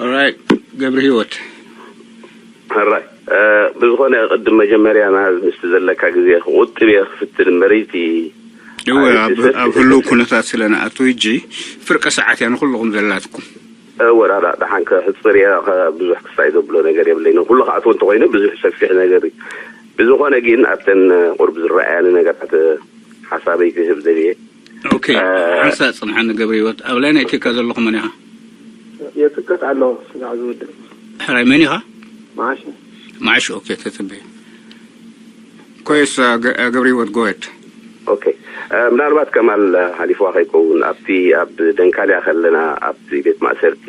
ኦራይ፣ ገብረ ህይወት። ሕራይ። እ፣ ብዝኾነ ቅድም መጀመርያ ና ምስቲ ዘለካ ግዜ ክቑጥብ እየ ክፍትን እምበርይቲ እወ፣ ኣብ ኣብ ህልው ኩነታት ስለ ንኣቱ፣ ሕጂ ፍርቂ ሰዓት እያ ንኹልኹም ዘላትኩም። እወ፣ ዳ- ዳ- ደሓን ከሕፅር እየ። ከ- ብዙሕ ክሳይ ዘብሎ ነገር የብለይን። ኩሉ ክኣትዎ እንተኾይኑ ብዙሕ ሰፊሕ ነገር እዩ። ብዝኾነ ግን ኣብተን ቁርብ ዝረኣያኒ ነገራት ሓሳበይ ክህብ ደልየ። ኦኬ፣ እ፣ ሓንሳእ ጽንሓኒ ገብረ ህይወት። ኣብ ላይን ኣቲካ ዘለኹ መን ኢኻ? የጽቀት ኣለኹ፣ ስጋዕ ዝውድእ። ሕራይ መን ኢኻ? መዓሽ። መዓሽ፣ ኦኬ፣ ተጸበየ። ኮይስ፣ እ፣ ገ-፣ እ፣ ገብረ ህይወት፣ ጎሄድ። ኦኬ። እ፣ ምናልባት ከማል፣ እ፣ ሓሊፍዋ ከይከውን፣ ኣብቲ ኣብ ደንካልያ ከለና፣ ኣብቲ ቤት ማእሰርቲ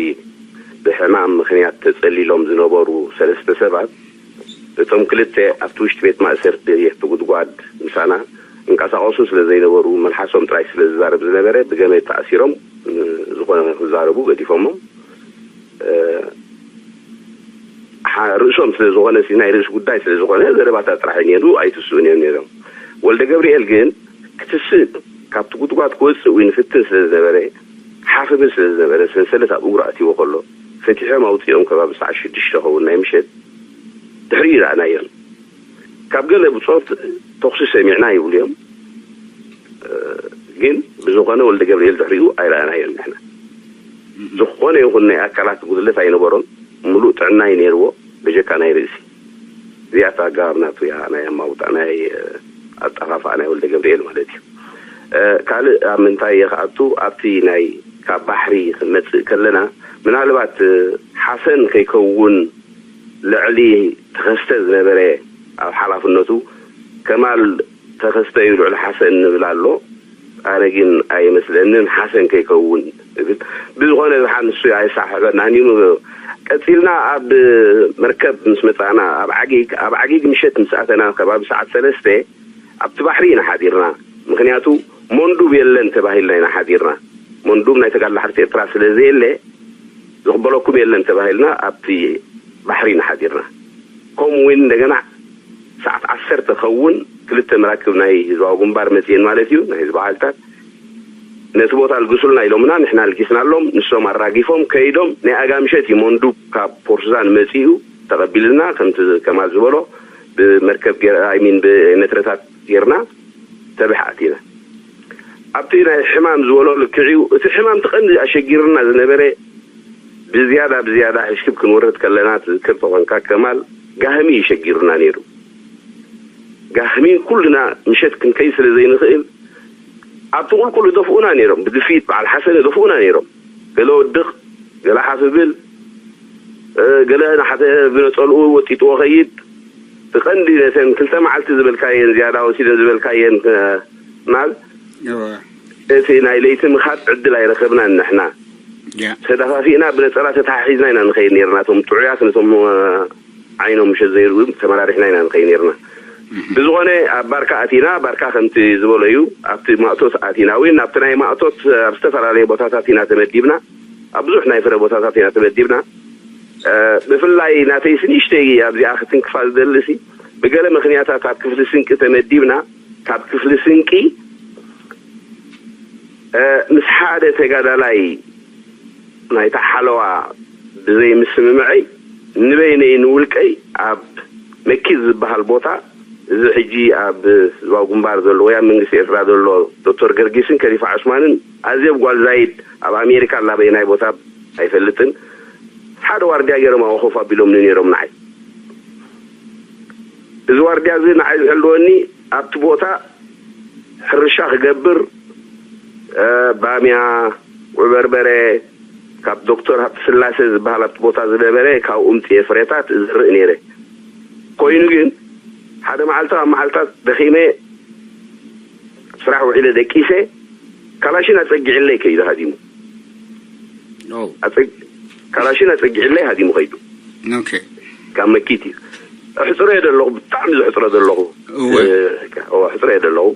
ብሕማም ምኽንያት ተጸሊሎም ዝነበሩ ሰለስተ ሰባት፣ እቶም ክልተ ኣብቲ ውሽጢ ቤት ማእሰርቲ እቲ ጉድጓድ ምሳና እንቀሳቐሱ ስለ ዘይነበሩ፣ መልሓሶም ጥራይ ስለ ዝዛረብ ዝነበረ፣ ብገመድ ተኣሲሮም፣ እ፣ ዝኾነ ክዛረቡ ገዲፎሞም። እ፣ ሓ- ርእሶም ስለ ዝኾነ፣ ሲ ናይ ርእሲ ጉዳይ ስለ ዝኾነ፣ ዘረባታት ጥራሕ እዩ ነይሩ፣ ኣይትስኡን እዮም ነይሮም። ወልደ ገብርኤል ግን ክትስእ፣ ካብቲ ጉድጓድ ክወጽእ ወይ ንፍትን ስለ ዝነበረ፣ ሓፍ ብል ስለ ዝነበረ፣ ሰንሰለት ኣብ እግሩ ኣትይዎ ከሎ፣ ፈቲሖም ኣውጺኦም ከባቢ ሰዓት ሽዱሽተ ኸውን ናይ ምሸት ድሕሪኡ ረኣናዮም። ካብ ገለ ብጾት ተኹሲ ሰሚዕና ይብሉ እዮም። እ፣ ግን ብዝኾነ ወልደ ገብርኤል ድሕሪኡ ኣይረኣናዮን ንሕና። ዝኾነ ይኹን ናይ ኣካላት ጉድለት ኣይነበሮን። ምሉእ ጥዕና እዩ ነይርዎ፣ በጀካ ናይ ርእሲ። እዚኣታ ኣገባብ ናቱ እያ፣ ናይ ኣማውጣ፣ ናይ፣ እ፣ ኣጠፋፍኣ ናይ ወልደ ገብርኤል ማለት እዩ። እ፣ ካልእ ኣብ ምንታይ እየ ክኣቱ፣ ኣብቲ ናይ ካብ ባሕሪ ክንመጽእ ከለና፣ ምናልባት፣ እ፣ ሓሰን ከይከውን ልዕሊ ተኸስተ ዝነበረ ኣብ ሓላፍነቱ፣ ከማል ተኸስተ እዩ ልዕሊ ሓሰን ንብል ኣሎ። ኣነ ግን ኣይመስለንን፣ ሓሰን ከይከውን እብል። ብዝኾነ ዝሓን ንሱ ኣየሳሕበናን እዩ። ቀጺልና ኣብ መርከብ ምስ መጻእና፣ ኣብ ዓጊግ፣ ኣብ ዓጊግ ምሸት ምስ ኣተና፣ ከባቢ ሰዓት ሰለስተ ኣብቲ ባሕሪ ኢና ሓዲርና። ምኽንያቱ መንዱብ የለን ተባሂልና ኢና ሓዲርና። መንዱብ ናይ ተጋድሎ ሓርነት ኤርትራ ስለ ዘየለ፣ ዝቕበለኩም የለን ተባሂልና ኣብቲ ባሕሪ ኢና ሓዲርና። ከምኡ እውን እንደገና ሰዓት ዓሰርተ ኸውን ክልተ መራክብ ናይ ህዝባዊ ግንባር መጺኤን ማለት እዩ፣ ናይ ህዝባዊ ሓይልታት ነቲ ቦታ ኣልግሱልና ኢሎምና፣ ንሕና ኣልጊስናሎም፣ ንሶም ኣራጊፎም ከይዶም፣ ናይ ኣጋ ምሸት እዩ መንዱብ ካብ ፖርት ሱዳን መጺኡ ተቐቢልና፣ ከምቲ ከማል ዝበሎ ብመርከብ ጌር-፣ ኣይ ሚን ብነትረታት ጌርና ተብሕ ኣቲና። ኣብቲ ናይ ሕማም ዝበሎ ልክዕ እዩ። እቲ ሕማም እቲ ቀንዲ ኣሸጊርና ዝነበረ ብዝያዳ ብዝያዳ ሕሽክብ ክንወርድ ከለና ትዝክር ተኾንካ ከማል ጋህሚ እዩ ሸጊሩና ነይሩ። ጋህሚ ኩልና ምሸት ክንከይ ስለ ዘይንኽእል ኣብቲ ቁልቁል ይደፍኡና ነይሮም፣ ብድፊት በዓል ሓሰን ይደፍኡና ነይሮም። ገለ ወድቕ፣ ገለ ሓፍ ብል፣ እ፣ ገለ ንሓተ ብነጸልኡ ወጢጥዎ ኸይድ። እቲ ቀንዲ ነተን ክልተ መዓልቲ ዝበልካየን ዝያዳ ወሲደን ዝበልካየን፣ እ፣ ማል እወ። እቲ ናይ ለይቲ ምኻድ ዕድል ኣይረኸብናን ንሕና። ያ። ተደፋፊእና ብነጸላ ተተሓሒዝና ኢና ንኸይድ ነይርና። እቶም ጥዑያት ነቶም፣ እ፣ ዓይኖም ምሸት ዘይርእዩ ተመራሪሕና ኢና ንኸይድ ነይርና። እህ። ብዝኾነ ኣብ ባርካ ኣቲና፣ ባርካ ከምቲ ዝበሎ እዩ፣ ኣብቲ ማእቶት ኣቲና፣ ወይ ናብቲ ናይ ማእቶት ኣብ ዝተፈላለየ ቦታታት ኢና ተመዲብና፣ ኣብ ብዙሕ ናይ ፍረ ቦታታት ኢና ተመዲብና። እ፣ ብፍላይ ናተይሲ ንእሽተይ ኣብዚኣ ክትንክፋ ዝደልሲ፣ ብገለ ምኽንያታት ኣብ ክፍሊ ስንቂ ተመዲብና፣ ካብ ክፍሊ ስንቂ፣ እ፣ ምስ ሓደ ተጋዳላይ ናይታ ሓለዋ ብዘይ ምስምምዐይ፣ ንበይነይ ንውልቀይ ኣብ መኪት ዝበሃል ቦታ፣ እዚ ሕጂ ኣብ ህዝባዊ ግንባር ዘሎ ወይ ኣብ መንግስቲ ኤርትራ ዘሎ ዶክተር ገርጊስን ከሊፋ ዑስማንን ኣዜብ ጓል ዛይድ ኣብ ኣሜሪካ ኣላ በየናይ ቦታ ኣይፈልጥን፣ ሓደ ዋርድያ ገይሮም ኣብ ኮፍ ኣቢሎምኒ ነይሮም ንዓይ። እዚ ዋርድያ እዚ ንዓይ ዝሕልወኒ ኣብቲ ቦታ ሕርሻ ክገብር፣ እ፣ ባምያ፣ ጉዕ በርበረ፣ ካብ ዶክተር ሃብተስላሴ ዝበሃል ኣብቲ ቦታ ዝነበረ ካብኡ እምፅኤ ፍሬታት እዝርእ ነይረ። ኮይኑ ግን ሓደ መዓልቲ ካብ መዓልታት ደኺመ ስራሕ ውዒለ ደቂሰ ካላሽን ኣፀጊዕለይ ከይዱ ሃዲሙ። ኦ። ኣፀግ-፣ ካላሽን ኣፀጊዕለይ ሃዲሙ ከይዱ። ኦኬ። ካብ መኪት እዩ። ሕፅረ ዘለኹ፣ ብጣዕሚ ዘሕፅረ ዘለኹ። እወ። እ፣ እወ፣ ሕፅረ ዘለኹ።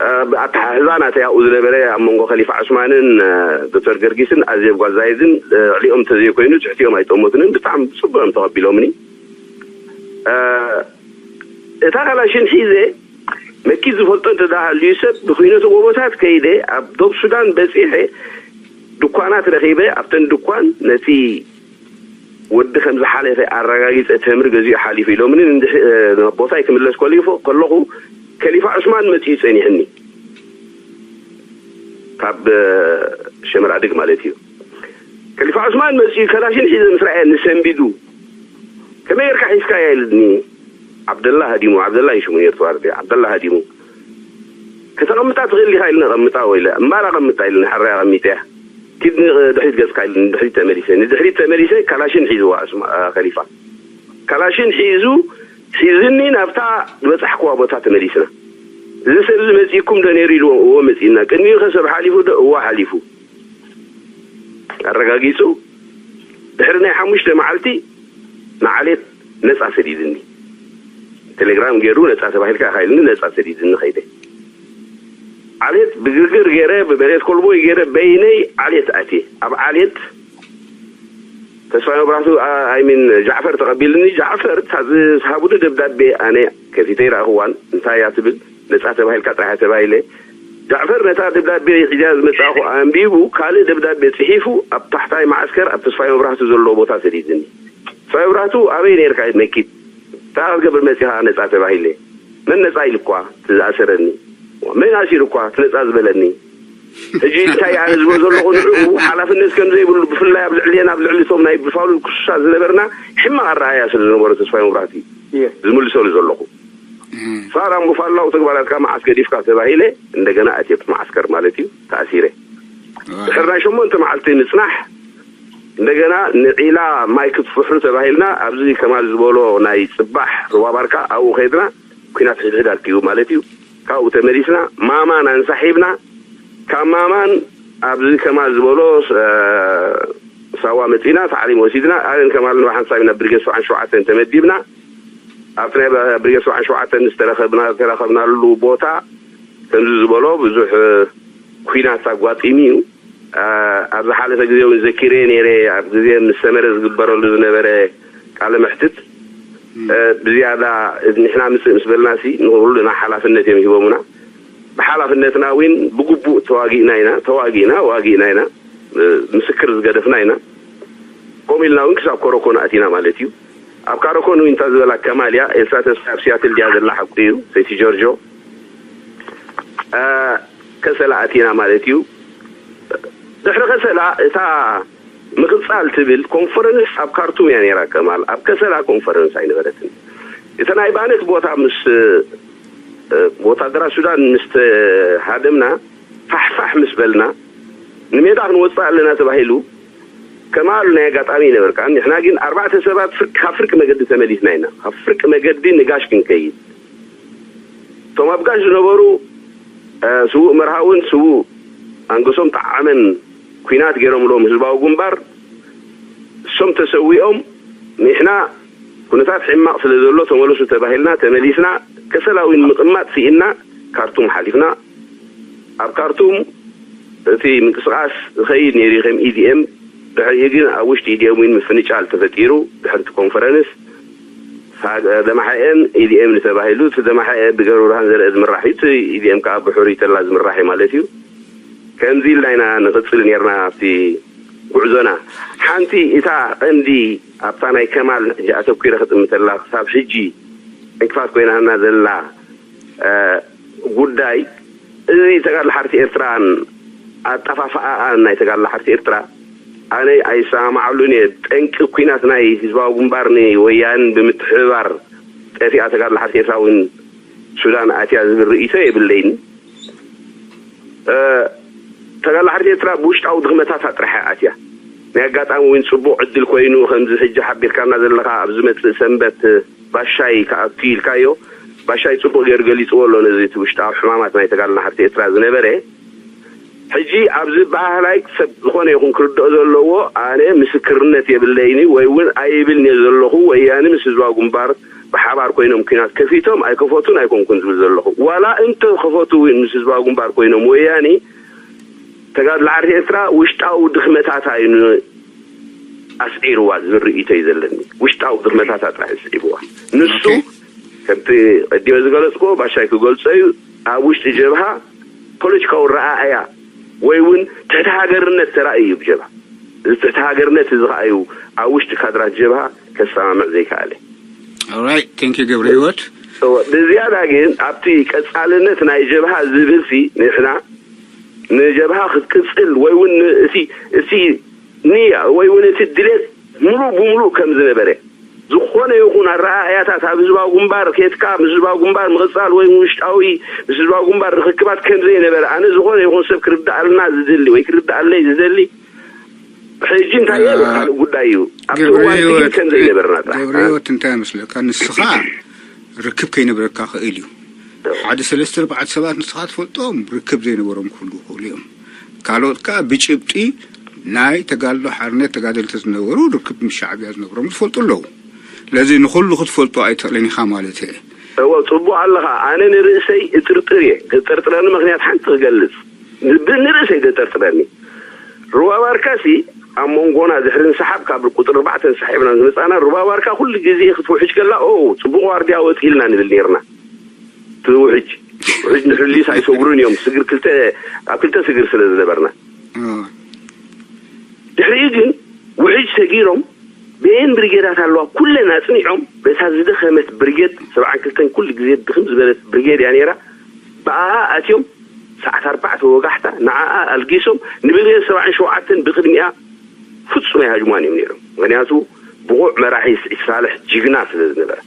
እ፣ ብኣተሓሕዛ ናተይ ኣብኡ ዝነበረ ኣብ መንጎ ከሊፋ ዑስማንን፣ እ፣ ዶክተር ገርጊስን ኣዜብ ጓዛይዝን፣ እ፣ ልዕሊኦም እንተዘይኮይኑ ትሕቲኦም ኣይጠመቱንን። ብጣዕሚ ብፅቡቅ እዮም ተቐቢሎምኒ። እ፣ እታ ካላሽን ሒዘ መኪት ዝፈልጦ እንተ ደኣ ሃልዩ ሰብ ብኩይነቱ ጎቦታት ከይደ ኣብ ዶብ ሱዳን በጺሐ ድኳናት ረኺበ ኣብተን ድኳን ነቲ ወዲ ከም ዝሓለፈ ኣረጋጊጸ፣ ተምሪ ገዚኡ ሓሊፉ ኢሎምኒ። እንድሕ-፣ እ፣ ናብ ቦታይ ክምለስ ኮሊፎ-፣ ከለኹ ከሊፋ ዑስማን መጺኡ ጸኒሕኒ። ካብ፣ እ፣ ሸመልኣድግ ማለት እዩ። ከሊፋ ዑስማን መጺኡ ከላሽን ሒዘ ምስ ረኣየኒ ሰንቢዱ፣ "ከመይ ጌርካ ሒዝካያ?" ኢልኒ። "ዓብደላ ሃዲሙ፣ ዓብደላ እዩ ሽሙ ነይሩ ተዋርዲ፣ ዓብደላ ሃዲሙ። ከተቐምጣ ትኽእል ዲኻ?" ኢልኒ። "ኣቐምጣ" ወይ ኢለ፣ "እምበኣር ኣቐምጣ" ኢልኒ። "ሕራይ ኣቐሚጠያ። ኪድ ንድሕሪት ገጽካ" ኢልኒ። ንድሕሪት ተመሊሰ። ንድሕሪት ተመሊሰ ካላሽን ሒዝዋ ዑስማ-፣ እ፣ ከሊፋ። ካላሽን ሒዙ፣ ሒዝኒ ናብታ ዝበጻሕክዋ ቦታ ተመሊስና። "እዚ ሰብ እዚ መጺእኩም ዶ ነይሩ?" ኢልዎ። "እዎ መጺእና።" "ቅድሚኡ ከ ሰብ ሓሊፉ ዶ?" "እዎ ሓሊፉ።" ኣረጋጊጹ። ድሕሪ ናይ ሓሙሽተ መዓልቲ ንዓሌት ነጻ ሰዲድኒ። ቴሌግራም ገይሩ ነጻ ተባሂልካ ኢኻ ኢልኒ፣ ነጻ ሰዲድኒ ከይደ። ዓሌት ብግርግር ገይረ፣ ብመሬት ኮልቦይ ገይረ፣ በይነይ ዓሌት ኣትየ። ኣብ ዓሌት ተስፋ መብራህቱ፣ ኣ-፣ ኣይሚን ጃዕፈር ተቐቢልኒ። ጃዕፈር እታ ዝሃቡኒ ደብዳቤ ኣነ ከፊተ ይረኣኽዋን፣ እንታይ እያ ትብል፣ ነጻ ተባሂልካ ጥራሕ እያ ተባሂለ። ጃዕፈር ነታ ደብዳቤ ሒዛ ዝመጻኹ ኣንቢቡ፣ ካልእ ደብዳቤ ጽሒፉ ኣብ ታሕታይ ማዓስከር ኣብ ተስፋይ መብራህቱ ዘለዎ ቦታ ሰዲድኒ። ተስፋይ መብራህቱ ኣበይ ነርካ? ነኪድ። እንታይ ክትገብር መጺኻ ነጻ ተባሂለ። መን ነጻ ኢልኳ እቲ ዝኣሰረኒ? መን ኣሲርኳ እቲ ነጻ ዝበለኒ? ሕጂ እንታይ ኣነ ዝብሎ ዘለኹ ንዕኡ ሓላፍነት ከም ዘይብሉ፣ ብፍላይ ኣብ ልዕሌና፣ ኣብ ልዕሊ እቶም ናይ ብፋሉል ክሱሳት ዝነበርና ሕማቕ ኣረኣእያ ስለ ዝነበሮ ተስፋይ መብራህቱ እዩ ዝምልሰሉ ዘለኹ። ሳራ እሞ ፋላው ተግባራትካ መዓስ ገዲፍካ ተባሂለ፣ እንደገና ኣትየ ኣብቲ መዓስከር ማለት እዩ፣ ተኣሲረ። ድሕሪ ናይ ሸሞንተ መዓልቲ ምጽናሕ፣ እንደገና ንዒላ ማይ ክትፍሕሩ ተባሂልና፣ ኣብዚ ከማል ዝበሎ ናይ ጽባሕ ሩባ ባርካ ኣብኡ ከይድና፣ ኲናት ሕድሕድ ኣርኪቡ ማለት እዩ። ካብኡ ተመሊስና፣ ማማን ኣንሳሒብና፣ ካብ ማማን ኣብዚ ከማል ዝበሎ፣ እ፣ ሳዋ መጺና፣ ታዕሊም ወሲድና፣ ኣነን ከማልን ብሓንሳብ ኢና ብርጌድ ሰብዓን ሸውዓተን ተመዲብና። ኣብቲ ናይ ብርጌድ ሰብዓን ሸውዓተን ዝተረኸብና-፣ ዝተረኸብናሉ ቦታ ከምዚ ዝበሎ ብዙሕ፣ እ፣ ኲናት ኣጓጢሙ እዩ። እ፣ ኣብ ዝሓለፈ ግዜ እውን ዘኪረ ነይረ፣ ኣብ ግዜ ምስ ሰመረ ዝግበረሉ ዝነበረ ቃለ መሕትት፣ እ፣ ብዝያዳ ንሕና ምጽእ ምስ በልና ሲ ንኹሉና ሓላፍነት እዮም ሂቦምና። ብሓላፍነትና እውን ብግቡእ ተዋጊእና ኢና፣ ተዋጊእና፣ ዋጊእና ኢና፣ እ፣ ምስክር ዝገደፍና ኢና። ከምኡ ኢልና እውን ክሳብ ኮረኮን ኣቲና ማለት እዩ። ኣብ ካረኮን እውን እንታ ዝበላ ከማል እያ፣ ኤልሳ ተስፋ ኣብ ሲያትል ድያ ዘላ ሓቁ እዩ፣ ሰይቲ ጆርጆ። እ፣ ከሰላ ኣቲና ማለት እዩ። ድሕሪ ከሰላ እታ ምቕጻል ትብል ኮንፈረንስ ኣብ ካርቱም እያ ነይራ ከማል። ኣብ ከሰላ ኮንፈረንስ ኣይነበረትን። እቲ ናይ ባነት ቦታ ምስ፣ እ፣ ወታደራት ሱዳን ምስ ተሃደምና፣ ፋሕፋሕ ምስ በልና፣ ንሜዳ ክንወጽእ ኣለና ተባሂሉ፣ ከማል ናይ ኣጋጣሚ ይነበርካ። ንሕና ግን ኣርባዕተ ሰባት ፍርቂ፣ ካብ ፍርቂ መገዲ ተመሊስና ኢና። ካብ ፍርቂ መገዲ ንጋሽ ክንከይድ። እቶም ኣብ ጋሽ ዝነበሩ፣ እ፣ ስዉእ መርሃውን ስዉእ ኣንገሶም ጠዓመን ኲናት ገይሮምሎም ህዝባዊ ግንባር፣ እሶም ተሰዊኦም፣ ንሕና ኩነታት ሕማቕ ስለ ዘሎ ተመለሱ ተባሂልና ተመሊስና። ከሰላዊን ምቕማጥ ስኢንና ካርቱም ሓሊፍና። ኣብ ካርቱም እቲ ምንቅስቓስ ዝኸይድ ነይሩ ከም ኢ ዲ ኤም፣ ድሕሪኡ ግን ኣብ ውሽጢ ኢ ዲ ኤም እውን ምፍንጫል ተፈጢሩ። ድሕሪ እቲ ኮንፈረንስ ሳ-፣ ደማሓኤን ኢ ዲ ኤም ተባሂሉ። እቲ ደማሓኤ ብገብረብርሃን ዘርአ ዝምራሕ እዩ። እቲ ኢ ዲ ኤም ከዓ ብሕሩይ ተላ ዝምራሕ እዩ ማለት እዩ። ከምዚ ኢልና ኢና ንቕጽል ነይርና ኣብቲ ጉዕዞና። ሓንቲ እታ ቀንዲ ኣብታ ናይ ከማል ሕጂ ኣተኲረ ክጥምተላ ክሳብ ሕጂ ዕንቅፋት ኮይናና ዘላ፣ እ፣ ጉዳይ እዚ ተጋድሎ ሓርቲ ኤርትራን ኣጠፋፍኣኣን ናይ ተጋድሎ ሓርቲ ኤርትራ ኣነ ኣይሰማማዓሉን እየ። ጠንቂ ኲናት ናይ ህዝባዊ ግንባር ንወያንን ብምትሕብባር ጠፊኣ ተጋድሎ ሓርቲ ኤርትራ እውን ሱዳን ኣትያ ዝብል ርእይቶ የብለይን። እ፣ ተጋድሎ ሓርነት ኤርትራ ብውሽጣዊ ድኽመታታ ጥራሕ እያ ኣትያ። ናይ ኣጋጣሚ እውን ጽቡቕ ዕድል ኮይኑ፣ ከምዚ ሕጂ ሓቢርካና ዘለኻ፣ ኣብ ዝመጽእ ሰንበት ባሻይ ክኣቱ ኢልካዮ፣ ባሻይ ጽቡቕ ገይሩ ገሊጽዎ ኣሎ፣ ነዚ እቲ ውሽጣዊ ሕማማት ናይ ተጋድሎ ሓርነት ኤርትራ ዝነበረ። ሕጂ ኣብዚ በሃላይ ሰብ ዝኾነ ይኹን ክርድኦ ዘለዎ፣ ኣነ ምስክርነት የብለይኒ ወይ እውን ኣይብልን እየ ዘለኹ። ወያኒ ምስ ህዝባዊ ግንባር ብሓባር ኮይኖም ኲናት ከፊቶም ኣይከፈቱን ኣይኮንኩን ዝብል ዘለኹ። ዋላ እንተ ከፈቱ እውን ምስ ህዝባዊ ግንባር ኮይኖም ወያኒ ተጋድሎ ሓርነት ኤርትራ ውሽጣዊ ድኽመታታ እዩ ን-፣ ኣስዒርዋ ዝብል ርእይቶ እዩ ዘለኒ። ውሽጣዊ ድኽመታታ ጥራሕ እዩ ኣስዒርዋ። ንሱ ኦኬ። ከምቲ ቀዲመ ዝገለጽኩዎ ባሻይ ክገልጾ እዩ። ኣብ ውሽጢ ጀብሃ ፖለቲካዊ ረኣእያ ወይ እውን ትሕቲ ሃገርነት ተራእዩ እዩ ብጀብሃ። እዚ ትሕቲ ሃገርነት እዚ ከኣ እዩ ኣብ ውሽጢ ካድራት ጀብሃ ከሰማምዕ ዘይከኣለ። Alright, thank you ገብረ ህይወት። እወ፣ ብዝያዳ ግን ኣብቲ ቀጻልነት ናይ ጀብሃ ዝብል ሲ ንሕና ንጀብሃ ክትቅጽል ወይ እውን እቲ እቲ ንያ ወይ እውን እቲ ድሌት ሙሉእ ብሙሉእ ከም ዝነበረ፣ ዝኾነ ይኹን ኣረኣእያታት ኣብ ህዝባዊ ግንባር ኬትካ ምስ ህዝባዊ ግንባር ምቕጻል ወይ ውሽጣዊ ምስ ህዝባዊ ግንባር ርክክባት ከም ዘይነበረ፣ ኣነ ዝኾነ ይኹን ሰብ ክርድኣልና ዝደሊ ወይ ክርድኣለይ ዝደሊ ሕጂ እንታይ ካልእ ጉዳይ እዩ። ኣብቲ እዋን ግን ከም ዘይነበርና ጥራሕ ገብረ ህይወት እንታይ መስለካ? ንስኻ ርክብ ከይነብረካ ክእል እዩ። ሓደ ሰለስተ ኣርባዕተ ሰባት ንስኻ ትፈልጦም ርክብ ዘይነበሮም ክህሉ ይኽእሉ እዮም። ካልኦት ከዓ ብጭብጢ ናይ ተጋድሎ ሓርነት ተጋደልቲ ዝነበሩ ርክብ ምስ ሻዕብያ ዝነበሮም ዝፈልጡ ኣለዉ። ስለዚ ንኹሉ ክትፈልጦ ኣይትኽእልን ኢኻ ማለት እየ። እወ፣ ጽቡቕ ኣለኻ። ኣነ ንርእሰይ እጥርጥር እየ። ዘጠርጥረኒ ምኽንያት ሓንቲ ክገልጽ። ብ-፣ ንርእሰይ ዘጠርጥረኒ። ሩባ ባርካሲ ኣብ መንጎና ድሕሪ ንሰሓብ ካብ ቁጽሪ ኣርባዕተ ንሰሓብና ዝመጻና፣ ሩባ ባርካ ኩሉ ግዜ ክትውሕጅ ከላ፣ "ኦ፣ ጽቡቕ ዋርድያ ወጺእልና" ንብል ኔርና። እቲ ውሕጅ፣ ውሕጅ ንሕሊስ ኣይሰጉሩን እዮም። ስግር ክልተ፣ ኣብ ክልተ ስግር ስለ ዝነበርና። እወ። ድሕሪኡ ግን ውሕጅ ሰጊሮም፣ በየን ብሪጌዳት ኣለዋ ኩለን ኣጽኒዖም፣ በታ ዝደኸመት ብሪጌድ ሰብዓን ክልተን ኩሉ ግዜ ድኽም ዝበለት ብሪጌድ እያ ነይራ። ብኣኣ ኣትዮም ሰዓት ኣርባዕተ ወጋሕታ ንዓኣ ኣልጊሶም ንብሪጌድ ሰብዓን ሸውዓተን ብቕድሚኣ ፍጹም ኣይሃጅሟን እዮም ነይሮም። ምኽንያቱ ብቑዕ መራሒ ስዒድ ሳልሕ ጅግና ስለ ዝነበረ፣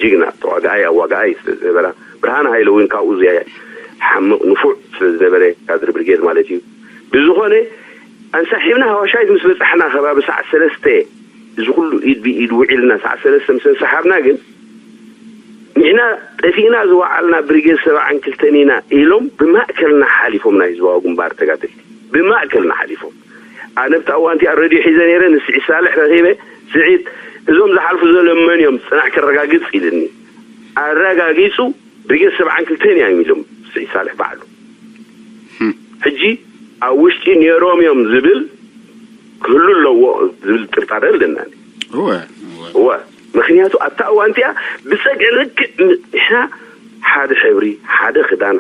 ጅግና ተዋጋኣይ ኣዋጋኣይ ስለ ዝነበራ፣ ብርሃነ ሃይለ እውን ካብኡ ዝያ ሓምቕ ንፉዕ ስለ ዝነበረ ካድሪ ብሪጌድ ማለት እዩ። ብዝኾነ ኣንሳሒብና ሃዋሻይት ምስ በጻሕና ከባቢ ሰዓት ሰለስተ እዚ ኩሉ ኢድ ብኢድ ውዒልና ሰዓት ሰለስተ ምስ ኣንሳሓብና ግን ንሕና ጠፊእና ዝወዓልና ብሪጌድ ሰብዓን ክልተን ኢና ኢሎም ብማእከልና ሓሊፎም ናይ ህዝባዊ ግንባር ተጋደልቲ ብማእከልና ሓሊፎም። ኣነ ብታ እዋንቲ ኣብ ሬድዮ ሒዘ ነይረ ንስዒድ ሳልሕ ረኺበ ስዒድ እዞም ዝሓልፉ ዘለዉ መን እዮም ጽናዕ ከረጋግጽ ኢልኒ። ኣረጋጊጹ ብሪጌድ ሰብዓን ክልተን እያ ኢሎም ስዒድ ሳልሕ ባዕሉ። ሕጂ ኣብ ውሽጢ ነይሮም እዮም ዝብል ክህሉ ኣለዎ ዝብል ጥርጣረ ኣለና። እወ፣ እወ። እወ፣ ምክንያቱ ኣብታ እዋን እቲኣ ብፀግዒ ልክዕ ንሕና ሓደ ሕብሪ ሓደ ክዳን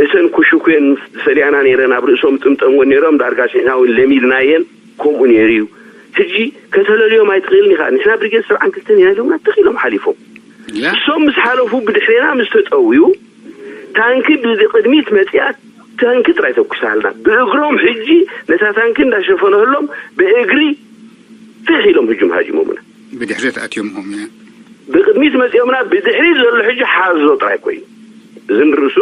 እተን ኩሽኩየን ዝሰልያና ነይረን ኣብ ርእሶም ጥምጠምወን ነይሮም ዳርጋ ሽሕና እውን ለሚድናየን ከምኡ ነይሩ እዩ። ሕጂ ከተለልዮም ኣይትኽእልን ኢኻ። ንሕና ብሪጌድ ሰብዓን ክልተን ኢና ኢሎምና ትኽ ኢሎም ሓሊፎም። እሶም ምስ ሓለፉ ብድሕሬና ምስ ተጠውዩ ታንኪ ብቅድሚት መፂኣ ታንኪ ጥራይ ተኩሳልና ብእግሮም ሕጂ ነታ ታንኪ እንዳሸፈነህሎም ብእግሪ ትኽ ኢሎም ህጁም ሃጂሞምና። ብድሕሪት ኣትዮም ሆም ብቅድሚት መፂኦምና ብድሕሪት ዘሎ ሕጂ ሓዞ ጥራይ ኮይኑ እዚ ንርእሱ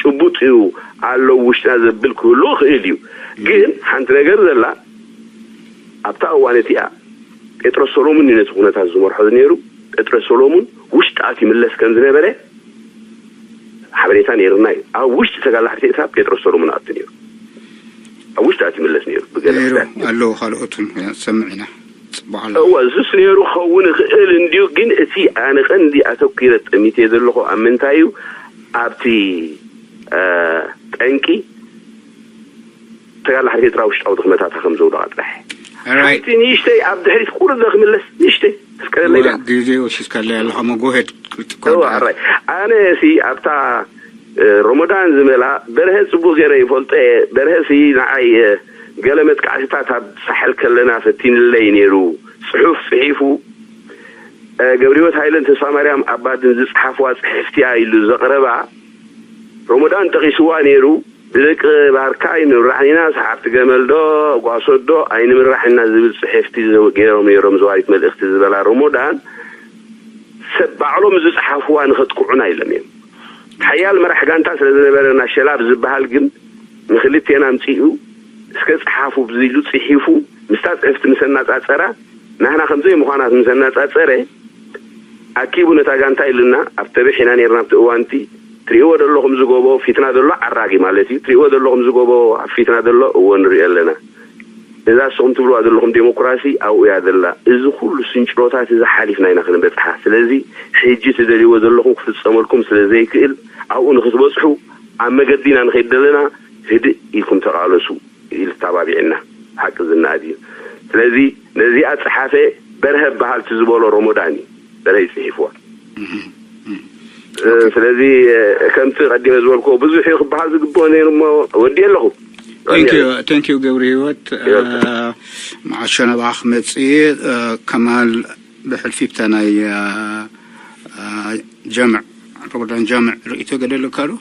ጭቡጥ እዩ ኣሎ ውሽጥና ዘብል ክህሉ ክእል እዩ። ግን ሓንቲ ነገር ዘላ ኣብታ እዋን እቲኣ ጴጥሮስ ሰሎሙን እዩ ነቲ ኩነታት ዝመርሖ ነይሩ። ጴጥሮስ ሰሎሙን ውሽጢ ኣት ይምለስ ከም ዝነበረ ሓበሬታ ነይርና እዩ። ኣብ ውሽጢ ተጋላሕቲ ኤርትራ ጴጥሮስ ሰሎሙን ኣቱ ነይሩ። ኣብ ውሽጢ ኣት ይምለስ ነይሩ ብገለ ነይሩ። ኣለዉ ካልኦት እውን ሰምዕ ኢና። ፅቡቅ ኣሎ። እወ እሱስ ነይሩ ክኸውን ይኽእል እንድዩ። ግን እቲ ኣነ ቀንዲ ኣተኲረ ጠሚተ ዘለኹ ኣብ ምንታይ እዩ ኣብቲ ጠንቂ ተጋላሕቲ ኤርትራ ውሽጣዊ ድኽመታታ ከም ዘውደቓ ጥራሕ። ሓንቲ ንእሽተይ ኣብ ድሕሪት ቁርዘ ክምለስ ንእሽተይ ትፍቀደለይ ዳ? ግዜ ወሲድካለይ ኣለኻ ሞ ጎሄድ ክትቆ እዋ ኣራይ ኣነ ሲ ኣብታ ሮሞዳን ዝመላ በርሀ ጽቡቕ ገይረ ይፈልጦ እየ። በርሀ ሲ ንዓይ ገለ መጥቃዕትታት ኣብ ሳሕል ከለና ፈቲንለይ ነይሩ። ጽሑፍ ጽሒፉ ገብረህይወት ሃይለን ተስፋማርያም ኣባድን ዝጸሓፍዋ ጽሕፍቲ እያ ኢሉ ዘቕረባ ሮሞዳን ጠቒስዋ ነይሩ። ብደቂ ባርካ ኣይንምራሕን ኢና፣ ሰሓብቲ ገመል ዶ ጓሶ ዶ ኣይንምራሕን ኢና ዝብል ጽሕፍቲ ገይሮም ነይሮም ዘዋሪት መልእኽቲ ዝበላ ሮሞዳን ሰብ ባዕሎም ዝጸሓፍዋ ንኸጥቅዑና ኢሎም እዮም። ሓያል መራሕ ጋንታ ስለ ዝነበረና ሸላብ ዝበሃል ግን ንክልቴና ኣምጺኡ እስከ ጸሓፉ ብዝኢሉ ጽሒፉ ምስታ ጽሕፍቲ ምስ ኣነጻጸራ ናህና ከም ዘይምዃናት ምስ ኣነጻጸረ ኣኪቡ ነታ ጋንታ ኢሉና ኣብ ተበሕ ኢና ነርና ኣብቲ እዋንቲ ትሪእዎ ዘለኹም ዝጎቦ ፊትና ዘሎ ዓራጊ ማለት እዩ ትሪእዎ ዘለኹም ዝጎቦ ኣብ ፊትና ዘሎ እዎ ንሪኦ ኣለና እዛ እስኹም ትብልዋ ዘለኹም ዴሞክራሲ ኣብኡ እያ ዘላ እዚ ኩሉ ስንጭሮታት እዚ ሓሊፍና ኢና ክንበፅሓ ስለዚ ሕጂ ትደልይዎ ዘለኹም ክፍፀመልኩም ስለ ዘይክእል ኣብኡ ንክትበፅሑ ኣብ መገዲ ኢና ንኸይድ ዘለና ህድእ ኢልኩም ተቓለሱ ኢሉ ተባቢዕና ሓቂ ዝነኣድ እዩ ስለዚ ነዚኣ ፀሓፈ በርሀ በሃልቲ ዝበሎ ሮሞዳን እዩ በርሀ ይፅሒፍዋ ስለዚ ከምቲ ቀዲመ ዝበልኩዎ ብዙሕ እዩ ክበሃል ዝግብኦ ነይሩ እሞ ወዲእ ኣለኹ Thank you, thank you ገብረ ህይወት። መዓሾ ናባኻ ክመጽእ እየ። ከማል ብሕልፊ ብታ ናይ ጀምዕ ረመዳን ጀምዕ ርእይቶ ገለ ኣለካ ዶ?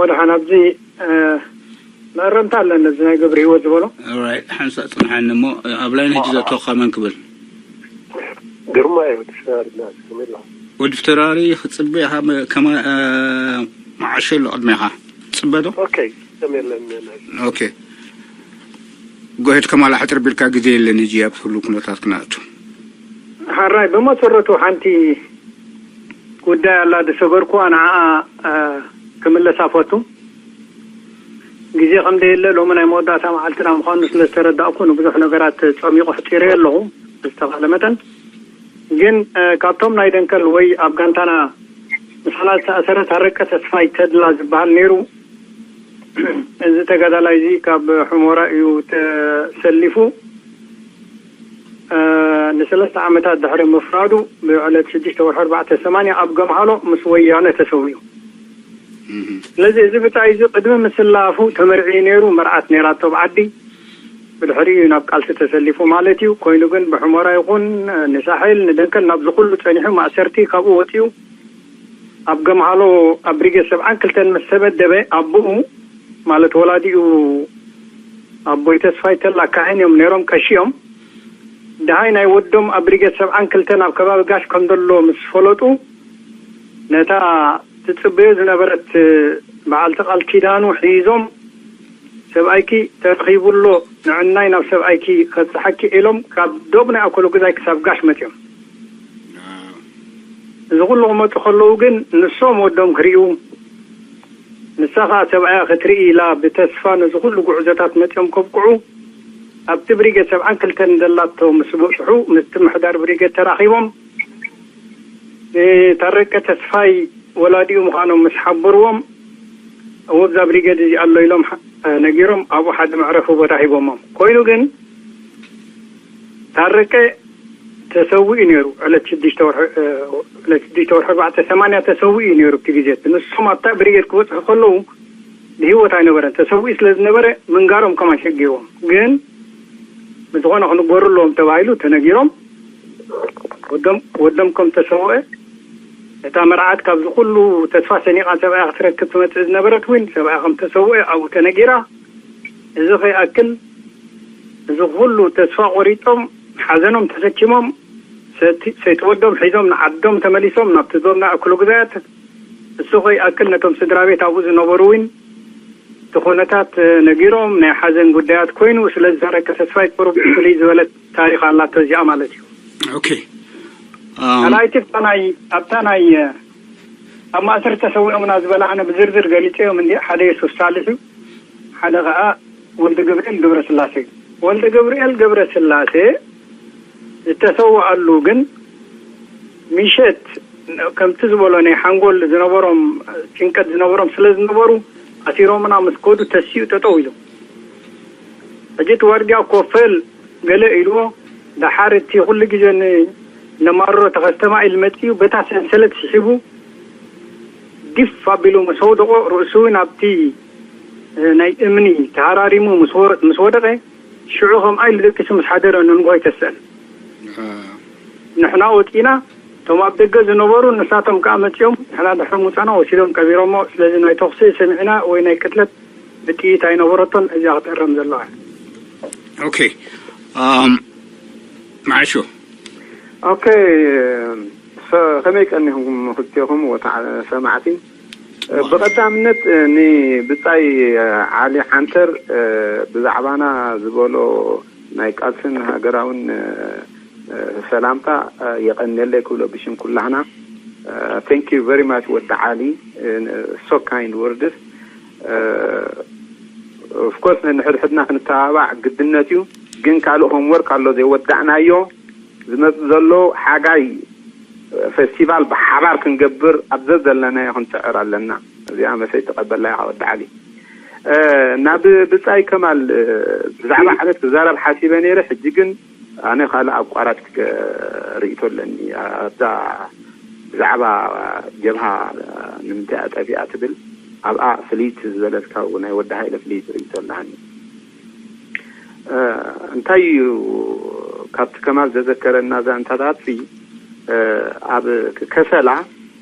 ወደ ሓን ኣብዚ መእረምታ ኣለኒ እዚ ናይ ገብረ ህይወት ዝበሎ። ሓንሳ ጽንሓኒ እሞ ኣብ ላይን ሕጂ ዘተወካ መን ክብል? ግርማ እዩ። ወዲ ፍተራሪ ክጽበ ኢኻ። ከማ መዓሾ ኣሎ ቅድሜኻ። ጽበ ዶ? ኦኬ። ኦኬ። ጎሄድ ከማል ኣሕጽር ቢልካ ግዜ የለን። እጂ ኣብ ሁሉ ኩነታት ክነኣቱ። ሓራይ ብመሰረቱ ሓንቲ ጉዳይ ኣላ ዝሰገርኩዋ ንዓኣ ክምለስ ኣፈቱ። ግዜ ከም ደየለ ሎሚ ናይ መወዳእታ መዓልትና ምዃኑ ስለ ዝተረዳእኩ ንብዙሕ ነገራት ጸሚቑ ሕጺረዮ ኣለኹ ብዝተኻእለ መጠን። ግን ካብቶም ናይ ደንከል ወይ ኣብ ጋንታና ምሳና ዝተኣሰረ ታረቀ ተስፋይ ተድላ ዝበሃል ነይሩ። እዚ ተጋዳላይ እዚ ካብ ሑመራ እዩ ተሰሊፉ። ንሰለስተ ዓመታት ድሕሪ ምፍራዱ ብዕለት ሽዱሽተ ወርሒ ኣርባዕተ ሰማንያ ኣብ ገምሃሎ ምስ ወያነ ተሰዊኡ። ስለዚ እዚ ብጻይ እዚ ቅድሚ ምስላፉ ተመርዒ ነይሩ። መርዓት ነይራቶ ብዓዲ። ብድሕሪኡ ናብ ቃልሲ ተሰሊፉ ማለት እዩ። ኮይኑ ግን ብሑመራ ይኹን ንሳሕል ንደንከል ናብዚ ኩሉ ጸኒሑ ማእሰርቲ ካብኡ ወጺኡ ኣብ ገምሃሎ ኣብ ብሪጌድ ሰብዓን ክልተን ምስ ተመደበ ኣቦኡ ማለት ወላዲኡ ኣቦይ ተስፋይ ተላ ካህን እዮም ነይሮም፣ ቀሺ እዮም። ደሃይ ናይ ወዶም ኣብ ብሪጌድ ሰብዓን ክልተን ኣብ ከባቢ ጋሽ ከም ዘሎ ምስ ፈለጡ ነታ ትጽበዮ ዝነበረት በዓልቲ ቃል ኪዳኑ ሒዞም ሰብኣይኪ ተረኺቡ ኣሎ ንዕናይ ናብ ሰብኣይኪ ከብጽሓኪ ኢሎም ካብ ዶብ ናይ ኣኮሎ ግዛይ ክሳብ ጋሽ መጺኦም። እዚ ኩሉ ክመፁ ከለዉ ግን ንሶም ወዶም ክርእዩ ንሳ ከዓ ሰብኣያ ክትርኢ ኢላ ብተስፋ ነዚ ኩሉ ጉዕዞታት መፂኦም ከብቅዑ ኣብቲ ብሪጌድ ሰብዓን ክልተን ዘላቶ ምስ በፅሑ ምስቲ ምሕዳር ብሪጌድ ተራኺቦም ታረቀ ተስፋይ ወላዲኡ ምዃኖም ምስ ሓበርዎም እወ ብዛ ብሪጌድ እዚ ኣሎ ኢሎም ነጊሮም ኣብኡ ሓደ መዕረፊ ቦታ ሂቦሞም። ኮይኑ ግን ታረቀ ተሰዊኡ ነይሩ። ዕለት ሽዱሽተ ወርሒ ዕለት ሽዱሽተ ወርሒ ኣርባዕተ ሰማንያ ተሰዊኡ ነይሩ። እቲ ግዜ እቲ ንሶም ኣብታ ብሪጌድ ክበፅሑ ከለዉ ብህይወት ኣይነበረን። ተሰዊኡ ስለ ዝነበረ ምንጋሮም ከማን ሸጊርዎም። ግን ብዝኾነ ክንገሩ ኣለዎም ተባሂሉ ተነጊሮም ወዶም ወዶም ከም ተሰውአ እታ መርዓት ካብዚ ኩሉ ተስፋ ሰኒቓ ሰብኣያ ክትረክብ ትመፅእ ዝነበረት እውን ሰብኣያ ከም ተሰውአ ኣብኡ ተነጊራ። እዚ ከይኣክል እዚ ኩሉ ተስፋ ቆሪጦም ሓዘኖም ተሰኪሞም ሰይቲ ወዶም ሒዞም ንዓዶም ተመሊሶም ናብቲ ዞም ናይ ኣክሉ ግዛያት እሱ ከይኣክል ነቶም ስድራ ቤት ኣብኡ ዝነበሩ እውን እቲ ኩነታት ነጊሮም ናይ ሓዘን ጉዳያት ኮይኑ ስለ ዝሰረቀ ተስፋይ ቁሩብ ፍልይ ዝበለት ታሪክ ኣላቶ እዚኣ ማለት እዩ። ኦኬ ካልኣይቲ ኣብታ ናይ ኣብታ ናይ ኣብ ማእሰር ተሰዊኦምና ዝበላዕነ ብዝርዝር ገሊፀ እዮም እንዲ ሓደ የሱስ ሳልሕ እዩ ሓደ ከዓ ወልደ ገብርኤል ገብረስላሴ እዩ። ወልደ ገብርኤል ገብረስላሴ ዝተሰወኣሉ ግን ምሸት ከምቲ ዝበሎ ናይ ሓንጎል ዝነበሮም ጭንቀት ዝነበሮም ስለ ዝነበሩ ኣሲሮምና ምስ ከዱ ተሲኡ ጠጠው ኢሉ ሕጂ እቲ ዋርድያ ኮፈል ገለ ኢልዎ ደሓር እቲ ኩሉ ግዜ ነማርሮ ተኸስተማ ኢል መፅኡ በታ ሰንሰለት ስሒቡ ግፍ ኣቢሉ ምስ ኣውደቆ ርእሱ እውን ኣብቲ ናይ እምኒ ተሃራሪሙ ምስ ወደቀ ሽዑ ከምኣ ኢሉ ደቂሱ ምስ ሓደረ ንንጎ ኣይተስእን። ንሕና ወፂና እቶም ኣብ ደገ ዝነበሩ ንሳቶም ከዓ መፂኦም ንሕና ድሕሪ ምውፃና ወሲዶም ቀቢሮሞ። ስለዚ ናይ ተኹሲ ሰሚዕና ወይ ናይ ቅትለት ብጥይት ኣይነበረቶን። እዚኣ ክትእረም ዘለዋ። ኦኬ መዓሾ ኦኬ ከመይ ቀኒኹም ክልቴኹም ወታ ሰማዕቲ? ብቐዳምነት ንብጻይ ዓሊ ዓንተር ብዛዕባና ዝበሎ ናይ ቃልስን ሃገራውን ሰላምታ የቐንየለይ ክብሎ ብሽም ኩላህና። Thank you very much ወዲ ዓሊ። So kind words. Of course ነንሕድሕድና ክንተባባዕ ግድነት እዩ። ግን ካልእ homework ኣሎ ዘይወዳእናዮ። ዝመጽእ ዘሎ ሓጋይ ፌስቲቫል ብሓባር ክንገብር ኣብ ዘዘለናዮ ክንጽዕር ኣለና። እዚኣ መሰይ ተቐበልናያ ካብ ወዲ ዓሊ። ናብ ብጻይ ከማል ብዛዕባ ዓለት ክዛረብ ሓሲበ ነይረ። ሕጂ ግን ኣነ ካልእ ኣቋራጭ ርእይቶ ኣለኒ ኣብዛ ብዛዕባ ጀብሃ ንምንታይ ኣጠፊኣ ትብል ኣብኣ ፍልይቲ ዝበለትካ ናይ ወዲ ሃይለ ፍልይቲ ርእይቶ ኣለሃኒ። እንታይ እዩ ካብቲ ከማል ዘዘከረና ዛንታታት ኣብ ከሰላ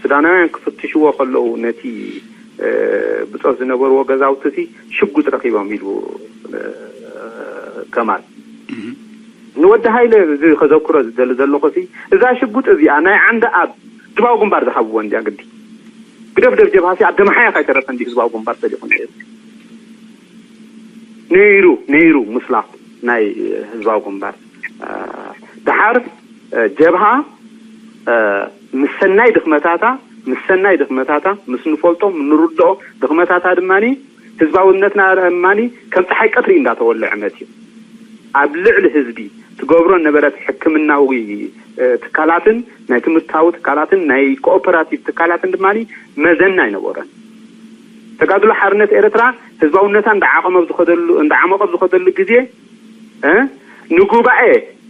ሱዳናውያን ክፍትሽዎ ከለዉ ነቲ ብጾት ዝነበርዎ ገዛውቲ ሽጉጥ ረኺቦም ኢሉ ከማል ንወዲ ሃይለ እዚ ከዘክሮ ዝደሊ ዘለኹ እዛ ሽጉጥ እዚኣ ናይ ዓንዲ ኣብ ድባዊ ግንባር ዝሃብዎ እንዲያ ግዲ ግደፍደፍ ጀብሃ ሲ ኣብ ደምሓያ ካይተረፈ እንዲ ህዝባዊ ግንባር ሰሊኹ ነይሩ ነይሩ ነይሩ ምስላፍ ናይ ህዝባዊ ግንባር ደሓር ጀብሃ ምስ ሰናይ ድኽመታታ ምስ ሰናይ ድኽመታታ ምስ ንፈልጦ ንርድኦ ድኽመታታ ድማ ህዝባውነትና ድማ ከም ፀሓይ ቀትሪ እንዳተወልዐ መፅዩ ኣብ ልዕሊ ህዝቢ ትገብሮ ነበረት ሕክምናዊ ትካላትን ናይ ትምህርታዊ ትካላትን ናይ ኮኦፐራቲቭ ትካላትን ድማ መዘና ኣይነበሮን። ተጋድሎ ሓርነት ኤርትራ ህዝባውነታ እንዳዓቐመ ዝኸደሉ እንዳዓመቐ ዝኸደሉ ግዜ ንጉባኤ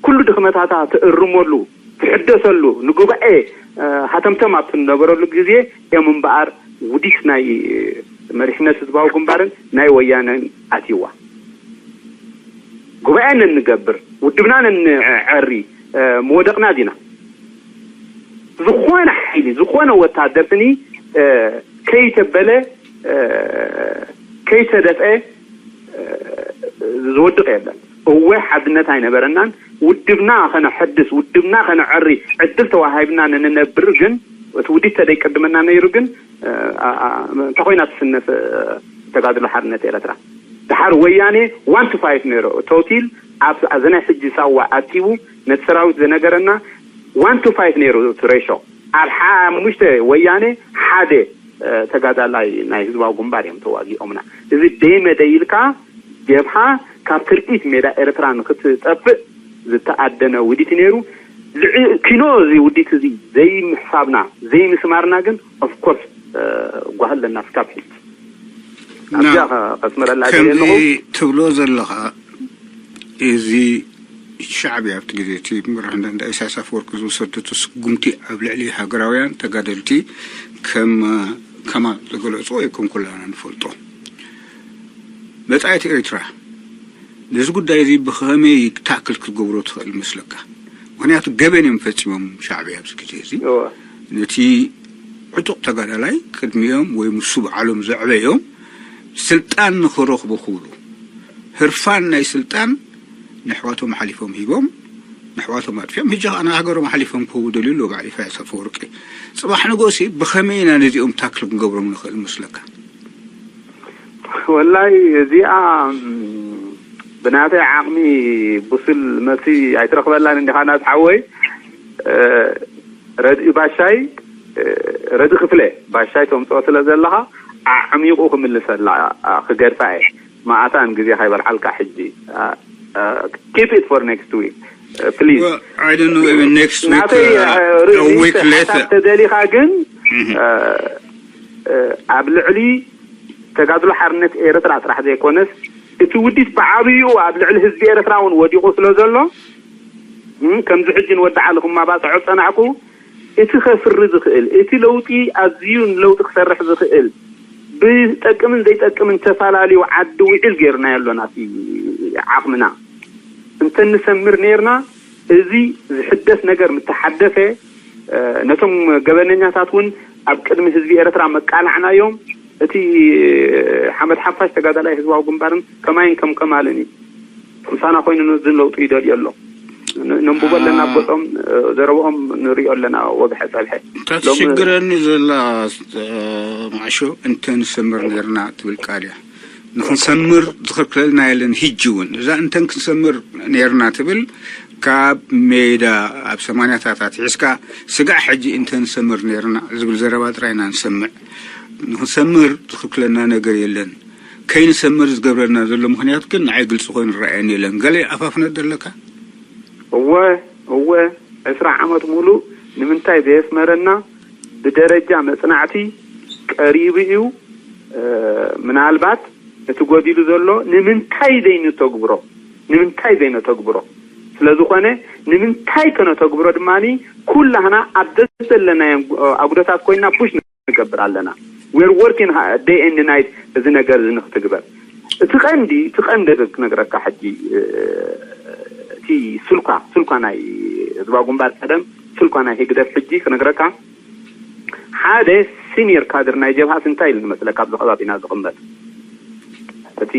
ኩሉ ድኽመታታ ትእርመሉ ትሕደሰሉ ንጉባኤ ሃተምተም ኣብ ትነበረሉ ግዜ እዮም እምበኣር ውዲት ናይ መሪሕነት ህዝባዊ ግንባርን ናይ ወያነን ኣትይዋ። ጉባኤ ነንገብር ውድብና ነንዐሪ ምወደቕና ዲና ዝኾነ ሓይሊ ዝኾነ ወታደር ስኒ ከይተበለ ከይተደፍአ ዝወድቕ የለን። እወ ሓድነት ኣይነበረናን። ውድብና ከነሐድስ ውድብና ከነዐሪ ዕድል ተዋሂብና ንንነብር ግን እቲ ውዲት ተደይቀድመና ነይሩ ግን እንተ ኮይና ትስነፍ ተጋድሎ ሓርነት ኤረትራ ድሓር ወያኔ ዋን ቱ ፋይፍ ነይሮ ቶቲል ኣብ ዘናይ ሕጂ ሳዋ ኣኪቡ ነቲ ሰራዊት ዘነገረና ዋን ቱ ፋይፍ ነይሩ እቲ ሬሾ ኣብ ሓሙሽተ ወያኔ ሓደ ተጋዳላይ ናይ ህዝባዊ ግንባር እዮም ተዋጊኦምና። እዚ ደይመ ደይልካ ጀብሃ ካብ ትርኢት ሜዳ ኤርትራ ንክትጠፍእ ዝተኣደነ ውዲት ነይሩ። ኪኖ እዚ ውዲት እዚ ዘይምሕሳብና ዘይምስማርና ግን ኦፍኮርስ ጓህለና ስካብ ሕጂ ኣብዚኣ ከስመረላ ከምዚ ትብሎ ዘለኻ እዚ ሻዕብያ ኣብቲ ግዜ እቲ ምርሕ እንዳ ኢሳያስ ኣፈወርቂ ዝወሰደቱ ስጉምቲ ኣብ ልዕሊ ሃገራውያን ተጋደልቲ ከም ከማል ዝገለጾ ወይ ከም ኩላና ንፈልጦ መጻኢት ኤርትራ ነዚ ጉዳይ እዚ ብኸመይ ታክል ክትገብሮ ትኽእል መስለካ? ምክንያቱ ገበን እዮም ፈጺሞም ሻዕብያ ኣብዚ ግዜ እዚ ነቲ ዕጡቕ ተጋዳላይ ቅድሚኦም ወይ ምስ ባዕሎም ዘዕበዮም ስልጣን ንኽረኽቡ ክብሉ ህርፋን ናይ ስልጣን ንሕዋቶም ሓሊፎም ሂቦም ንሕዋቶም ኣጥፊኦም ሕጂ ከዓ ንሃገሮም ሓሊፎም ክህቡ ደልዩ ኣለዉ በዓል ኢሳያስ ኣፈወርቂ። ፅባሕ ንጎሲ ብኸመይ ኢና ነዚኦም ታክል ክንገብሮም ንኽእል መስለካ? ወላይ እዚኣ ብናተይ ዓቕሚ ብሱል መልሲ ኣይትረኽበላን እንዲኻ ናት ሓወይ። ረድኢ ባሻይ ረዲ ክፍለ ባሻይ ተምፅኦ ስለ ዘለኻ ኣዕሚቑ ክምልሰላ ክገድፋ እየ። መኣታን ግዜ ካይበልዓልካ ሕጂ keep it for next week please. I don't know even next week ናተይ uh, a ርእሲ week later ሓሳብ ተደሊኻ ግን ኣብ ልዕሊ ተጋድሎ ሓርነት ኤርትራ ጥራሕ ዘይኮነስ እቲ ውዲት ብዓብይኡ ኣብ ልዕሊ ህዝቢ ኤርትራ እውን ወዲቑ ስለ ዘሎ ከምዚ ሕጂ ንወዲ ዓሊ ክማባፅዖ ፀናዕኩ እቲ ከፍሪ ዝኽእል እቲ ለውጢ ኣዝዩ ንለውጢ ክሰርሕ ዝኽእል ብጠቅምን ዘይጠቅምን ተፈላለዩ ዓዲ ውዕል ገይርናዮ ኣሎና እቲ ዓቕምና እንተንሰምር ነይርና እዚ ዝሕደስ ነገር ምተሓደሰ ነቶም ገበነኛታት እውን ኣብ ቅድሚ ህዝቢ ኤርትራ መቃላዕናዮም እቲ ሓመድ ሓፋሽ ተጋዳላይ ህዝባዊ ግንባርን ከማይን ከም ከማልን እዩ። ምሳና ኮይኑ ንዝን ለውጡ ይደልዮ ኣሎ። ነንብቦ ኣለና ኣቦቶም ዘረብኦም ንሪኦ ኣለና ወግሐ ጸብሐ። እታ ትሽግረኒ ዘላ ማዕሾ እንተ ንሰምር ነርና ትብል ቃል እያ። ንክንሰምር ዝኽልክለልና የለን። ሕጂ እውን እዛ እንተን ክንሰምር ነርና ትብል ካብ ሜዳ ኣብ ሰማንያታት ኣትሒዝካ ስጋዕ ሕጂ እንተ ንሰምር ነርና ዝብል ዘረባ ጥራይ ኢና ንሰምዕ። ንክንሰምር ዝኽልክለና ነገር የለን። ከይንሰምር ዝገብረና ዘሎ ምኽንያት ግን ንዓይ ግልፂ ኮይኑ ዝረኣየኒ የለን። ገለ ኣፋፍነት ዶ ኣለካ? እወ እወ ዕስራ ዓመት ሙሉእ ንምንታይ ዘየስመረና ብደረጃ መፅናዕቲ ቀሪቡ እዩ። ምናልባት እቲ ጎዲሉ ዘሎ ንምንታይ ዘይንተግብሮ ንምንታይ ዘይነተግብሮ ስለዝኾነ ንምንታይ ከነተግብሮ ድማ ኩላህና ኣብ ዘዘለናዮ ኣጉደታት ኮይንና ፑሽ ንገብር ኣለና። We're working day and night እዚ ነገር እዚ ንክትግበር። እቲ ቀንዲ እቲ ቀንዲ ክነግረካ ሕጂ እቲ ስልኳ ስልኳ ናይ ህዝባዊ ግንባር ቀደም ስልኳ ናይ ህግደፍ ሕጂ ክነግረካ ሓደ ሲኒየር ካድር ናይ ጀብሃስ እንታይ ኢሉ ንመስለካ ኣብዚ ከባቢና ዝቕመጥ እቲ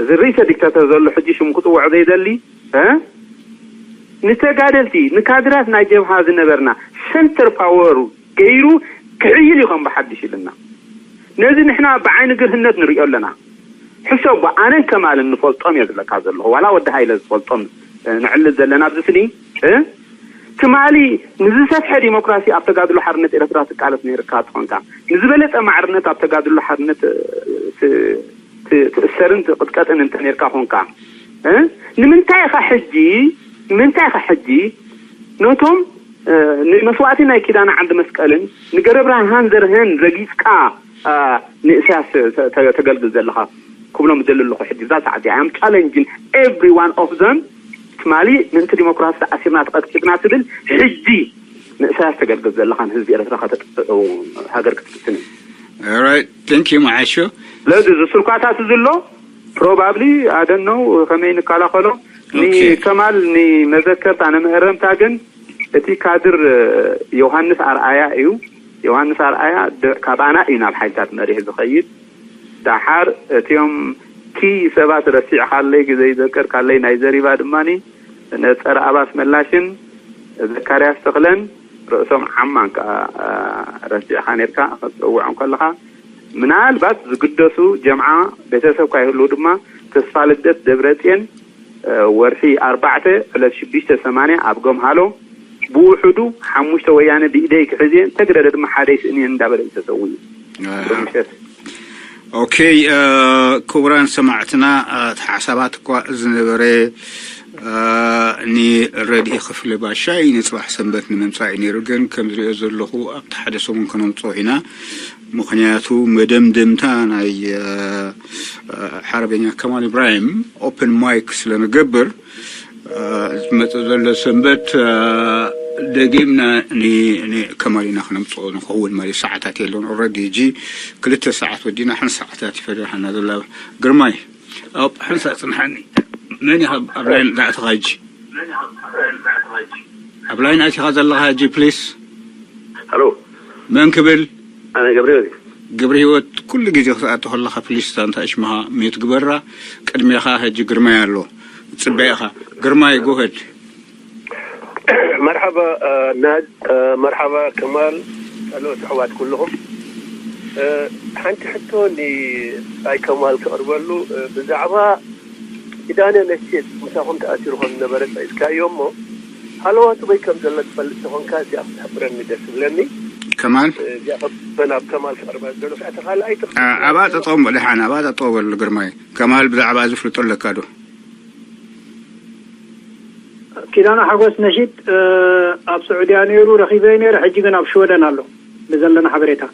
እዚ ርእሰ ዲክታተር ዘሎ ሕጂ ሽሙ ክፅውዖ ዘይደሊ ንተጋደልቲ ንካድራት ናይ ጀብሃ ዝነበርና ሰንተር ፓወሩ ገይሩ ክዕይል እዩ ከም ብሓድሽ ኢልና ነዚ ንሕና ብዓይኒ ግርህነት ንሪኦ ኣለና። ሕሰቦ ኣነን ከማልን ንፈልጦም እየ ዝብለካ ዘለኹ ዋላ ወዲ ሃይለ ዝፈልጦም ንዕልል ዘለና ኣብዚ ስኒ ትማሊ ንዝሰፍሐ ዲሞክራሲ ኣብ ተጋድሎ ሓርነት ኤርትራ ትቃለስ ነይርካ ትኾንካ ንዝበለፀ ማዕርነት ኣብ ተጋድሎ ሓርነት ትእሰርን ትቕጥቀጥን እንተ ነርካ ኾንካ ንምንታይ ኢኻ ሕጂ ንምንታይ ኢኻ ሕጂ ነቶም ንመስዋእቲ ናይ ኪዳነ ዓንዲ መስቀልን ንገረብርሃን ዘርሀን ረጊጽካ ንእስያስ ተገልግል ዘለኻ ክብሎም ደሊ ኣለኹ ሕጂ እዛ ሰዓት እዚኣ I'm challenging every one of them ትማሊ ምእንቲ ዲሞክራሲ ተኣሲርና ተቐጥቂጥና ትብል ሕጂ ንእስያስ ተገልግል ዘለኻ ንህዝቢ ኤርትራ ከተጥፍዑ ሃገር ክትብትን እዩ All right. Thank you, Maasho. ስለዚ እዚ ስልኳታት እዚ ኣሎ ፕሮባብሊ ኣደነው ከመይ ንከላኸሎ ንከማል ንመዘከርታ ንመእረምታ ግን እቲ ካድር ዮሃንስ ኣርኣያ እዩ። ዮሃንስ ኣርኣያ ካባና እዩ ናብ ሓይልታት መሪሕ ዝኸይድ። ደሓር እቲኦም ኪ ሰባት ረሲዕካለይ ግዘ ይዘከርካለይ ናይ ዘሪባ ድማ ነፀረ ኣባስ መላሽን ዘካርያስ ተኽለን ርእሶም ዓማን ከዓ ረሲዕካ ነርካ ክትፅውዖም ከለካ ምናልባት ዝግደሱ ጀምዓ ቤተሰብ ካይህልው ድማ ተስፋ ልደት ደብረፅየን ወርሒ ኣርባዕተ ዕለት ሽዱሽተ ሰማንያ ኣብ ገምሃሎ ብውሕዱ ሓሙሽተ ወያነ ብኢደይ ክሕዝየን ተግረደ ድማ ሓደ ይስእንየን እንዳበለ እዩ ተሰዊኡ። ምሸት ኦኬ ክቡራን ሰማዕትና እቲ ሓሳባት እኳ ዝነበረ ንረድኢ ክፍሊ ባሻይ ንፅባሕ ሰንበት ንምምፃእ እዩ ነይሩ ግን ከም ዝሪኦ ዘለኹ ኣብቲ ሓደ ሰሙን ከነምፅኦ ኢና ምክንያቱ መደምደምታ ናይ ሓረበኛ ከማል ኢብራሂም ኦፕን ማይክ ስለንገብር ዝመፅእ ዘሎ ሰንበት ደጊምና ከማሊና ክነምፅኦ ንኸውን ማለት ሰዓታት የለን ኦረዲ እጂ ክልተ ሰዓት ወዲና ሓን ሰዓታት ይፈሪርሃና ዘላ ግርማይ ኣብ ሓንሳ ፅንሓኒ መን ኢኻ ኣብ ላይን ዳእትኻ እጂ ኣብ ላይን ኣቲኻ ዘለኻ እጂ ፕሊስ ሄሎ መን ክብል ኣነ ገብረ ግብሪ ህይወት ኩሉ ግዜ ክትኣቱ ከለኻ ፕሊስ ዛንታ እሽምኻ ሚዩት ግበራ ቅድሜኻ ሕጂ ግርማይ ኣሎ ፅበ ኢኻ ግርማይ ጎህድ መርሓባ ናድ መርሓባ ከማል ካልኦት ኣሕዋት ኩልኹም ሓንቲ ሕቶ ንኣይ ከማል ከቕርበሉ ብዛዕባ ኪዳነ ነስቴት ምሳኹም ተኣሲሩ ከም ዝነበረ ጠቂስካዮ እሞ ሃለዋቱ በይ ከም ዘሎ ትፈልጥ ተኾንካ እዚኣ ክትሕብረኒ ደስ ዝብለኒ። ከማል እዚኣ ከበን ኣብ ከማል ክቐርባ ዝደለኹ እታ ካልኣይቲ ኣብኣ ጠጠው ደሓን ኣብኣ ጠጠው በሉ ግርማይ። ከማል ብዛዕባ እዚ ፍልጦ ኣለካ ዶ? ኪዳነ ሓጎስ ነሺጥ ኣብ ስዑድያ ነይሩ ረኺበዮ ነይረ። ሕጂ ግን ኣብ ሽወደን ኣሎ ብዘለና ሓበሬታ።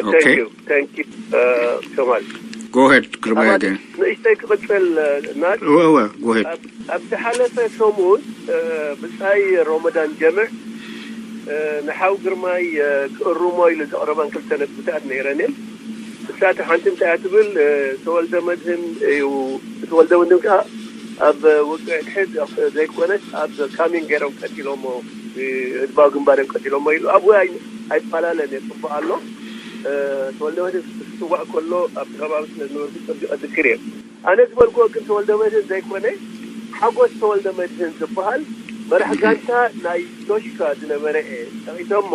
Okay. Thank you. Thank you, uh, so much. Go ahead, Grubaya. ንእሽተይ ክቕፅል ናት እወ እወ go ahead. ኣብ ዝሓለፈ ሰሙን ብፃይ ሮመዳን ጀምዕ ንሓው ግርማይ ክእርሞ ኢሉ ዘቕረበን ክልተ ነጥብታት ነይረን እየን። እሳተ ሓንቲ እንታይ እያ ትብል ተወልደ መድህን እዩ። ተወልደ መድህን ከዓ ኣብ ውግእ ሕድ ዘይኮነስ ኣብ ካሚን ገይሮም ቀቲሎሞ ህዝባዊ ግንባር እዮም ቀቲሎሞ ኢሉ ኣብኡ ኣይፈላለን እየ ፅቡቅ ኣሎ። ተወልደ መድህን ክፅዋዕ ከሎ ኣብቲ ከባቢ ስለ ዝነበርኩ ፀቢቀ ዝክር እየ። ኣነ ዝበልኩዎ ግን ተወልደ መድህን ዘይኮነ ሓጎስ ተወልደ መድህን ዝበሃል መራሕ ጋንታ ናይ ዶሽካ ዝነበረ እየ ጠቂሰ እሞ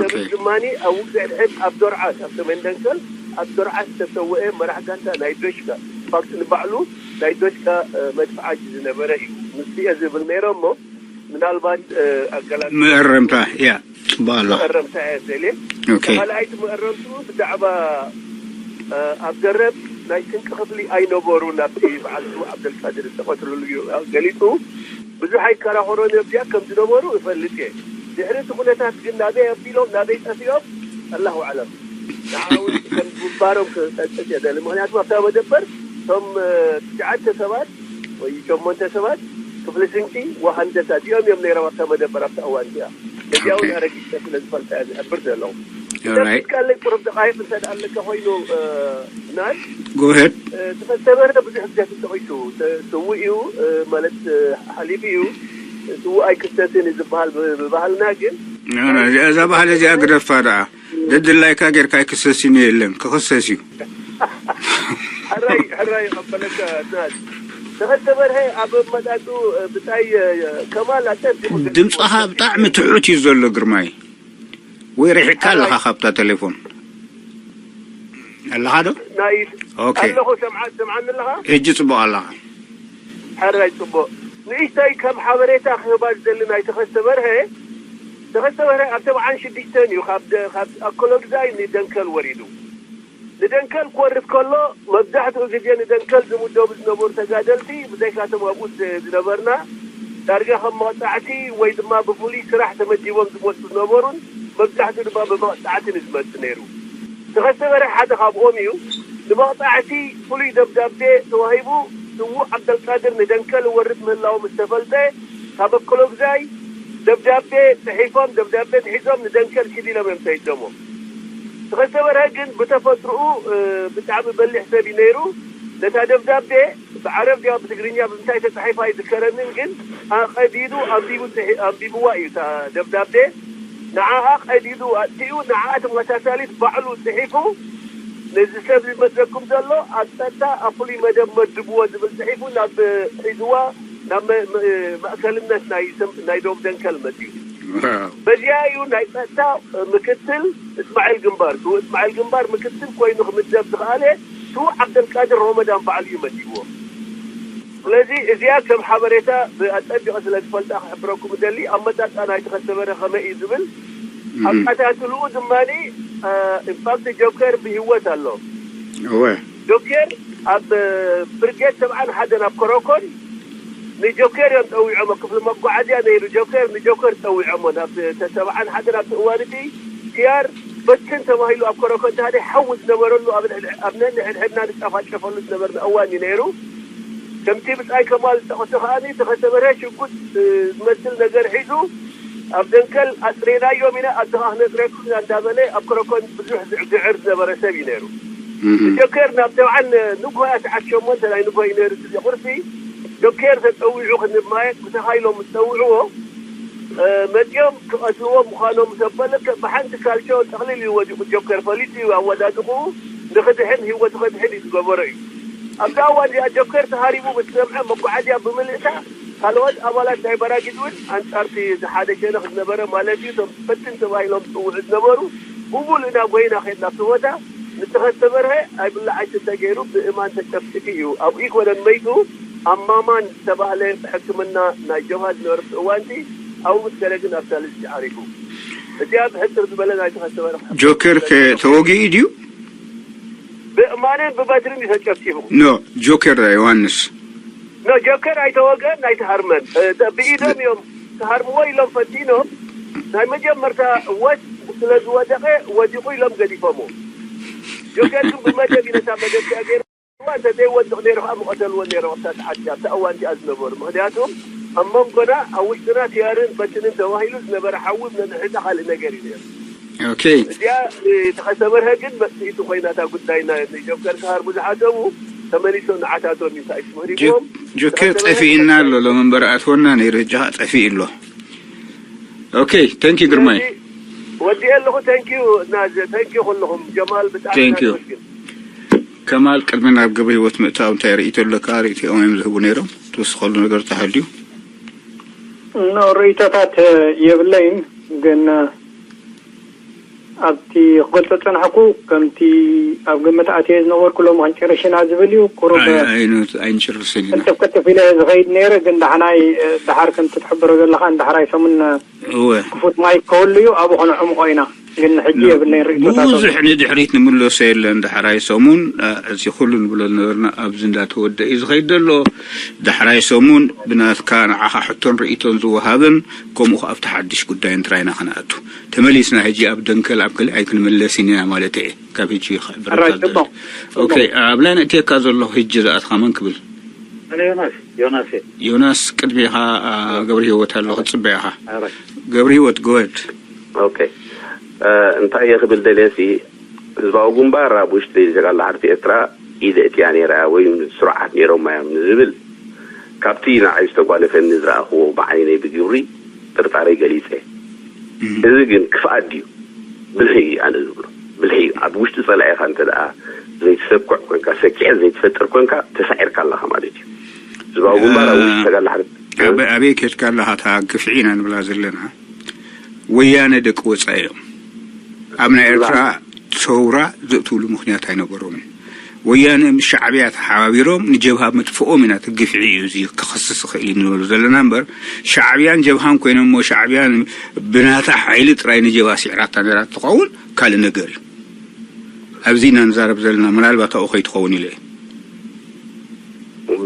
ሰብት ድማኒ ኣብ ውግእ ድሕድ ኣብ ዶርዓት ኣብ ሰሜን ደንከል ኣብ ዶርዓት ዝተሰወአ መራሕ ጋንታ ናይ ዶሽካ ፋክት ንባዕሉ ናይ ዶሽካ መድፍዓጅ ዝነበረ እዩ ምስ እየ ዝብል ነይረ እሞ ምናልባት ኣገላ መእረምታ እያ ጽቡቅ ኣሎ መእረምታ እያ ዘልየ ኦኬ ካልኣይቲ መእረምቱ ብዛዕባ ኣብ ገረብ ናይ ስንቂ ክፍሊ ኣይነበሩን ኣብቲ በዓል ስዉእ ዓብደልቃድር ዝተቐትልሉ እዩ ገሊጹ ብዙሕ ኣይከራኸሮን እዮም እዚኣ ከም ዝነበሩ እፈልጥ እየ ድሕሪ እቲ ኩነታት ግን ናበይ ኣቢሎም ናበይ ጠፊኦም ኣላሁ ኣዕለም ንዓውን ከም ግንባሮም ክጠቅስ እየ ደሊ ምክንያቱ ኣብታ መደበር እቶም ትሽዓተ ሰባት ወይ ሸሞንተ ሰባት ክፍሊ ስንቂ ወሃንደሳ እዚኦም እዮም ነይሮም ኣብታ መደበር ኣብታ እዋን እዚኣ እዚኣ እውን ኣረጊፀ ስለ ዝፈልጣ እያ ዝሕብር ዘለኹ Alright. ካለይ ቁሩብ ደቃይቅ እንተ ደኣ ኣለካ ኮይኑ፣ እ፣ ናይ Go ahead. እ፣ ተኸስተ በርሀ ብዙሕ ግዜ ተጠቒሱ፣ ተ- ስዉእ እዩ፣ እ፣ ማለት፣ እ፣ ሓሊፉ እዩ። ስዉእ ኣይክሰስን እዩ ዝበሃል ብ- ብባህልና። ግን እዛ ባህል እዚኣ ግደፋ ደኣ። ደድላይካ ጌርካ ኣይክሰስን እዩ የለን፣ ክኽሰስ እዩ። ሕራይ ሕራይ ይቐበለካ ናት። ተኸስተ በርሀ ኣብ መጣጡ፣ እ፣ ብጣይ፣ እ፣ ከማል ኣጠቢቑ ገሊጽዎ። ድምፅኻ ብጣዕሚ ትሑት እዩ ዘሎ ግርማይ። ወይ ርሒቕካ ኣለኻ ካብታ ቴሌፎን ኣለኻ ዶ? ናይ ኦኬ። ኣለኹ። ሰምዓ- ሰምዓኒ ኣለኻ? ሕጂ ፅቡቕ ኣለኻ። ሕራይ ጽቡቕ። ንእሽተይ ከም ሓበሬታ ክህባ ዝደሊ ናይ ተኸስተ በርሀ፣ ተኸስተ በርሀ ኣብ ሰብዓን ሽዱሽተን እዩ ካብ ደ- ካብ ኣኮሎግዛይ ንደንከል ወሪዱ። ንደንከል ክወርድ ከሎ መብዛሕትኡ ግዜ ንደንከል ዝምደቡ ዝነበሩ ተጋደልቲ፣ ብዘይካቶም ኣብኡ ዝ- ዝነበርና ዳርጋ ከም መቕጻዕቲ ወይ ድማ ብፍሉይ ስራሕ ተመዲቦም ዝመጹ ዝነበሩን መብዛሕትኡ ድማ ብመቕጻዕቲ ንዝመጽእ ነይሩ። ተኸስተ በርሀ ሓደ ካብኦም እዩ። ንመቕጻዕቲ ፍሉይ ደብዳቤ ተዋሂቡ፣ ስዉእ ዓብደልቃድር ንደንከል ወርድ ምህላው ምስ ተፈልጠ፣ ካብ ኣኮሎግዛይ ደብዳቤ ጽሒፎም፣ ደብዳቤ ንሒዞም ንደንከል ሽዲሎም እዮም ሰይዶሞ። ተኸስተ በርሀ ግን ብተፈጥሮኡ፣ እ፣ ብጣዕሚ በሊሕ ሰብ እዩ ነይሩ። ነታ ደብዳቤ ብዓረብ ድያ ብትግርኛ ብምንታይ ተጻሒፋ ኣይዝከረንን፣ ግን ኣቐዲዱ ኣንቢቡ ጽሒ- ኣንቢብዋ እዩ እታ ደብዳቤ። ንዓኣ ቀዲዱ ኣጥፊኡ፣ ንዓኣ ተመሳሳሊት ባዕሉ ጽሒፉ፣ ነዚ ሰብ ዝመጸኩም ዘሎ ኣብ ጸጥታ ኣብ ፍሉይ መደብ መድብዎ ዝብል ጽሒፉ ናብ ሒዝዋ ናብ መ- መ- ማእከልነት ናይ ስም- ናይ ደቡብ ደንከል መጺኡ። በዚኣ እዩ ናይ ጸጥታ ምክትል እስማዒል ግንባር፣ ስዉእ እስማዒል ግንባር ምክትል ኮይኑ ክምደብ ዝኸኣለ ስዉእ ዓብደልቃድር ሮመዳን ባዕሉ እዩ መዲብዎ። ስለዚ እዚኣ ከም ሓበሬታ ብኣጸቢቐ ስለ ዝፈልጣ ክሕብረኩም እደሊ። ኣመጻጽኣ ናይ ተኸስተ በርሀ ከመይ እዩ ዝብል ኣከታትልኡ ድማ ኢንፋክት ጆከር ብህይወት ኣሎ። እወ ጆኬር ኣብ ብርጌድ ሰብዓን ሓደን ኣብ ኮሮኮን ንጆኬር እዮም ጠዊዖሞ። ክፍሊ መጓዓዝያ ነይሩ ጆኬር፣ ንጆኬር ጠዊዖሞ ናብ ሰብዓን ሓደን። ኣብቲ እዋን እቲ ቲያር በትን ተባሂሉ ኣብ ኮሮኮን ተሃደ ሓዊ ዝነበረሉ ኣብ ልዕሊ- ኣብ ነንሕድሕድና ንጫፋጨፈሉ ዝነበርና እዋን እዩ ነይሩ። ከምቲ ብጻይ ከማል ዝጠቐሶ ከኣ ተኸስተ በርሀ ሽጉጥ ዝመስል ነገር ሒዙ ኣብ ደንከል ኣጽሬናዮም ኢና፣ ኣብዚኻ ክነጽረኩም ኢና እንዳበለ ኣብ ኮረኮን ብዙሕ ዝዕግዕር ዝነበረ ሰብ እዩ ነይሩ። ጆኬር ናብ ሰብዓን ንግሆ እያ፣ ሰዓት ሸሞንተ ናይ ንግሆ እዩ ነይሩ እቲ ቁርሲ። ጆኬር ተጸዊዑ ክንማየጥ ምሳኻ ኢሎም ምስ ጸውዕዎ፣ እ፣ መጺኦም ክቐትልዎ ምዃኖም ምስ ኣበለ፣ ከ- ብሓንቲ ካልሾ ጠቕሊል እዩ ወዲቑ። ጆኬር ፈሊጡ እዩ ኣወዳድቑ፣ ንኽድሕን ህይወቱ ከድሕን እዩ ዝገበሮ እዩ። ኣብዛ እዋን እዚኣ ጆኬር ተሃሪቡ ምስ ሰምዐ፣ መጓዓዝያ ብምልእታ፣ ካልኦት ኣባላት ናይ በራጊድ እውን ኣንጻርቲ እዚ ሓደ ሸነኽ ዝነበረ ማለት እዩ፣ እቶም ፈትን ተባሂሎም ዝጽውዑ ዝነበሩ፣ ብሙሉእ ናብ ጎይና ከይድና ኣብቲ ቦታ ንተኸስተ በርሀ ኣይብላዕ ኣይስተ ገይሩ ብእማን ተጨፍጭፉ እዩ። ኣብኡ ኣይኮነን መይቱ፣ ኣብ ማማን ዝተባህለ ሕክምና ናይ ጀብሃ ዝነበረ እዋንቲ ኣብኡ ምስ ገለ ግን ኣብ ሳልስቲ ዓሪፉ። እዚኣ ብሕጽር ዝበለ ናይ ተኸስተ በርሀ ጆከር ከ ተወጊኡ ድዩ? ብእማንን ብበትርን እዩ ተጨፍጭፉ። ኖ፣ ጆከር ዮሃንስ። ኖ፣ ጆከር ኣይተወገን ኣይተሃርመን። እ፣ ተ- ብኢዶም እዮም ተሃርምዎ ኢሎም ፈቲኖም። ናይ መጀመርታ ወስ ስለ ዝወደቐ ወዲቑ ኢሎም ገዲፎምዎ። ጆከር ግን ብመደብ እዩ ነታ መደብ እዚኣ ገይሩ። እዋ እንተዘይወድቕ ነይሩ ከዓ ምቐተልዎ ነይሮም ኣብታ ሰዓት እዚኣ፣ ኣብታ እዋን እዚኣ ዝነበሩ። ምኽንያቱ ኣብ መንጎና፣ ኣብ ውሽጥና ቲያርን በትንን ተባሂሉ ዝነበረ ሓዊ ነንሕድሕድና ካልእ ነገር እዩ ነይሩ። ኦኬ። እዚኣ እ፣ ተኸስተ በርሀ ግን መጽኢቱ ኮይና እታ ጉዳይ። ና- ንጆከር ክሃርሙ ዝሓሰቡ ተመሊሶም ንዓታቶም እዩ እንታይ ስሙ ሂቦም። ጆከር ጠፊእና ኣሎ ሎም እምበር ኣትወና ነይሩ፣ ሕጂ ከዓ ጠፊእ ኣሎ። ኦኬ። ተንኪ ግርማይ። ወዲ ኣለኹ። ተንኪዩ ናዘ፣ ተንኪዩ ኩልኹም። ጀማል ብጣዕሚ Thank you። እናመስግን። ከማል፣ ቅድሚ ናብ ግብሪ ህይወት ምእታው እንታይ ርእይቶ ኣለካ? ርእይቶኦም እዮም ዝህቡ ነይሮም። ትውስኸሉ ነገር ተሃልዩ? ኖ፣ ርእይቶታት የብለይን፣ ግን ኣብቲ ክገልጾ ዝጸናሕኩ፣ ከምቲ ኣብ ግምት ኣትየ ዝነበርኩ ሎሚ ክንጨርሽ ኢና ዝብል እዩ። ቁሩብ ኣይ- ኣይኑ- ኣይንጭርስን ኢና። ቅልጥፍ ቅልጥፍ ኢለ ዝኸይድ ነይረ፣ ግን ዳሕናይ፣ ዳሓር ከምቲ ትሕብሮ ዘለኻ፣ ንዳሕራይ ሰሙን እወ። ክፉት ማይ ክህሉ እዩ፣ ኣብኡ ከነዕምቆ ኢና። ግን ሕጂ የብለይን ርእይቶታት። ብዙሕ ንድሕሪት ንምለሶ የለን። ዳሕራይ ሰሙን፣ እ፣ እዚ ኩሉ ንብሎ ዝነበርና ኣብዚ እንዳተወደ እዩ ዝኸይድ ዘሎ። ዳሕራይ ሰሙን ብናትካ ንዓኻ ሕቶን ርእይቶን ዝወሃብን፣ ከምኡ ከኣ ኣብቲ ሓድሽ ጉዳይን ጥራይና ክንኣቱ። ተመሊስና ሕጂ ኣብ ደንከል ኣብ ገለ ኣይክንምለስን ኢና ማለት እየ። ካብ ሕጂ ይኽሕብረካ ሕራይ ዘሎ። ጽቡቕ። ኦኬ፣ ኣብ ላይ ነእትየካ ዘለኹ ሕጂ ዝኣትኻ መን ክብል? ኣነ ዮናስ፣ ዮናስ እየ። ዮናስ፣ ቅድሜኻ፣ አ፣ ገብረ ህይወት ኣሎ፣ ክጽበ ኢኻ። ሕራይ። ገብረ ህይወት፣ go ahead። ኦኬ። እንታይ እየ ክብል ደልየ ሲ፣ ህዝባዊ ግንባር ኣብ ውሽጢ ተጋድሎ ሓርነት ኤርትራ ኢድ ኣእትያ ነይራ ወይ ስሩዓት ነይሮማ እዮም ንዝብል፣ ካብቲ ንዓይ ዝተጓነፈኒ ዝረኣኽዎ ብዓይነይ ብግብሪ ጥርጣረይ ገሊጸ። እዚ ግን ክፍኣት ድዩ? ብልሒ እዩ ኣነ ዝብሎ። ብልሒ እዩ። ኣብ ውሽጢ ጸላኢኻ እንተ ደኣ ዘይትሰኩዕ ኮንካ፣ ሰኪዐ ዘይትፈጥር ኮንካ፣ ተሳዒርካ ኣለኻ ማለት እዩ። ህዝባዊ ግንባር ኣብ ውሽጢ ተጋድሎ ሓርነት ኣበይ ከድካ ኣለኻ? እታ ግፍዒ ኢና ንብላ ዘለና። ወያነ ደቂ ወጻኢ እዮም። ኣብ ናይ ኤርትራ ሰውራ ዘእትውሉ ምኽንያት ኣይነበሮምን። ወያነ ምስ ሻዕብያ ተሓባቢሮም ንጀብሃ መጥፍኦም ኢና፣ እቲ ግፍዒ እዩ እዚ ክኸስስ ይኽእል እዩ ንበሉ ዘለና እምበር፣ ሻዕብያን ጀብሃን ኮይኖም እሞ ሻዕብያን ብናታ ሓይሊ ጥራይ ንጀብሃ ስዒራታ ነይራ ትኸውን ካልእ ነገር እዩ። ኣብዚ ኢና ንዛረብ ዘለና፣ ምናልባት ኣብኡ ከይትኸውን ኢለ እየ።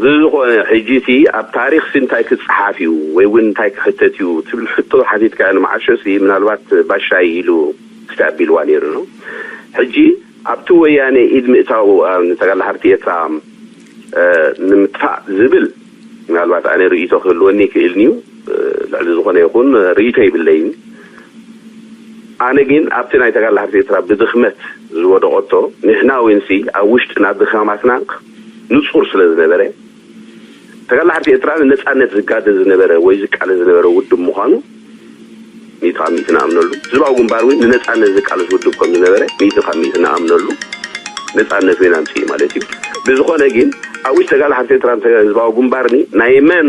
ብዝኾነ ሕጂ እቲ ኣብ ታሪኽ ሲ እንታይ ክጸሓፍ እዩ ወይ እውን እንታይ ክሕተት እዩ ትብል ሕቶ ሓቲትካ ንመዓሾ ሲ ምናልባት ባሻይ ኢሉ ክስቲ ኣቢልዋ ነይሩ ነው። ሕጂ ኣብቲ ወያነ ኢድ ምእታው ኣብ ንተጋድሎ ሓርነት ኤርትራ ንምጥፋእ ዝብል ምናልባት ኣነ ርእይቶ ክህልወኒ ይክእልኒ እዩ። ልዕሊ ዝኾነ ይኹን ርእይቶ ይብለይን። ኣነ ግን ኣብቲ ናይ ተጋድሎ ሓርነት ኤርትራ ብድኽመት ዝወደቐቶ ንሕና እውንሲ ኣብ ውሽጥና ድኻማትና ንጹር ስለ ዝነበረ፣ ተጋድሎ ሓርነት ኤርትራ ንነጻነት ዝጋደል ዝነበረ ወይ ዝቃለስ ዝነበረ ውድብ ምዃኑ ሚእቲ ካብ ሚእቲ ንኣምነሉ። ህዝባዊ ግንባር እውን ንነጻነት ዝቃለስ ውድብ ከም ዝነበረ ሚእቲ ካብ ሚእቲ ንኣምነሉ። ነጻነት እውን ኣምጽኡ ማለት እዩ። ብዝኾነ ግን ኣብ ውሽጢ ተጋድሎ ሓርነት ኤርትራ ህዝባዊ ግንባርኒ ናይ መን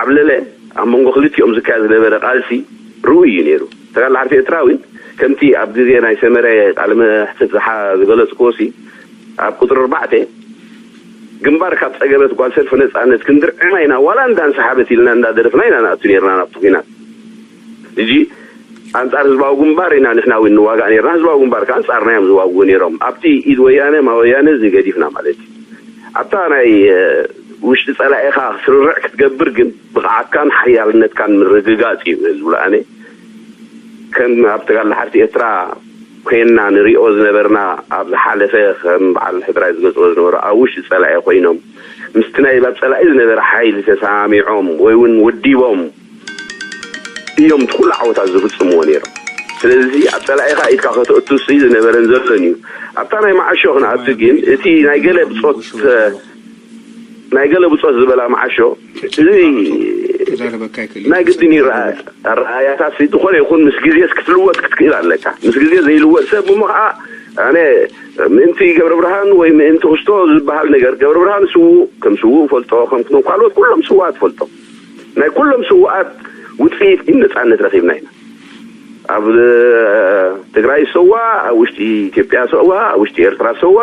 ዓብለለ ኣብ መንጎ ክልቲኦም ዝካየድ ዝነበረ ቃልሲ ርኡይ እዩ ነይሩ። ተጋድሎ ሓርነት ኤርትራ እውን ከምቲ ኣብ ግዜ ናይ ሰመረ ቃለ መሕትት ዝሓ-፣ ዝገለጽክዎ ሲ ኣብ ቁጽሪ ኣርባዕተ ግንባር ካብ ጸገበት ጓል ሰልፊ ነጻነት ክንድርዕማ ኢና፣ ዋላ እንዳንሰሓበት ኢልና እንዳደረፍና ኢና ንኣቱ ነይርና ናብቲ ኲናት። ሕጂ ኣንጻር ህዝባዊ ግንባር ኢና ንሕና እውን ንዋጋእ ነይርና፣ ህዝባዊ ግንባር ከኣ ኣንጻርና እዮም ዝዋግኡ ነይሮም። ኣብቲ ኢድ ወያነ ማ ወያነ እዚ ገዲፍና ማለት እዩ። ኣብታ ናይ ውሽጢ ጸላኢኻ ስርርዕ ክትገብር ግን ብቕዓትካን ሓያልነትካን ምርግጋጽ እዩ ዝብሎ ኣነ። ከም ኣብ ተጋድሎ ሓርነት ኤርትራ ኮይንና ንሪኦ ዝነበርና ኣብ ዝሓለፈ ከም በዓል ሕድራይ ዝገልጽዎ ዝነበሩ ኣብ ውሽጢ ጸላኢ ኮይኖም ምስቲ ናይ ኣብ ጸላኢ ዝነበረ ሓይሊ ተሰማሚዖም ወይ እውን ወዲቦም እዮም እቲ ኩሉ ዓወታት ዝፍጽምዎ ነይሮም። ስለዚ ኣብ ጸላኢኻ ኢድካ ከተእቱ ሲ ዝነበረን ዘሎን እዩ። ኣብታ ናይ መዓሾ ክንኣቱ ግን እቲ ናይ ገለ ብጾት ናይ ገለ ብጾት ዝበላ መዓሾ እዚ ናይ ግድን ይረኣ ኣረኣያታት ሲ ዝኾነ ይኹን ምስ ግዜ ክትልወጥ ክትክእል ኣለካ። ምስ ግዜ ዘይልወጥ ሰብ እሞ ከዓ ኣነ ምእንቲ ገብረ ብርሃን ወይ ምእንቲ ክስቶ ዝበሃል ነገር ገብረ ብርሃን ስዉእ ከም ስዉእ ፈልጦ ከም ካልኦት ኩሎም ስዉኣት ፈልጦ ናይ ኩሎም ስዉኣት ውፅኢት ግን ነፃነት ረኺብና ኢና። ኣብ ትግራይ ሰዋ ኣብ ውሽጢ ኢትዮጵያ ሰዋ ኣብ ውሽጢ ኤርትራ ሰዋ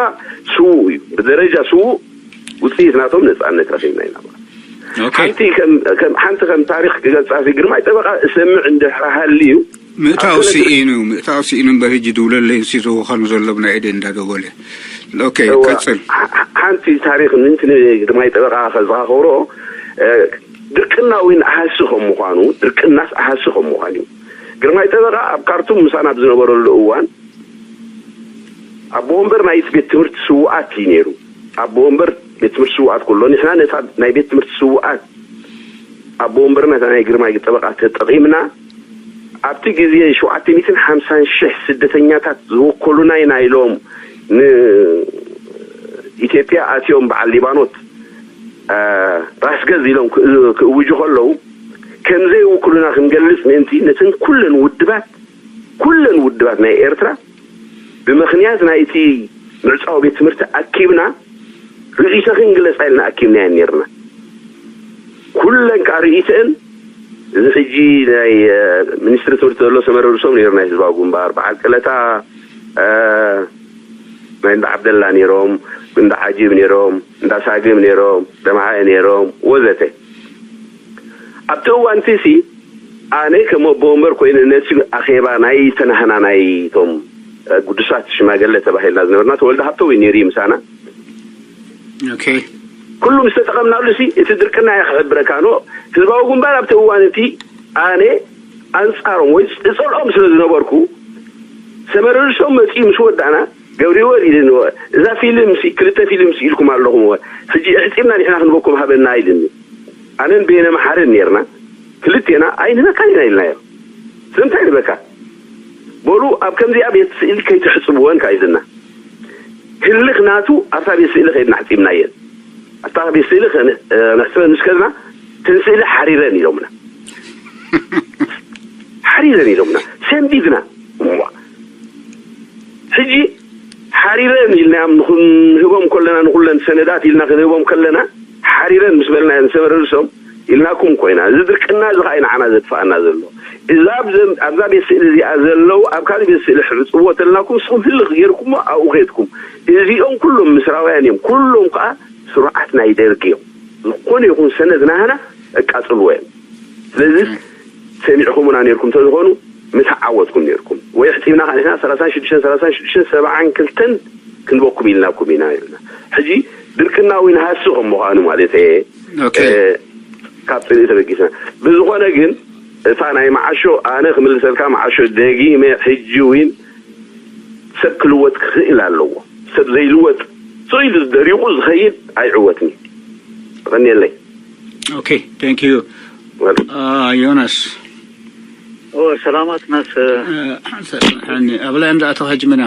ስዉእ እዩ። ብደረጃ ስዉእ ውፅኢት ናቶም ነፃነት ረኺብና ኢና። ሓንቲ ከም ሓንቲ ከም ታሪክ ክገልፃ ግርማይ ጠበቃ እሰምዕ እንድሕር ሃልዩ ምእታው ስኢኑ ምእታው ስኢኑ እምበር ሕጂ ድውለለይ ንሲ ዘወኸኑ ዘሎ ብናይ ኢደ እንዳደወለ ኦኬ ቀፅል። ሓንቲ ታሪክ ምንቲ ግርማይ ጠበቃ ከዘኻኸሮ ድርቅና እውን ኣሃሲ ከም ምኳኑ ድርቅናስ ኣሃሲ ከም ምኳኑ እዩ። ግርማይ ጠበቃ ኣብ ካርቱም ምሳና ኣብ ዝነበረሉ እዋን ኣቦ ወንበር ናይ ቤት ትምህርቲ ስውኣት እዩ ነይሩ። ኣቦ ወንበር ቤት ትምህርቲ ስውኣት ከሎ ንሕና ነታ ናይ ቤት ትምህርቲ ስውኣት ኣቦ ወንበር ነታ ናይ ግርማይ ጠበቃ ተጠቒምና ኣብቲ ግዜ ሸውዓተ ሚእትን ሓምሳን ሽሕ ስደተኛታት ዝወከሉና ኢና ኢሎም ንኢትዮጵያ ኣትዮም በዓል ሊባኖት ራስገዝ ኢሎም ክእውጁ ከለዉ ከም ዘይውክሉና ክንገልጽ ምእንቲ ነተን ኩለን ውድባት ኩለን ውድባት ናይ ኤርትራ ብምኽንያት ናይቲ ምዕጻው ቤት ትምህርቲ ኣኪብና ርእይቶኽን ግለጻ ኢልና ኣኪብናየን ነይርና። ኩለን ከዓ ርእይተን እዚ ሕጂ ናይ ሚኒስትሪ ትምህርቲ ዘሎ ሰመረ ርእሶም ነይሩ ናይ ህዝባዊ ግንባር በዓል ቀለታ ናይ እንዳ ዓብደላ ነይሮም፣ እንዳ ዓጂብ ነይሮም፣ እንዳ ሳግም ነይሮም፣ ደምሃየ ነይሮም ወዘተ። ኣብቲ እዋን እቲ ሲ ኣነ ከም ኣቦ ወንበር ኮይነ ነቲ ኣኼባ ናይ ተናህና ናይ ቶም ግዱሳት ሽማገለ ተባሂልና ዝነበርና ተወልደ ሃብተው እዩ ነይሩ ምሳና። ኦኬ። ኩሉ ምስ ተጠቐምናሉ ሲ እቲ ድርቅና እየ ክሕብረካ ኖ ህዝባዊ ግንባር ኣብቲ እዋን እቲ ኣነ ኣንጻሮም ወይ እጸልኦም ስለ ዝነበርኩ ሰመረ ርእሶም መጺኡ ምስ ወዳእና ገብሪወል ኢልኒ እዛ ፊልም ሲ ክልተ ፊልም ሲ ኢልኩም ኣለኹም ሕጂ እሕጺርና ንሕና ክንበኩም ሃበና ኢልኒ። ኣነን ቤነ መሓርን ነርና ክልቴና ኣይንህበካን ኢና ኢልናዮ። ስለምንታይ ንበካ? በሉ ኣብ ከምዚኣ ቤት ስእሊ ከይትሕፅብወን ካይዝና ህልኽ ናቱ ኣብታ ቤት ስእሊ ከይድና ሕፂብናየን ኣብታ ቤት ስእሊ ንሕፅበን ምስ ከድና ተን ስእሊ ሓሪረን ኢሎምና ሓሪረን ኢሎምና ሰንቢድና ሕጂ ሓሪረን ኢልናዮም ንክንህቦም ከለና ንኩለን ሰነዳት ኢልና ክንህቦም ከለና ሓሪረን ምስ በልናዮ ንሰበረ ርእሶም ኢልናኩም ኮይና እዚ ድርቅና እዚ ከዓ ንዓና ዘጥፋኣና ዘሎ እዛ ኣብዛ ቤት ስእሊ እዚኣ ዘለው ኣብ ካልእ ቤት ስእሊ ሕፅብዎ ተልናኩም ንስኹም ህልኽ ገይርኩሞ ኣብኡ ከይድኩም እዚኦም ኩሎም ምስራውያን እዮም ኩሎም ከዓ ስሩዓት ናይ ደርግ እዮም ዝኾነ ይኹን ሰነድ ናህና ኣቃፅልዎ እዮም ስለዚ ሰሚዕኹምና ነርኩም ተዝኾኑ ምተዓወትኩም ነርኩም ወይ ሕፂብና ካሊስና ሰላሳን ሽዱሽተን ሰላሳን ሽዱሽተን ሰብዓን ክልተን ክንበኩም ኢልናኩም ኢና ይብልና ሕጂ ድርቅና እውን ሃሲ ከም ምዃኑ ማለት እየ ካብ ፅርኢ ተበጊስና ብዝኾነ ግን እታ ናይ መዓሾ ኣነ ክምልሰልካ መዓሾ ደጊመ ሕጂ እውን ሰብ ክልወጥ ክኽእል ኣለዎ ሰብ ዘይልወጥ ስቕ ኢሉ ደሪቑ ዝኸይድ ኣይዕወትን እዩ ቀኒየለይ Okay, thank you. Uh, ዮናስ ሰላማት ናስ ሓኒ ኣብ ላይ እንዳ ኣተኻ ጅምና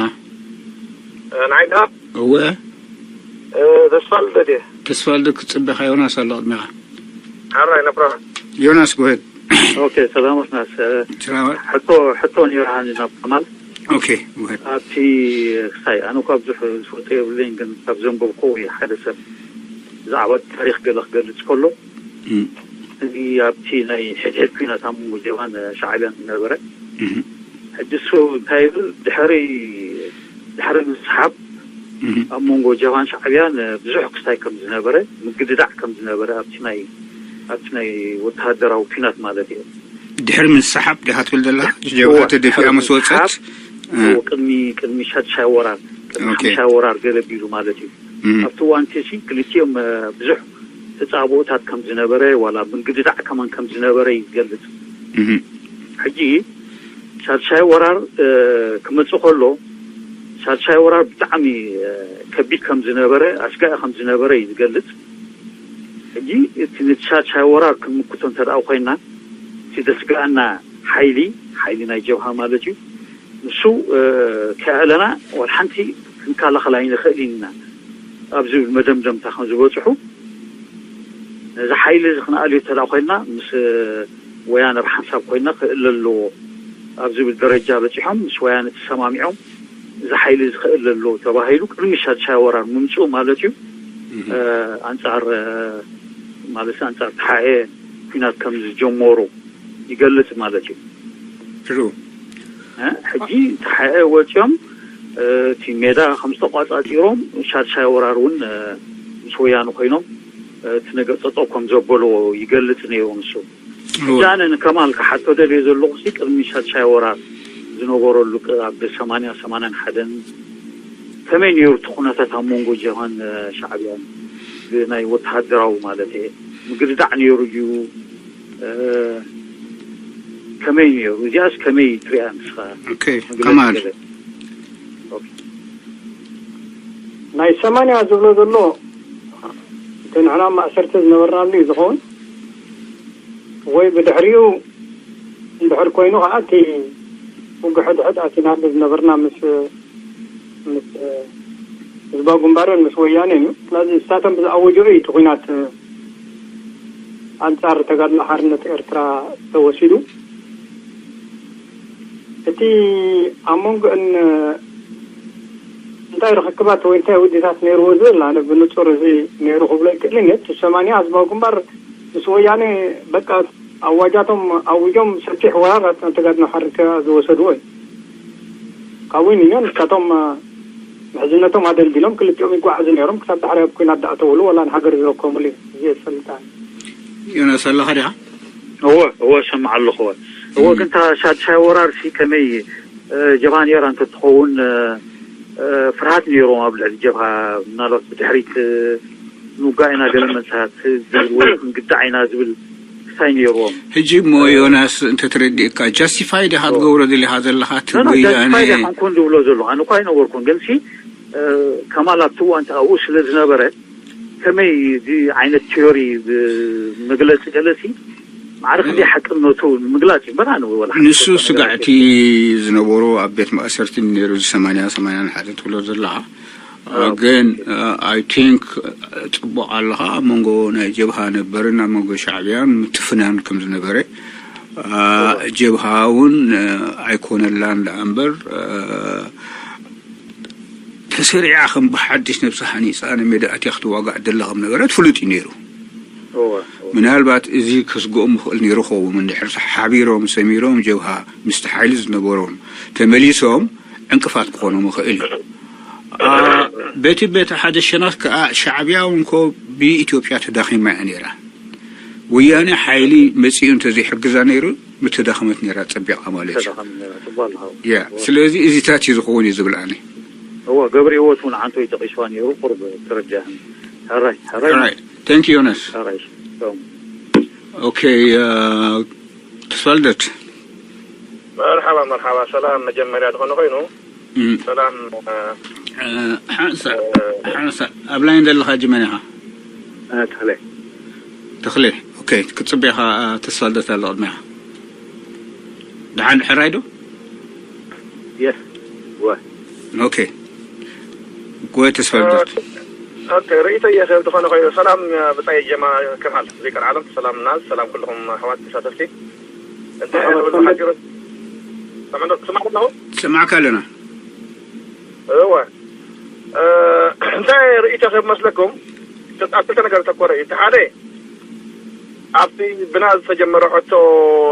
ናይ ዳ እወ ተስፋ ልደት እየ ተስፋ ልደት ክትፅበኻ ዮናስ ኣሎ ቅድሚኻ ሓራይ ነብራ ዮናስ ጎሄድ ኦኬ ሰላማት ናስ ሰላማት ሕቶ ሕቶ ነይራሃኒ ናብ ከማል ኦኬ ጎሄድ ኣብቲ ክሳይ ኣነ እኳ ብዙሕ ዝፈልጦ የብለይን ግን ካብ ዘንበብኮ ወይ ሓደ ሰብ ብዛዕባ ታሪክ ገለ ክገልፅ ከሎ እዚ ኣብቲ ናይ ሕድሕድ ኩናት ኣብ መንጎ ጀብሃን ሻዕብያን ዝነበረ ሕጂ እሱ እንታይ ይብል ድሕሪ ድሕሪ ምስሓብ ኣብ መንጎ ጀብሃን ሻዕብያን ብዙሕ ክስታይ ከም ዝነበረ ምግድዳዕ ከም ዝነበረ ኣብቲ ናይ ኣብቲ ናይ ወተሃደራዊ ኩናት ማለት እዩ ድሕሪ ምስሓብ ዲኻ ትብል ዘላ ጀብሃ ተደፊኣ ምስ ወፀት ቅድሚ ቅድሚ ሻድሻይ ወራር ቅድሚ ሓምሻይ ወራር ገለ ቢሉ ማለት እዩ ኣብቲ እዋን እቲ ክልቲኦም ብዙሕ ተፃብኦታት ከም ዝነበረ ዋላ ምግድዳዕ ከማን ከም ዝነበረ እዩ ዝገልፅ ሕጂ ሳልሳይ ወራር ክመፅእ ከሎ ሳልሳይ ወራር ብጣዕሚ ከቢድ ከም ዝነበረ ኣስጋኢ ከም ዝነበረ እዩ ዝገልፅ ሕጂ እቲ ነቲ ሳልሳይ ወራር ክንምክቶ እንተ ኮይና እቲ ዘስግኣና ሓይሊ ሓይሊ ናይ ጀብሃ ማለት እዩ ንሱ ከዕለና ዋላ ሓንቲ ክንከላኸል ኣይንኽእል ኢና ኣብ ዝብል መደምደምታ ከም ዝበፅሑ ነዚ ሓይሊ እዚ ክንኣልዮ እንተ ኮይና ምስ ወያነ ብሓንሳብ ኮይና ክእለ ኣለዎ ኣብ ዝብል ደረጃ በፂሖም ምስ ወያነ ተሰማሚዖም እዚ ሓይሊ እዚ ክእለ ኣለዎ ተባሂሉ ቅድሚ ሻድሻይ ወራር ምምፅኡ ማለት እዩ ኣንፃር ማለት ኣንፃር ተሓኤ ኩናት ከም ዝጀመሩ ይገልፅ ማለት እዩ True. ሕጂ ተሓኤ ወፂኦም እቲ ሜዳ ከም ዝተቋፃፂሮም ሻድሻይ ወራር እውን ምስ ወያነ ኮይኖም እቲ ነገር ጠጠው ከም ዘበልዎ ይገልፅ ነይሩ ንሱ ሕጂ ኣነ ንከማል ክሓቶ ደልየ ዘለኹ ሲ ቅድሚ ሻድሻይ ወራር ዝነበረሉ ኣብ ሰማንያ ሰማንያን ሓደን ከመይ ነይሩ እቲ ኩነታት ኣብ መንጎ ጀብሃን ሻዕብያን ብናይ ወተሃደራዊ ማለት እየ ምግድዳዕ ነይሩ ድዩ ከመይ ነይሩ እዚኣስ ከመይ ትሪኣ ንስኻ ከማል ናይ ሰማንያ ዝብሎ ዘሎ እቲ ንሕና ማእሰርቲ ዝነበርናሉ እዩ ዝኸውን ወይ ብድሕሪኡ እንድሕር ኮይኑ ከዓ እቲ ውግሐ ድሕድ ኣቲናሉ ዝነበርና ምስ ምስ ህዝባዊ ግንባርን ምስ ወያኔን እዩ። ስለዚ ንሳቶም ብዝኣወጅኦ እዩ እቲ ኲናት ኣንጻር ተጋድሎ ሓርነት ኤርትራ ተወሲዱ። እቲ ኣብ መንጎአን እንታይ ርኽክባት ወይ እንታይ ውዲታት ነይርዎ ዝብል ኣነ ብንጹር እዚ ነይሩ ክብሎ ኣይክእልን እየ። እቲ ሰማንያ ህዝባዊ ግንባር ምስ ወያኔ በቃ ኣዋጃቶም ኣዊጆም ሰፊሕ ወራር ኣብ ተጋድሎ ሓርነት ዝወሰድዎ እዩ። ካብኡ ንዮ ንሳቶም ምሕዝነቶም ኣደልዲሎም ክልቲኦም ይጓዓዙ ነይሮም ክሳብ ዳሕራይ ኣብ ኲናት ዝኣተውሉ ወላ ንሃገር ዝረከሙሉ እዩ። እዚ እየ ዝፈልጥ ኣነ። ዮናስ ኣለኻ ዲኻ? እወ እወ እሰምዕ ኣለኹ እወ እወ ግን እታ ሳድሳይ ወራር ሲ ከመይ ጀብሃ ነይራ እንተትኸውን ፍርሃት ነይሮም ኣብ ልዕሊ ጀብሃ ምናልባት ብድሕሪት ንውጋእ ኢና ገለ መንሳት ዝብል ወይ ክንግዳዕ ኢና ዝብል ክስታይ ነይርዎም። ሕጂ እሞ ዮናስ እንተተረዲእካ ጃስቲፋይ ዲኻ ትገብሮ ደሊኻ ዘለኻ እቲ ወያነ ጃስቲፋይ ዲኻ ኮን ዝብሎ ዘለኹ ኣነ እኳ ኣይነበርኩን ግን ሲ ከማል ኣብቲ እዋን ኣብኡ ስለ ዝነበረ ከመይ እዚ ዓይነት ቲዮሪ መግለፂ ገለ ሲ ማዕረ ክንደይ ሓቅነቱ ንምግላጽ እዩ እምበር፣ ኣነ ወላ ሓደ ንሱ ሰብ ስጋዕቲ ዝነበሮ ኣብ ቤት ማእሰርቲ ነይሩ፣ እዚ ሰማንያ፣ ሰማንያ ሓደ ትብሎ ዘለኻ። ግን ኣይ ቲንክ ጽቡቕ ኣለኻ። ኣብ መንጎ ናይ ጀብሃ ነበርን ኣብ መንጎ ሻዕብያን ምትፍናን ከም ዝነበረ፣ ጀብሃ እውን ኣይኮነላን ደኣ እምበር፣ ተሰሪዓ ከም ብሓድሽ ነብሳ ሃኒፃ ንሜዳ ኣትያ ክትዋጋእ ደላ ከም ነበረት ፍሉጥ እዩ ነይሩ። ምናልባት እዚ ከስግኦም ይኽእል ነይሩ ኸውን፣ እንድሕር ሓቢሮም ሰሚሮም ጀብሃ ምስቲ ሓይሊ ዝነበሮም ተመሊሶም ዕንቅፋት ክኾኖም ይኽእል እዩ። በቲ ቤተ ሓደ ሸነኽ ከዓ ሻዕብያ እውን ኮ ብኢትዮጵያ ተዳኺማ እያ ነይራ። ወያነ ሓይሊ መፂኡ እንተዘይሕግዛ ነይሩ ምተዳኸመት ነይራ፣ ፀቢቓ ማለት እዩ። ያ ስለዚ እዚታት እዩ ዝኸውን እዩ ዝብል ኣነ። እዎ ገብረ ህይወት እውን ዓንቶ ይጠቂስዋ ነይሩ። ቁርብ ተረዳእኒ። ሕራይ ሕራይ። Right. Thank you, ዮናስ። ሕራይ። ሶም። ኦኬ። ተስፋልደት። መርሓባ መርሓባ። ሰላም መጀመርያ ዝኾነ ኮይኑ፣ ሰላም። ሓንሳ ሓንሳ ኣብ ላይን ዘለኻ ጅመን ኢኻ? ተኽለ። ተኽለ። ኦኬ። ክጽበኻ ተስፋልደት ኣሎ ቅድሚኻ። ደሓን ሕራይ ዶ? የስ። ወ። ኦኬ። ጎይ ተስፋልደት። ኦኬ። ርእይቶ እየ ሰብ ዝኾነ ኮይኑ፣ ሰላም ብጻይ ጀማ ከማል ዘይቀር ዓለም። ሰላም ናዝ፣ ሰላም ኩልኹም ኣሕዋት ተሳተፍቲ። እንታይ ሓጺሩ ስማዕ ኣለኹ? ስማዕካ ኣለና። እወ። እንታይ ርእይቶ ሰብ መስለኩም? ኣብ ክልተ ነገር ተኮረ እዩ። እቲ ሓደ ኣብቲ ብና ዝተጀመረ ሕቶ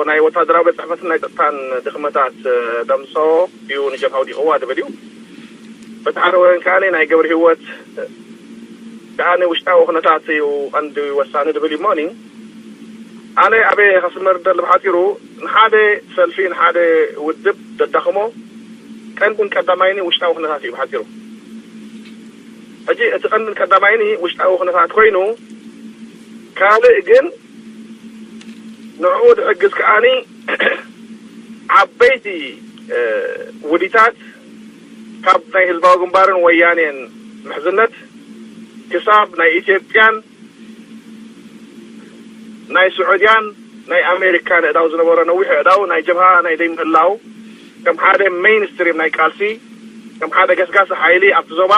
ናይ ወታደራዊ ቤት ጽሕፈትን ናይ ጸጥታን ድኽመታት ደምሶ እዩ ንጀብሃ ውዲቕዋ ድብል እዩ። በቲ ሓደ ወገን ከኣ ናይ ገብረ ህይወት ከኣ ውሽጣዊ ኩነታት እዩ ቀንዲ ወሳኒ ድብል እዩ እሞኒ። ኣነ ኣበይ ከስምር ደሊ ብሓጺሩ ንሓደ ሰልፊ ንሓደ ውድብ ደዳኽሞ ቀንድን ቀዳማይኒ ውሽጣዊ ኩነታት እዩ ብሓጺሩ። ሕጂ እቲ ቀንድን ቀዳማይኒ ውሽጣዊ ኩነታት ኮይኑ ካልእ ግን ንዕኡ ድሕግዝ ከኣኒ ዓበይቲ ውዲታት ካብ ናይ ህዝባዊ ግንባርን ወያኔን ምሕዝነት ክሳብ ናይ ኢትዮጵያን ናይ ስዑድያን ናይ ኣሜሪካን እዳው ዝነበሮ ነዊሕ እዳው ናይ ጀብሃ ናይ ደይምህላው ከም ሓደ ሜይንስትሪም ናይ ቃልሲ ከም ሓደ ገስጋሲ ሓይሊ ኣብቲ ዞባ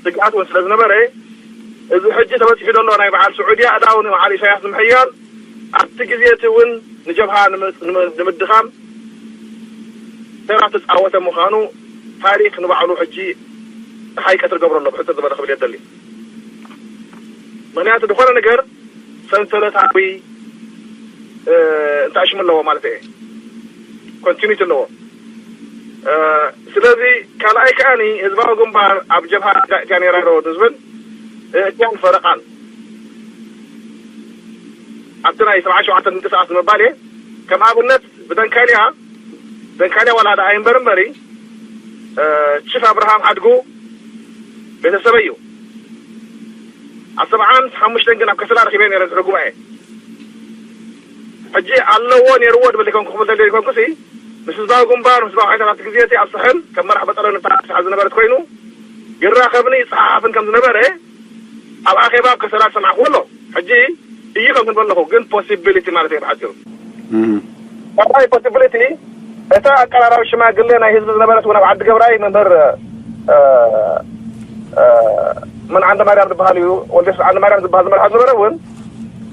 ስግኣት እውን ስለ ዝነበረ እዚ ሕጂ ተበፂሑ ዘሎ ናይ በዓል ስዑድያ እዳው ንበዓል ኢሳያስ ንምሕያል ኣብቲ ግዜ እቲ እውን ንጀብሃ ንምድኻም ተራ ተፃወተ ምዃኑ ታሪክ ንባዕሉ ሕጂ ፀሓይ ቀትሪ ገብሮ ኣሎ ብሕፅር ዝበለ ክብል የደሊ። ምክንያቱ ዝኾነ ነገር ሰንሰለታዊ እንታይ ሽም ኣለዎ ማለት እየ ኮንቲኒቲ ኣለዎ። ስለዚ ካልኣይ ከዓኒ ህዝባዊ ግንባር ኣብ ጀብሃ እንታይ እትያ ነይራ ዶ ዝብል እትያን ፈረቓን ኣብቲ ናይ ሰብዓ ሸውዓተ ምንቅስቃስ ንምባል እየ ከም ኣብነት ብደንካልያ ደንካልያ ዋላ ደኣ ይንበር እምበሪ ችፍ ኣብርሃም ሓድጉ ቤተሰበይ እዩ። ኣብ ሰብዓን ሓሙሽተን ግን ኣብ ከሰላ ረኺበ ነረ ድሕሪ ጉባኤ ሕጂ ኣለዎ ነይርዎ ድብል ይኮንኩ ክብል ደልየ ይኮንኩ ሲ ምስ ህዝባዊ ግንባር ምስ ህዝባዊ ሓይታት ኣብቲ ግዜ እቲ ኣብ ስሕል ከም መራሕ በጠረ ንታ ስሓል ዝነበረት ኮይኑ ይራኸብኒ ይፀሓሓፍን ከም ዝነበረ ኣብ ኣኼባ ኣብ ከሰላ ዝሰማዕኩዎ ኣሎ። ሕጂ እዩ ከም ክንበለኹ ግን ፖሲቢሊቲ ማለት እዩ ብሓፂሩ ካልኣይ ፖሲቢሊቲ እታ ኣቀራራቢ ሽማግሌ ናይ ህዝቢ ዝነበረት እውን ኣብ ዓዲ ገብራይ መምህር ምን ዓንደ ማርያም ዝበሃል እዩ ወልደስ ዓንደ ማርያም ዝበሃል ዝመርሓ ዝነበረ እውን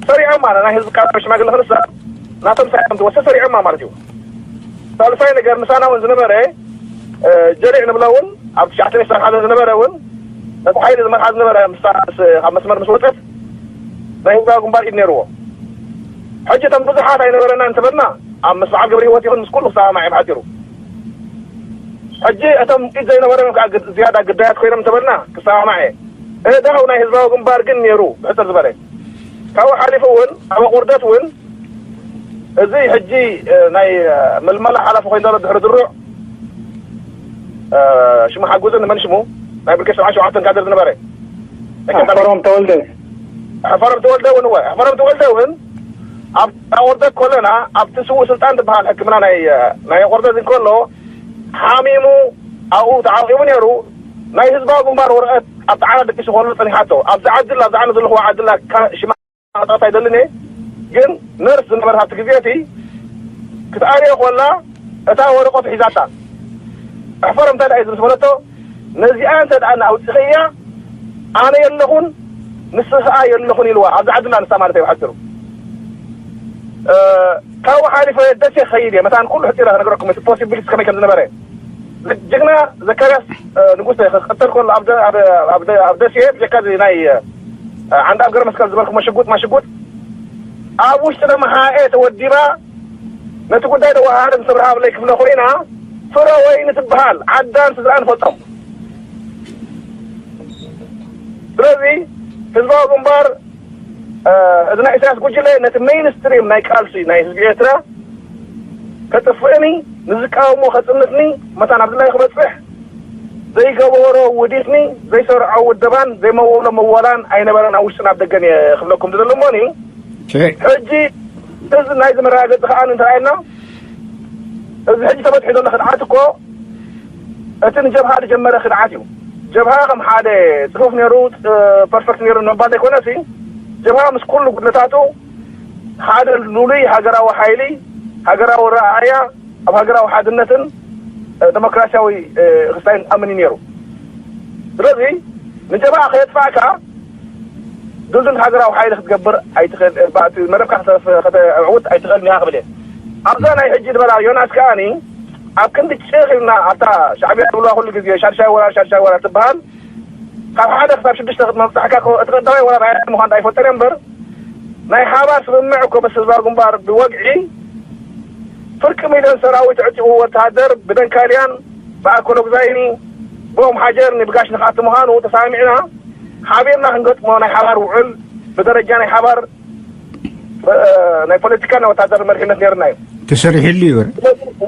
ሰሪዖም ማለት ናይ ህዝቢ ኣቀራራቢ ሽማግሌ ክንሳ ናቶም ሳይም ትወስድ ሰሪዖማ ማለት እዩ። ሳልሳይ ነገር ምሳና እውን ዝነበረ ጀሪዕ ንብሎ እውን ኣብ ትሽዓተ ሚእቲ ሰብዓን ሓደን ዝነበረ እውን ነቲ ሓይሊ ዝመርሓ ዝነበረ ምስ ካብ መስመር ምስ ወፀት ናይ ህዝባዊ ግንባር ኢድ ነይርዎ። ሕጂ እቶም ብዙሓት ኣይነበረና እንተበልና ኣብ ምስ በዓል ገብረ ህይወት ይኹን ምስ ኩሉ ክሰማማዕ እዮም ሓፂሩ። ሕጂ እቶም ኢድ ዘይነበሮም እዮም ከዓ ዝያዳ ግዳያት ኮይኖም እንተበልና ክሰማማዕ እየ። እዳው ናይ ህዝባዊ ግንባር ግን ነይሩ ብሕፅር ዝበለ ካብኡ ሓሊፉ እውን ኣብ ኣቑርደት እውን እዚ ሕጂ ናይ ምልመላ ሓላፊ ኮይኑ ዘሎ ድሕሪ ድሩዕ ሽሙ ሓጉዝን መን ሽሙ ናይ ብርጌድ ሰብዓ ሸውዓተን ካድር ዝነበረ ሕፈሮም ተወልደ ሕፈሮም ተወልደ እውን እወ ሕፈሮም ተወልደ እውን ኣብ ኣቑርደት ከለና ኣብቲ ስዉእ ስልጣን ዝበሃል ሕክምና ናይ ናይ ኣቑርደት እንከሎ ሓሚሙ ኣብኡ ተዓቂቡ ነይሩ ናይ ህዝባዊ ግንባር ወረቐት ኣብ ጣዕና ደቂሱ ከሎ ፀኒሓቶ ኣብዛ ዓድላ ኣብዛ ዓነ ዘለኹዋ ዓድላ ሽማ መጥራት ኣይደልን እየ ግን ነርስ ዝነበረት ኣብቲ ግዜ እቲ ክትኣልዮ ኮላ እታ ወረቐቱ ሒዛታ፣ "ሕፈር እንታይ ደኣ እዩ?" ምስ በለቶ፣ "ነዚኣ እንተ ደኣ ኣውጽኸያ ኣነ የለኹን ንስኻ የለኹን" ኢልዋ። ኣብዚ ዓድና ንሳ ማለት እዩ ብሓጺሩ። እ፣ ካብኡ ሓሊፈ ደሴ ክኸይድ እየ። መታን ኩሉ ሕጺረ ክነግረኩም እቲ ፖሲቢሊቲ ከመይ ከም ዝነበረ። ጅግና ዘካርያስ፣ እ፣ ንጉሰ ክቅተል ከሎ ኣብ ደ-፣ ኣብ፣ ኣብ ደ-፣ ኣብ ደሴ ብጀካ እዚ ናይ፣ እ፣ ዓንዳ ኣብ ገረ መስቀል ዝበልኩሞ ሽጉጥ ማሽጉጥ ኣብ ውሽጢ ደመሓኤ ተወዲባ ነቲ ጉዳይ ደወሃደ ምስ ኣብርሃ ኣብለይ ክፍለ ኮይና ፍረ ወይኒ ትበሃል ዓዳን ስድራን ፈልጦም። ስለዚ ህዝባዊ ግንባር፣ እ፣ እዚ ናይ ኢሳያስ ጉጅለ ነቲ ሜይንስትሪም ናይ ቃልሲ ናይ ህዝቢ ኤርትራ ከጥፍእኒ፣ ንዝቃወሞ ከጽንትኒ፣ መታን ኣብ ድላይ ክበጽሕ ዘይገበሮ ውዲትኒ፣ ዘይሰርዖ ውደባን ዘይመወሎ መወላን ኣይነበረን ኣብ ውሽጥን ኣብ ደገን እየ ክብለኩም ዝደሊ እሞኒ። ሕጂ እዚ ናይዚ መረጋገጺ ከኣ እንተረኣየና፣ እዚ ሕጂ ተበጺሑ ዘሎ ክድዓት እኮ እቲ ንጀብሃ ዝጀመረ ክድዓት እዩ። ጀብሃ ከም ሓደ ጽፉፍ ነይሩ፣ እ፣ ፐርፌክት ነይሩ ንምባል ዘይኮነሲ፣ ጀብሃ ምስ ኩሉ ጉድለታቱ ሓደ ልሉይ ሃገራዊ ሓይሊ፣ ሃገራዊ ረኣያ፣ ኣብ ሃገራዊ ሓድነትን፣ እ፣ ደሞክራሲያዊ፣ እ፣ ክስታይን ኣምን እዩ ነይሩ። ስለዚ ንጀብሃ ከየጥፋእካ ድልዱል ሃገራዊ ሓይሊ ክትገብር ኣይትኽእል፣ እ፣ ባእቲ መደብካ ከተፍ-፣ ከተዕውት ኣይትኽእልን ኢኻ ክብል እየ። ኣብዛ ናይ ሕጂ ዝበላ ዮናስ ከኣኒ ኣብ ክንዲ ጭኽ ኢልና ኣብታ ሻዕብያ ዝብልዋ ኩሉ ግዜ ሻድሻይ ወራር፣ ሻድሻይ ወራር ትበሃል፣ ካብ ሓደ ክሳብ ሽዱሽተ ክትመብጻሕካ እኮ እቲ ቀዳማይ ወራር ኣየናይ ምዃኑ ኣይፈልጠን እየ እምበር፣ ናይ ሓባር ስምምዕ እኮ ምስ ህዝባዊ ግንባር ብወግዒ ፍርቂ ሚልዮን ሰራዊት ዕጥቁ ወተሃደር ብደንካልያን ብኣኮሎግዛይኒ ብኦም ሓጀር ንብጋሽ ንኽኣቲ ምዃኑ ተሰማሚዕና ሓቢርና ክንገጥሞ ናይ ሓባር ውዕል ብደረጃ ናይ ሓባር፣ እ፣ ናይ ፖለቲካና ወታደር መሪሕነት ነይርና እዩ። ተሰሪሕሉ እዩ።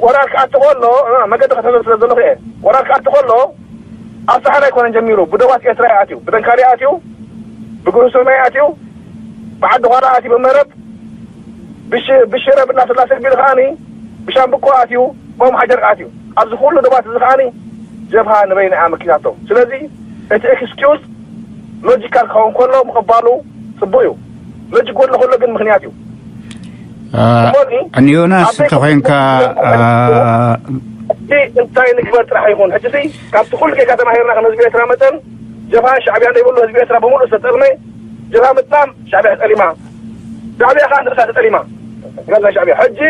ወራር ክኣቲ ከሎ፣ እ፣ መገዲ ከተዘብ ስለ ዘለኹ እየ። ወራር ክኣቲ ከሎ ኣብ ሳሕል ኣይኮነን ጀሚሩ፣ ብዶባት ኤርትራ እዩ ኣትዩ፣ ብደንካሊ ኣትዩ፣ ብግህሱም ኣትዩ፣ ብዓዲ ዃላ ኣትዩ፣ ብመረብ፣ ብሽ-፣ ብሽረ ብእንዳ ስላሴ ቢሉ ከኣኒ ብሻምብቆ ኣትዩ፣ ብኦም ሓጀር ኣትዩ። ኣብዚ ኩሉ ዶባት እዚ ከኣኒ ጀብሃ ንበይና እያ መኪታቶ። ስለዚ እቲ ኤክስኪውዝ ሎጂካል ክኸውን ከሎ ምቕባሉ ጽቡቕ እዩ። ሎጂክ ጎድሎ ከሎ ግን ምኽንያት እዩ። አ፣ እሞኒ ንዮናስ ኣብ እንተኾይንካ፣ አ፣ እቲ እንታይ ንግበር ጥራሕ ይኹን። ሕጂ ሲ ካብቲ ኩሉ ጌጋ ተማሂርና ከም ህዝቢ ኤርትራ መጠን ጀብሃ ሻዕብያ ዘይብሉ ህዝቢ ኤርትራ ብምሉእ ዝተጠልመ ጀብሃ ምጥላም ሻዕብያ ተጠሊማ። ሻዕብያ ከኣ ንርእሳ ተጠሊማ። ገዛ ሻዕብያ። ሕጂ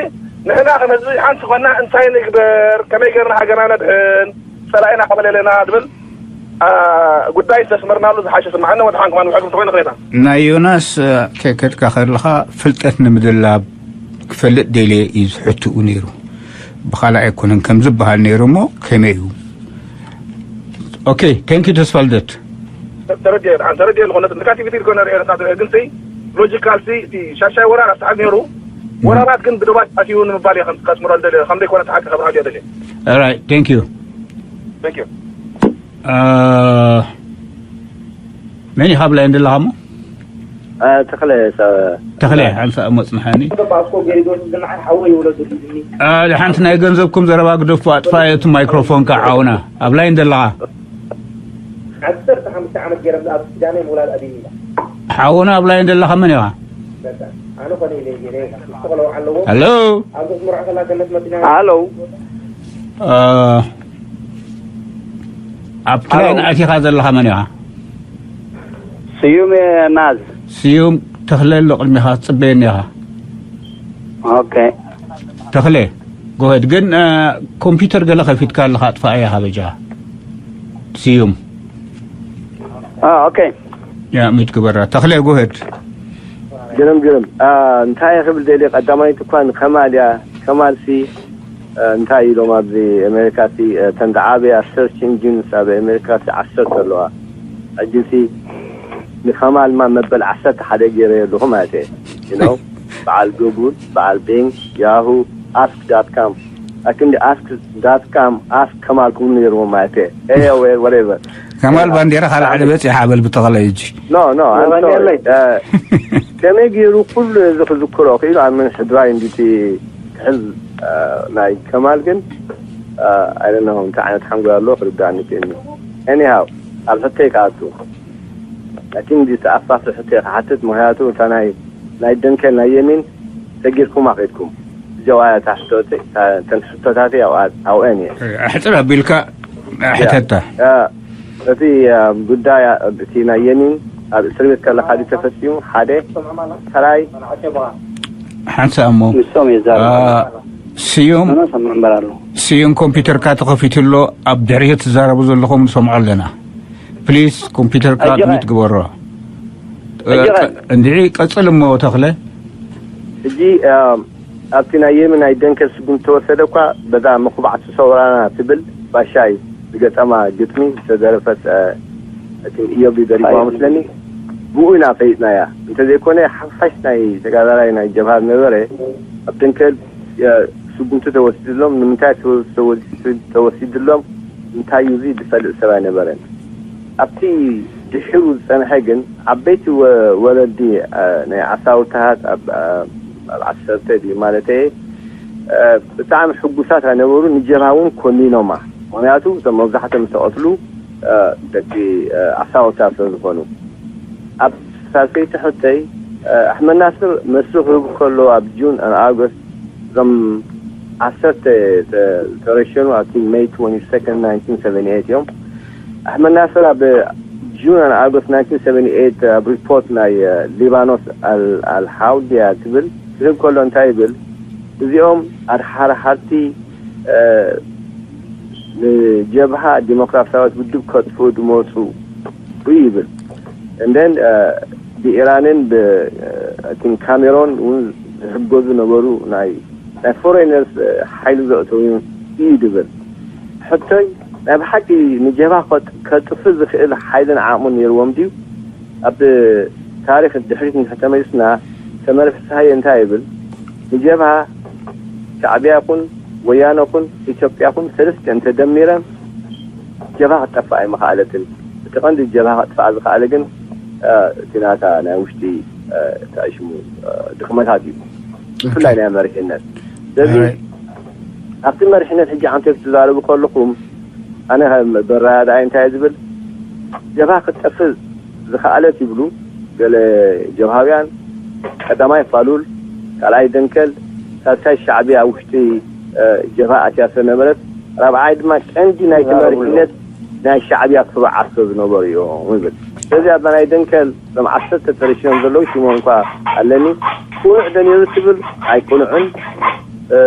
ንሕና ከም ህዝቢ ሓንቲ ኮና እንታይ ንግበር፣ ከመይ ገርና ሃገርና ነድሕን፣ ጸላኢና ከመለለና ዝብል፣ አ፣ ጉዳይ ዝተስመርናሉ ዝሓሸ ስምዓኒ ወድሓን ከማን ውሕድ እንተኾይኑ ቅሬታ። ናይ ዮናስ፣ አ፣ ከ-፣ ከድካ ከለኻ ፍልጠት ንምድላብ ክፈልጥ ደልየ እዩ ዝሕትኡ ነይሩ። ብኻልእ ኣይኮነን ከም ዝበሃል ነይሩ እሞ ከመይ እዩ? ኦኬ፣ thank you ተስፋ ልደት። ተረድኤ፣ ኣን ተረድኤ ዝኾነ negativity ዝኾነ ርኤ ነታ ግን ሲ ሎጂካል ሲ እቲ ሻሻይ ወራር ኣብቲ ዓዲ ነይሩ። ወራራት ግን ብደባት ኣትዩ ንምባል እየ ከም ከስምሮ ደልየ፣ ከም ዘይኮነ ተሓቂ ከብርሃ ደልየ። Alright, thank you. Thank you. አ፣ መን ኢኻ ብላይ እንደለኻ እሞ? አ፣ ተኽለ፣ ሰ-፣ ተኽለ፣ ሓንሳእ እሞ ጽንሓኒ። ደባስቆ ገይሩ ግን ንዓይ ሓወይ ይውለዱ ድልኒ። አ፣ ሓንቲ ናይ ገንዘብኩም ዘረባ ግደፉ፣ ኣጥፋ እቲ ማይክሮፎን ከዓ ሓውና። ኣብ ላይን ዘለኻ? ዓሰርተ ሓሙሽተ ዓመት ገይረ ኣብ ኪዳነይ ምውላድ ኣድይኒ ኢላ። ሓውና ኣብ ላይን ዘለኻ መን ኢኻ? በቃ፣ ኣነ ኮነ ኢለ ገይረ፣ ንሱ ክለውዓ ኣለዎ። ሃሎ? ኣብ ገጽ ምርዖ ከላ ገነት መጺና። ሃሎ? አ፣ ኣብቲ ላይን ኣቲኻ ዘለኻ መን ኢኻ? ስዩም ናዝ። ስዩም ተኽለ ኣሎ ቅድሚኻ፣ ትጽበየኒ ኢኻ። ኦኬ። ተኽለ፣ ጎሄድ። ግን፣ አ፣ ኮምፒውተር ገለ ከፊትካ ኣለኻ፣ ኣጥፋኣያ በጃኻ። ስዩም። አ፣ ኦኬ። ያ፣ ሚት ግበራ። ተኽለ፣ ጎሄድ። ግርም፣ ግርም። አ፣ እንታይ ክብል ደልየ፣ ቀዳማይት እኳ ንከማል እያ። ከማልሲ፣ አ፣ እንታይ ኢሎም ኣብዚ ኣሜሪካሲ፣ አ፣ እተን ዝዓበያ ሰርች ኢንጂንስ ኣብ ኣሜሪካሲ ዓሰርተ ኣለዋ። ሕጂሲ ንከማል ማ መበል ዓሰርተ ሓደ ገይረዮ ኣለኹ ማለት እየ። You know፣ በዓል ጉጉል፣ በዓል ቢንግ፣ ያሁ፣ ኣስክ ዳት ካም። ኣክንዲ ኣስክ ዳት ካም፣ ኣስክ ከማል ክብሉ ነይርዎም ማለት እየ። ኤ፣ ወ-፣ ወሬቨር። ከማል ባንዴራ ካልእ ሓደ በጺሓ በል ብተኽለ ሕጂ። ኖ፣ ኖ፣ I'm sorry። እ፣ ከመይ ገይሩ ኩሉ እዚ ክዝክሮ ክኢሉ ኣብ ምን ሕድራይ እንዲቲ ክሕዝ፣ እ፣ ናይ ከማል ግን፣ እ፣ I don't know እንታይ ዓይነት ሓንጎል ኣለዎ ክርዳእኒ ክእልኒ። Anyhow፣ ኣብ ሕቶይ ክኣቱ። እቲ እንዲ ተኣፋፊ ሕቶይ ክሓትት፣ ምኽንያቱ እታ ናይ ናይ ደንከል ናይ የሚን ሰጊርኩም ኣኺድኩም? እዚኣ እታ ሕቶተይ፣ እታ፣ እተን ሕቶታተይ ኣብኣ-፣ ኣብአን እየን። ኣሕጽር ኣቢልካ ሕተታ። ያ፣ እቲ፣ እ፣ ጉዳይ፣ እ፣ እቲ ናይ የሚን ኣብ እስር ቤት ከለኻ ድዩ ተፈጺሙ? ሓደ። ካልኣይ ሓንሳእ እሞ፣ ንሶም የዛርቡ። እ፣ ስዩም፣ ኣነ ሰምዕ እምበር ኣለኹ። ስዩም ኮምፒውተርካ ተኸፊቱ ኣሎ፣ ኣብ ድሕሪት ትዛረቡ ዘለኹም ንሰምዖ ኣለና። ፕሊስ ኮምፒውተርካ ኣጆኸ። ሚት ግበሮ። ኣጆኸ። እንድዒ ቀጽል እሞ ተኽለ። ሕጂ፣ ኣም፣ ኣብቲ ናይ የሚ ናይ ደንከል ስጉምቲ ተወሰደ እኳ በዛ መኹባዕቲ ሰውራና ትብል ባሻይ ዝገጠማ ግጥሚ ዝተደረፈት፣ እ፣ እቲ ኢዮብ ደሪፍዋ መስለኒ። ብኡ ኢና ፈሊጥናያ። እንተዘይኮነ ሓፋሽ ናይ ተጋዳላይ ናይ ጀብሃ ዝነበረ ኣብ ደንከል፣ እ፣ ስጉምቲ ተወሲድሎም፣ ንምንታይ ተወ-፣ ተወ-፣ ተወሲድሎም፣ እንታይ እዩ እዚ ዝፈልጥ ሰብ ኣይነበረን። ኣብቲ ድሒሩ ዝጸንሐ ግን ዓበይቲ ወ-፣ ወለዲ፣ እ፣ ናይ ዓሳውታት ኣብ፣ እ፣ ኣብ ዓሰርተ ድዩ ማለተይ፣ እ፣ ብጣዕሚ ሕጉሳት ኣይነበሩ። ንጀብሃ እውን ኮኒኖማ። ምኽንያቱ እቶም መብዛሕትኦም ዝተቐትሉ፣ እ፣ ደቂ፣ እ፣ ዓሳውታት ስለ ዝኾኑ። ኣብ ሳልሰይቲ ሕቶይ፣ እ፣ ኣሕመድ ናስር መስርሑ ክህቡ ከለዉ ኣብ ጁን and ኣጎስት እዞም ዓሰርተ ተ-፣ ዝተረሸኑ ኣብቲ ሜይ ትወንቲ ሰከንድ ናይንቲን ሰቨንቲ ኤይት እዮም። ኣሕመድ ናስር ኣብ ጁን and ኣጎስት ናይንቲን ሰቨንቲ ኤይት ኣብ ሪፖርት ናይ፣ እ፣ ሊባኖስ ኣል-፣ ኣልሓውድያ ትብል ክህብ ከሎ እንታይ ይብል? እዚኦም ኣድሓርሓርቲ፣ እ፣ ንጀብሃ ዲሞክራሲያዊት ውድብ ከጥፍኡ ዝመጹ እዩ ይብል። And then፣ እ፣ ብኢራንን ብ-፣ እ፣ I think ካሜሮን እውን ዝሕገዙ ነበሩ፣ ናይ፣ ናይ ፎሬነርስ፣ እ፣ ሓይሊ ዘእተዉ እዩ ድብል። ሕቶይ፣ ናይ ብሓቂ ንጀብሃ ከጥ-፣ ከጥፍእ ዝኽእል ሓይልን ዓቕምን ነይርዎም ድዩ? ኣብ ታሪኽ ድሕሪት እንድሕር ተመሊስና፣ ሰመረ ፍስሃየ እንታይ ይብል? ንጀብሃ ሻዕብያ ይኹን ወያነ ይኹን ኢትዮጵያ ይኹን ሰለስቲአን ተደሚረን ጀብሃ ክትጠፍእ ኣይምኸኣለትን። እቲ ቀንዲ ጀብሃ ከጥፍኣ ዝኸኣለ ግን፣ እ፣ እቲ ናታ ናይ ውሽጢ፣ እ፣ ተኣሽሙ፣ እ፣ ድኽመታት እዩ። ብፍላይ ናይ መሪሕነት። ስለዚ ኣይ። ኣብቲ መሪሕነት ሕጂ ዓንተ ክትዛረቡ ከለኹም ኣነ ከም በራዳይ እንታይ ዝብል ጀብሃ ክትጠፍእ ዝኸኣለት ይብሉ ገለ ጀብሃውያን፣ ቀዳማይ ፋሉል፣ ካልኣይ ደንከል፣ ሳልሳይ ሻዕብያ ኣብ ውሽጢ፣ እ፣ ጀብሃ ኣትያ ስለነበረት፣ ራብዓይ ድማ ቀንዲ ናይቲ መሪሕነት ናይ ሻዕብያ ክሩዓት ስለ ዝነበሩ እዮም ይብል። ስለዚ ኣብ ናይ ደንከል እዞም ዓሰርተ ተረሽኖም ዘለዉ ሽሞም እንኳ ኣለኒ። ቅኑዕ ዶ ነይሩ ትብል? ኣይቅኑዕን። እ፣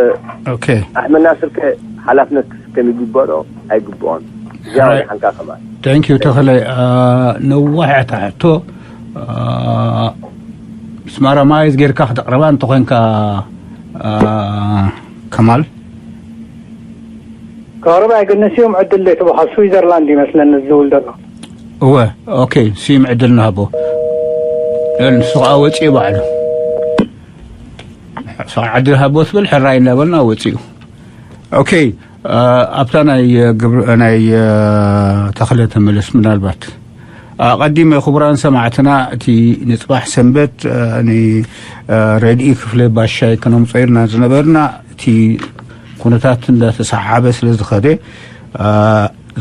ኦኬ። ኣሕመድ ናስር ከ ሓላፍነት ክስከም ይግብኦ ዶ ኣይግብኦን? እዚኣ ራይ-፣ ወዲሓንካ ከማን። Thank you ተኽለ። አ፣ ነዋሕ እያ እታ ሕቶ። አ፣ ስማራማይዝ ጌርካ ክተቕርባ እንተኾይንካ፣ አ፣ ከማል። ከቕርባ ኣይግንስ እዮም ዕድል ዘይትበሃል ስዊዘርላንድ ይመስለኒ ዝውል ዘሎ። እወ፣ ኦኬ፣ ስዩም ዕድል ንሃቦ። ንሱ ኸዓ ወፂኡ ባዕሉ። ንሱ ኸዓ ዕድል ሃቦ ትብል ሕራይ እናበልና ወፂኡ። ኦኬ፣ አ፣ ኣብታ ናይ ግብር-፣ ናይ፣ አ፣ ተኽለ ተመለስ ምናልባት። ኣቐዲመ ክቡራን ሰማዕትና እቲ ንጽባሕ ሰንበት፣ አ፣ ን-፣ አ፣ ረድኢ ክፍለ ባሻይ ከነምጾ ኢልና ዝነበርና እቲ ኩነታት እንዳተሰሓሓበ ስለ ዝኸደ፣ አ፣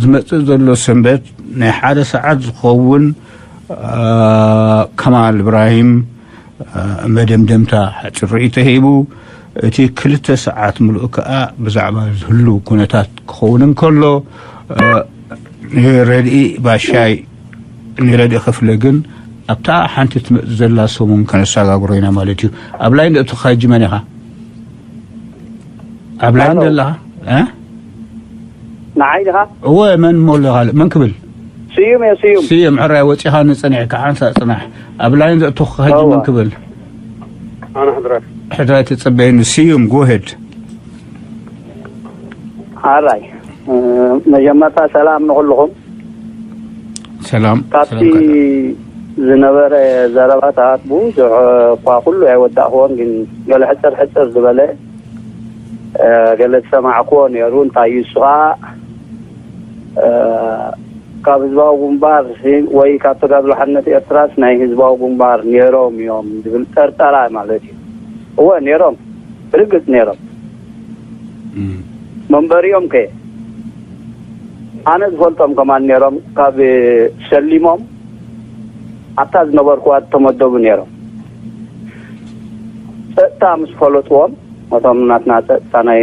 ዝመጽእ ዘሎ ሰንበት ናይ ሓደ ሰዓት ዝኸውን፣ አ፣ ከማል እብራሂም፣ አ፣ መደምደምታ ሓጺር ርእይቶ ሂቡ፣ እቲ ክልተ ሰዓት ምሉእ ከኣ ብዛዕባ ዝህሉ ኩነታት ክኸውን እንከሎ፣ አ፣ ንረድኢ ባሻይ፣ ንረድኢ ክፍለ ግን ኣብታ ሓንቲ ትመጽእ ዘላ ሰሙን ከነሰጋግሮ ኢና ማለት እዩ። ኣብ ላይን ደእቱኻ ሕጂ መን ኢኻ? ኣብ ላይን ኣለኻ? እ? ንዓይ ዲኻ? እወ፣ መን እሞ ኣለኻ? መን ክብል? ስዩም እየ፣ ስዩም። ስዩም፣ ሕራይ ወጺኻ ንጸኒሕካ፣ ሓንሳእ ጽናሕ። ኣብ ላይን ዘእተኹ ሕጂ እወ። መን ክብል? ኣነ ሕድራይ። ሕድራይ ትጽበየኒ። ስዩም፣ go ahead። ሕራይ። እ፣ መጀመርታ ሰላም ንኹልኹም። ሰላም፣ ካብቲ ሰላም ካታ። ዝነበረ ዘረባታት ብዙሕ እኳ ኩሉ ኣይወዳእክዎን፣ ግን ገለ ሕጽር ሕጽር ዝበለ፣ እ፣ ገለ ዝሰማዕክዎ ነይሩ። እንታይ እዩ እሱ ኸዓ፣ እ፣ ካብ ህዝባዊ ግንባር ሲ-፣ ወይ ካብ ተጋድሎ ሓርነት ኤርትራስ ናይ ህዝባዊ ግንባር ነይሮም እዮም ዝብል ጠርጠራ ማለት እዩ። እወ፣ ነይሮም። ብርግጽ ነይሮም። እም። መንበሪኦም ከ ኣነ ዝፈልጦም ከማን ነይሮም፣ ካብ ሸሊሞም ኣብታ ዝነበርኩዋ ተመደቡ ነይሮም። ጸጥታ ምስ ፈለጥዎም፣ እቶም ናትና ጸጥታ ናይ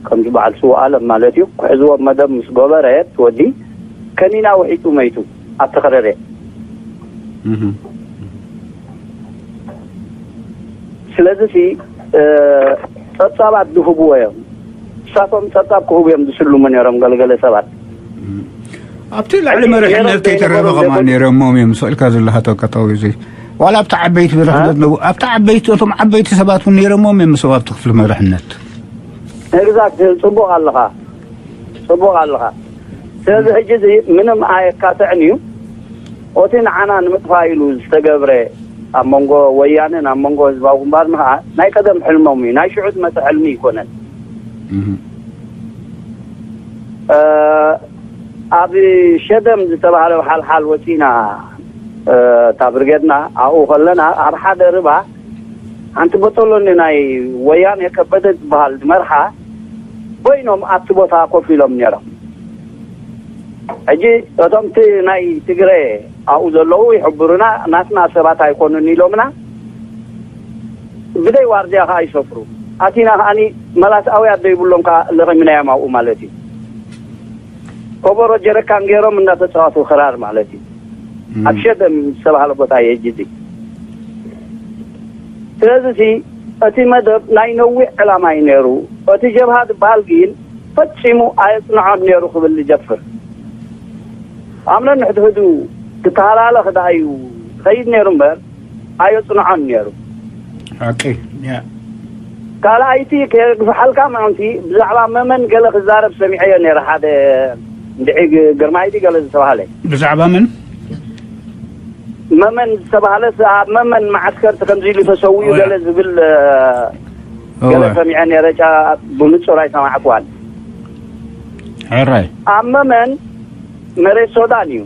ከምዚ በዓል ስውእ ኣለም ማለት እዩ፣ ክሕዝዎም መደብ ምስ ገበረ፣ እቲ ወዲ ከኒና ውሒጡ መይቱ ኣብ ተኸረረ። እህ። ስለዚ ሲ፣ እ፣ ጸብጻባት ዝህብዎ እዮም። ንሳቶም ጸብጻብ ክህቡ እዮም ዝስልሙ ነይሮም ገለገለ ሰባት። ኣብቲ ላዕሊ ሕጂ መሪሕነት ነይሮም ከይተረኸ ዘይነበሩ ከማን ዘይኮኑ ነይሮሞም እዮም ስእልካ ዘለኻ ተቀጣዊ እዚ ዋላ ኣብቲ ዓበይቲ መሪሕነት እ? ነው ኣብቲ ዓበይቲ እቶም ዓበይቲ ሰባት እውን ነይሮሞም እዮም ምስኦም ኣብቲ ክፍሊ መሪሕነት። ኤግዛክት፣ ጽቡቕ ኣለኻ፣ ጽቡቕ ኣለኻ። ስለዚ ሕጂ እዚ ምንም ኣየካትዕን እዩ። ኦቲ ንዓና ንምጥፋእ ኢሉ ዝተገብረ ኣብ መንጎ ወያነን ኣብ መንጎ ህዝባዊ ግንባርን ኸዓ ናይ ቀደም ሕልሞም እዩ። ናይ ሽዑ ዝመጸ ሕልሚ ኣይኮነን። እህ። እ፣ ኣብ ሸደም ዝተባህለ ሓልሓል ወጺና፣ እ፣ እታ ብርጌድና ኣብኡ ከለና ኣብ ሓደ ርባ ሓንቲ በጦሎኒ ናይ ወያነ ከበደ ዝበሃል ዝመርሓ ኮይኖም ኣብቲ ቦታ ኮፍ ኢሎም ነይሮም። ሕጂ እቶም እቲ ናይ ትግረ ኣብኡ ዘለዉ ይሕብሩና፣ ናትና ሰባት ኣይኮኑን ኢሎምና። ብደይ ዋርድያ ከኣ ይሰፍሩ። ኣቲና ከኣኒ መላስ ኣውያት ደይብሎም ከኣ ለኺምናዮም ኣብኡ ማለት እዩ። ኮቦሮ ጀረካን ገይሮም እንዳተጻወቱ ክራር ማለት እዩ። እም። ኣብ ሸደም ዝተባህለ ቦታ እዩ ሕጂ እዚ። ስለዚ እቲ መደብ ናይ ነዊሕ ዕላማ እዩ ነይሩ። እቲ ጀብሃ ዝበሃል ግን ፈጺሙ ኣየጽንዖን ነይሩ ክብል ዝደፍር። ኣምነን ንሕድሕዱ ክተሃላለኽ ደኣ እዩ ዝኸይድ ነይሩ እምበር ኣየጽንዖን ነይሩ። ሓቂ። ያ። ካልኣይቲ ከየግፍሓልካ ምዕንቲ ብዛዕባ መመን ገለ ክዛረብ ሰሚዐዮ ነይረ። ሓደ እንድዒ ግ-፣ ግርማይ ድዩ ገለ ዝተባህለ። ብዛዕባ መን? መመን ዝተባህለ ስ-፣ ኣብ መመን መዓስከርቲ ከምዚ ኢሉ ተሰዊኡ እወ። ገለ ዝብል፣ እ፣ እወ። ገለ ሰሚዐ ነይረ። ጫ-፣ ብንጹር ኣይሰማዕኩዋን። ሕራይ። ኣብ መመን መሬት ሶዳን እዩ።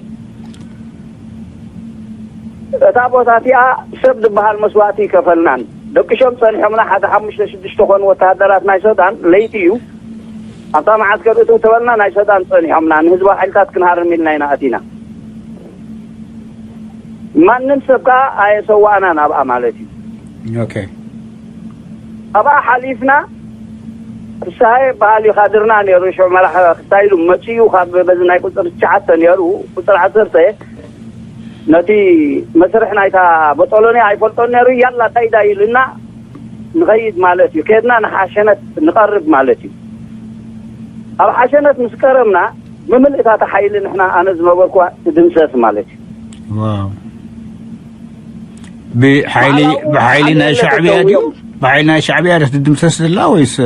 እታ ቦታ እቲኣ ሰብ ዝበሃል መስዋእቲ ይከፈልናን። ደቂሾም ጸኒሖምና፣ ሓደ ሓሙሽተ ሽዱሽተ ኮኑ ወተሃደራት ናይ ሶዳን። ለይቲ እዩ። ኣብታ መዓስከር እትው ተበልና፣ ናይ ሶዳን ጸኒሖምና። ንህዝባዊ ሓይልታት ክንሃርም ኢልና ኢና ኣቲና። ማንም ሰብ ከኣ ኣየሰዋእናን ኣብኣ ማለት እዩ። ኦኬ። ኣብኣ ሓሊፍና፣ ፍስሃየ በሃል እዩ ካድርና ነይሩ። ሽዑ መራሕ ክስታይ ኢሉ መጺኡ፣ ካብ በዚ ናይ ቁጽሪ ትሽዓተ ነይሩ፣ ቁጽሪ ዓሰርተ፣ ነቲ መስርሕ ናይታ በጦሎኒ ኣይፈልጦን ነይሩ። ያላ ዳይ ዳይ ኢሉና ንኸይድ ማለት እዩ። ከድና ንሓሸነት ንቐርብ ማለት እዩ። ኣብ ሓሸነት ምስ ቀረብና፣ ብምልእታ እታ ሓይሊ ንሕና፣ ኣነ ዝነበርኩዋ ትድምሰስ ማለት እዩ። ዋው። ብሓይሊ፣ በዓል ኣብኡ ብሓይሊ ናይ ሓይሊ ሻዕብያ ድዩ? ተሰዊኦም። ብሓይሊ ናይ ሻዕብያ ድያ ትድምሰስ ዘላ ወይስ?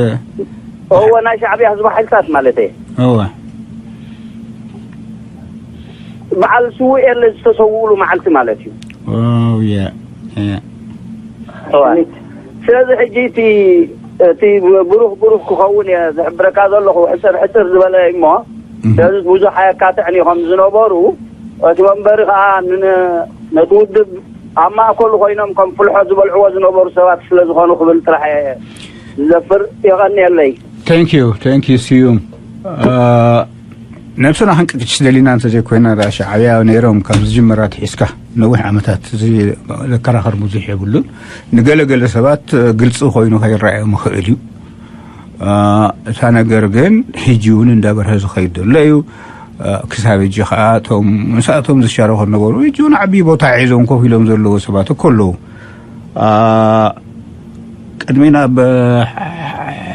እወ፣ ናይ ሻዕብያ ህዝቢ ሓይልታት ማለት እየ። እወ። በዓል ስውእ የለ ዝተሰውኡሉ መዓልቲ ማለት እዩ። ዋው፣ ያ፣ ያ። እወ። ስለዚ ሕጂ እቲ፣ እቲ ብሩኽ ብሩኽ ክኸውን እየ ዝሕብረካ ዘለኹ፣ ሕጽር ሕጽር ዝበለ እሞ፣ እህ። ስለዚ ብዙሕ ኣየካትዕን እዩ ከም ዝነበሩ፣ እቲ መንበሪ ከኣ ን-፣ ነቲ ውድብ ኣብ ማእከሉ ኮይኖም ከም ፍልሖ ዝበልዕዎ ዝነበሩ ሰባት ስለ ዝኾኑ ክብል ጥራሕ እየ ዝዘፍር። የቐንየለይ። Thank you፣ thank you ስዩም። አ፣ ነብስና ክንቅጭ ደሊና እንተዘይኮይና፣ ዳ ሻዕብያ ነይሮም ካብ ዝጅምር ኣትሒዝካ ነዊሕ ዓመታት እዚ ዘከራኸር ብዙሕ የብሉን። ንገለገለ ሰባት ግልጺ ኮይኑ ከይረኣዮም ይኽእል እዩ። አ፣ እታ ነገር ግን ሕጂ እውን እንዳበርሀ ዝኸይድ ዘሎ እዩ። አ፣ ክሳብ ሕጂ ኸዓ እቶም ምስኣቶም ዝሻረኹ ነበሩ። ሕጂ እውን ዓብዪ ቦታ ሒዞም ኮፍ ኢሎም ዘለዉ ሰባት እኮ ኣለዉ። አ፣ ቅድሚ ናብ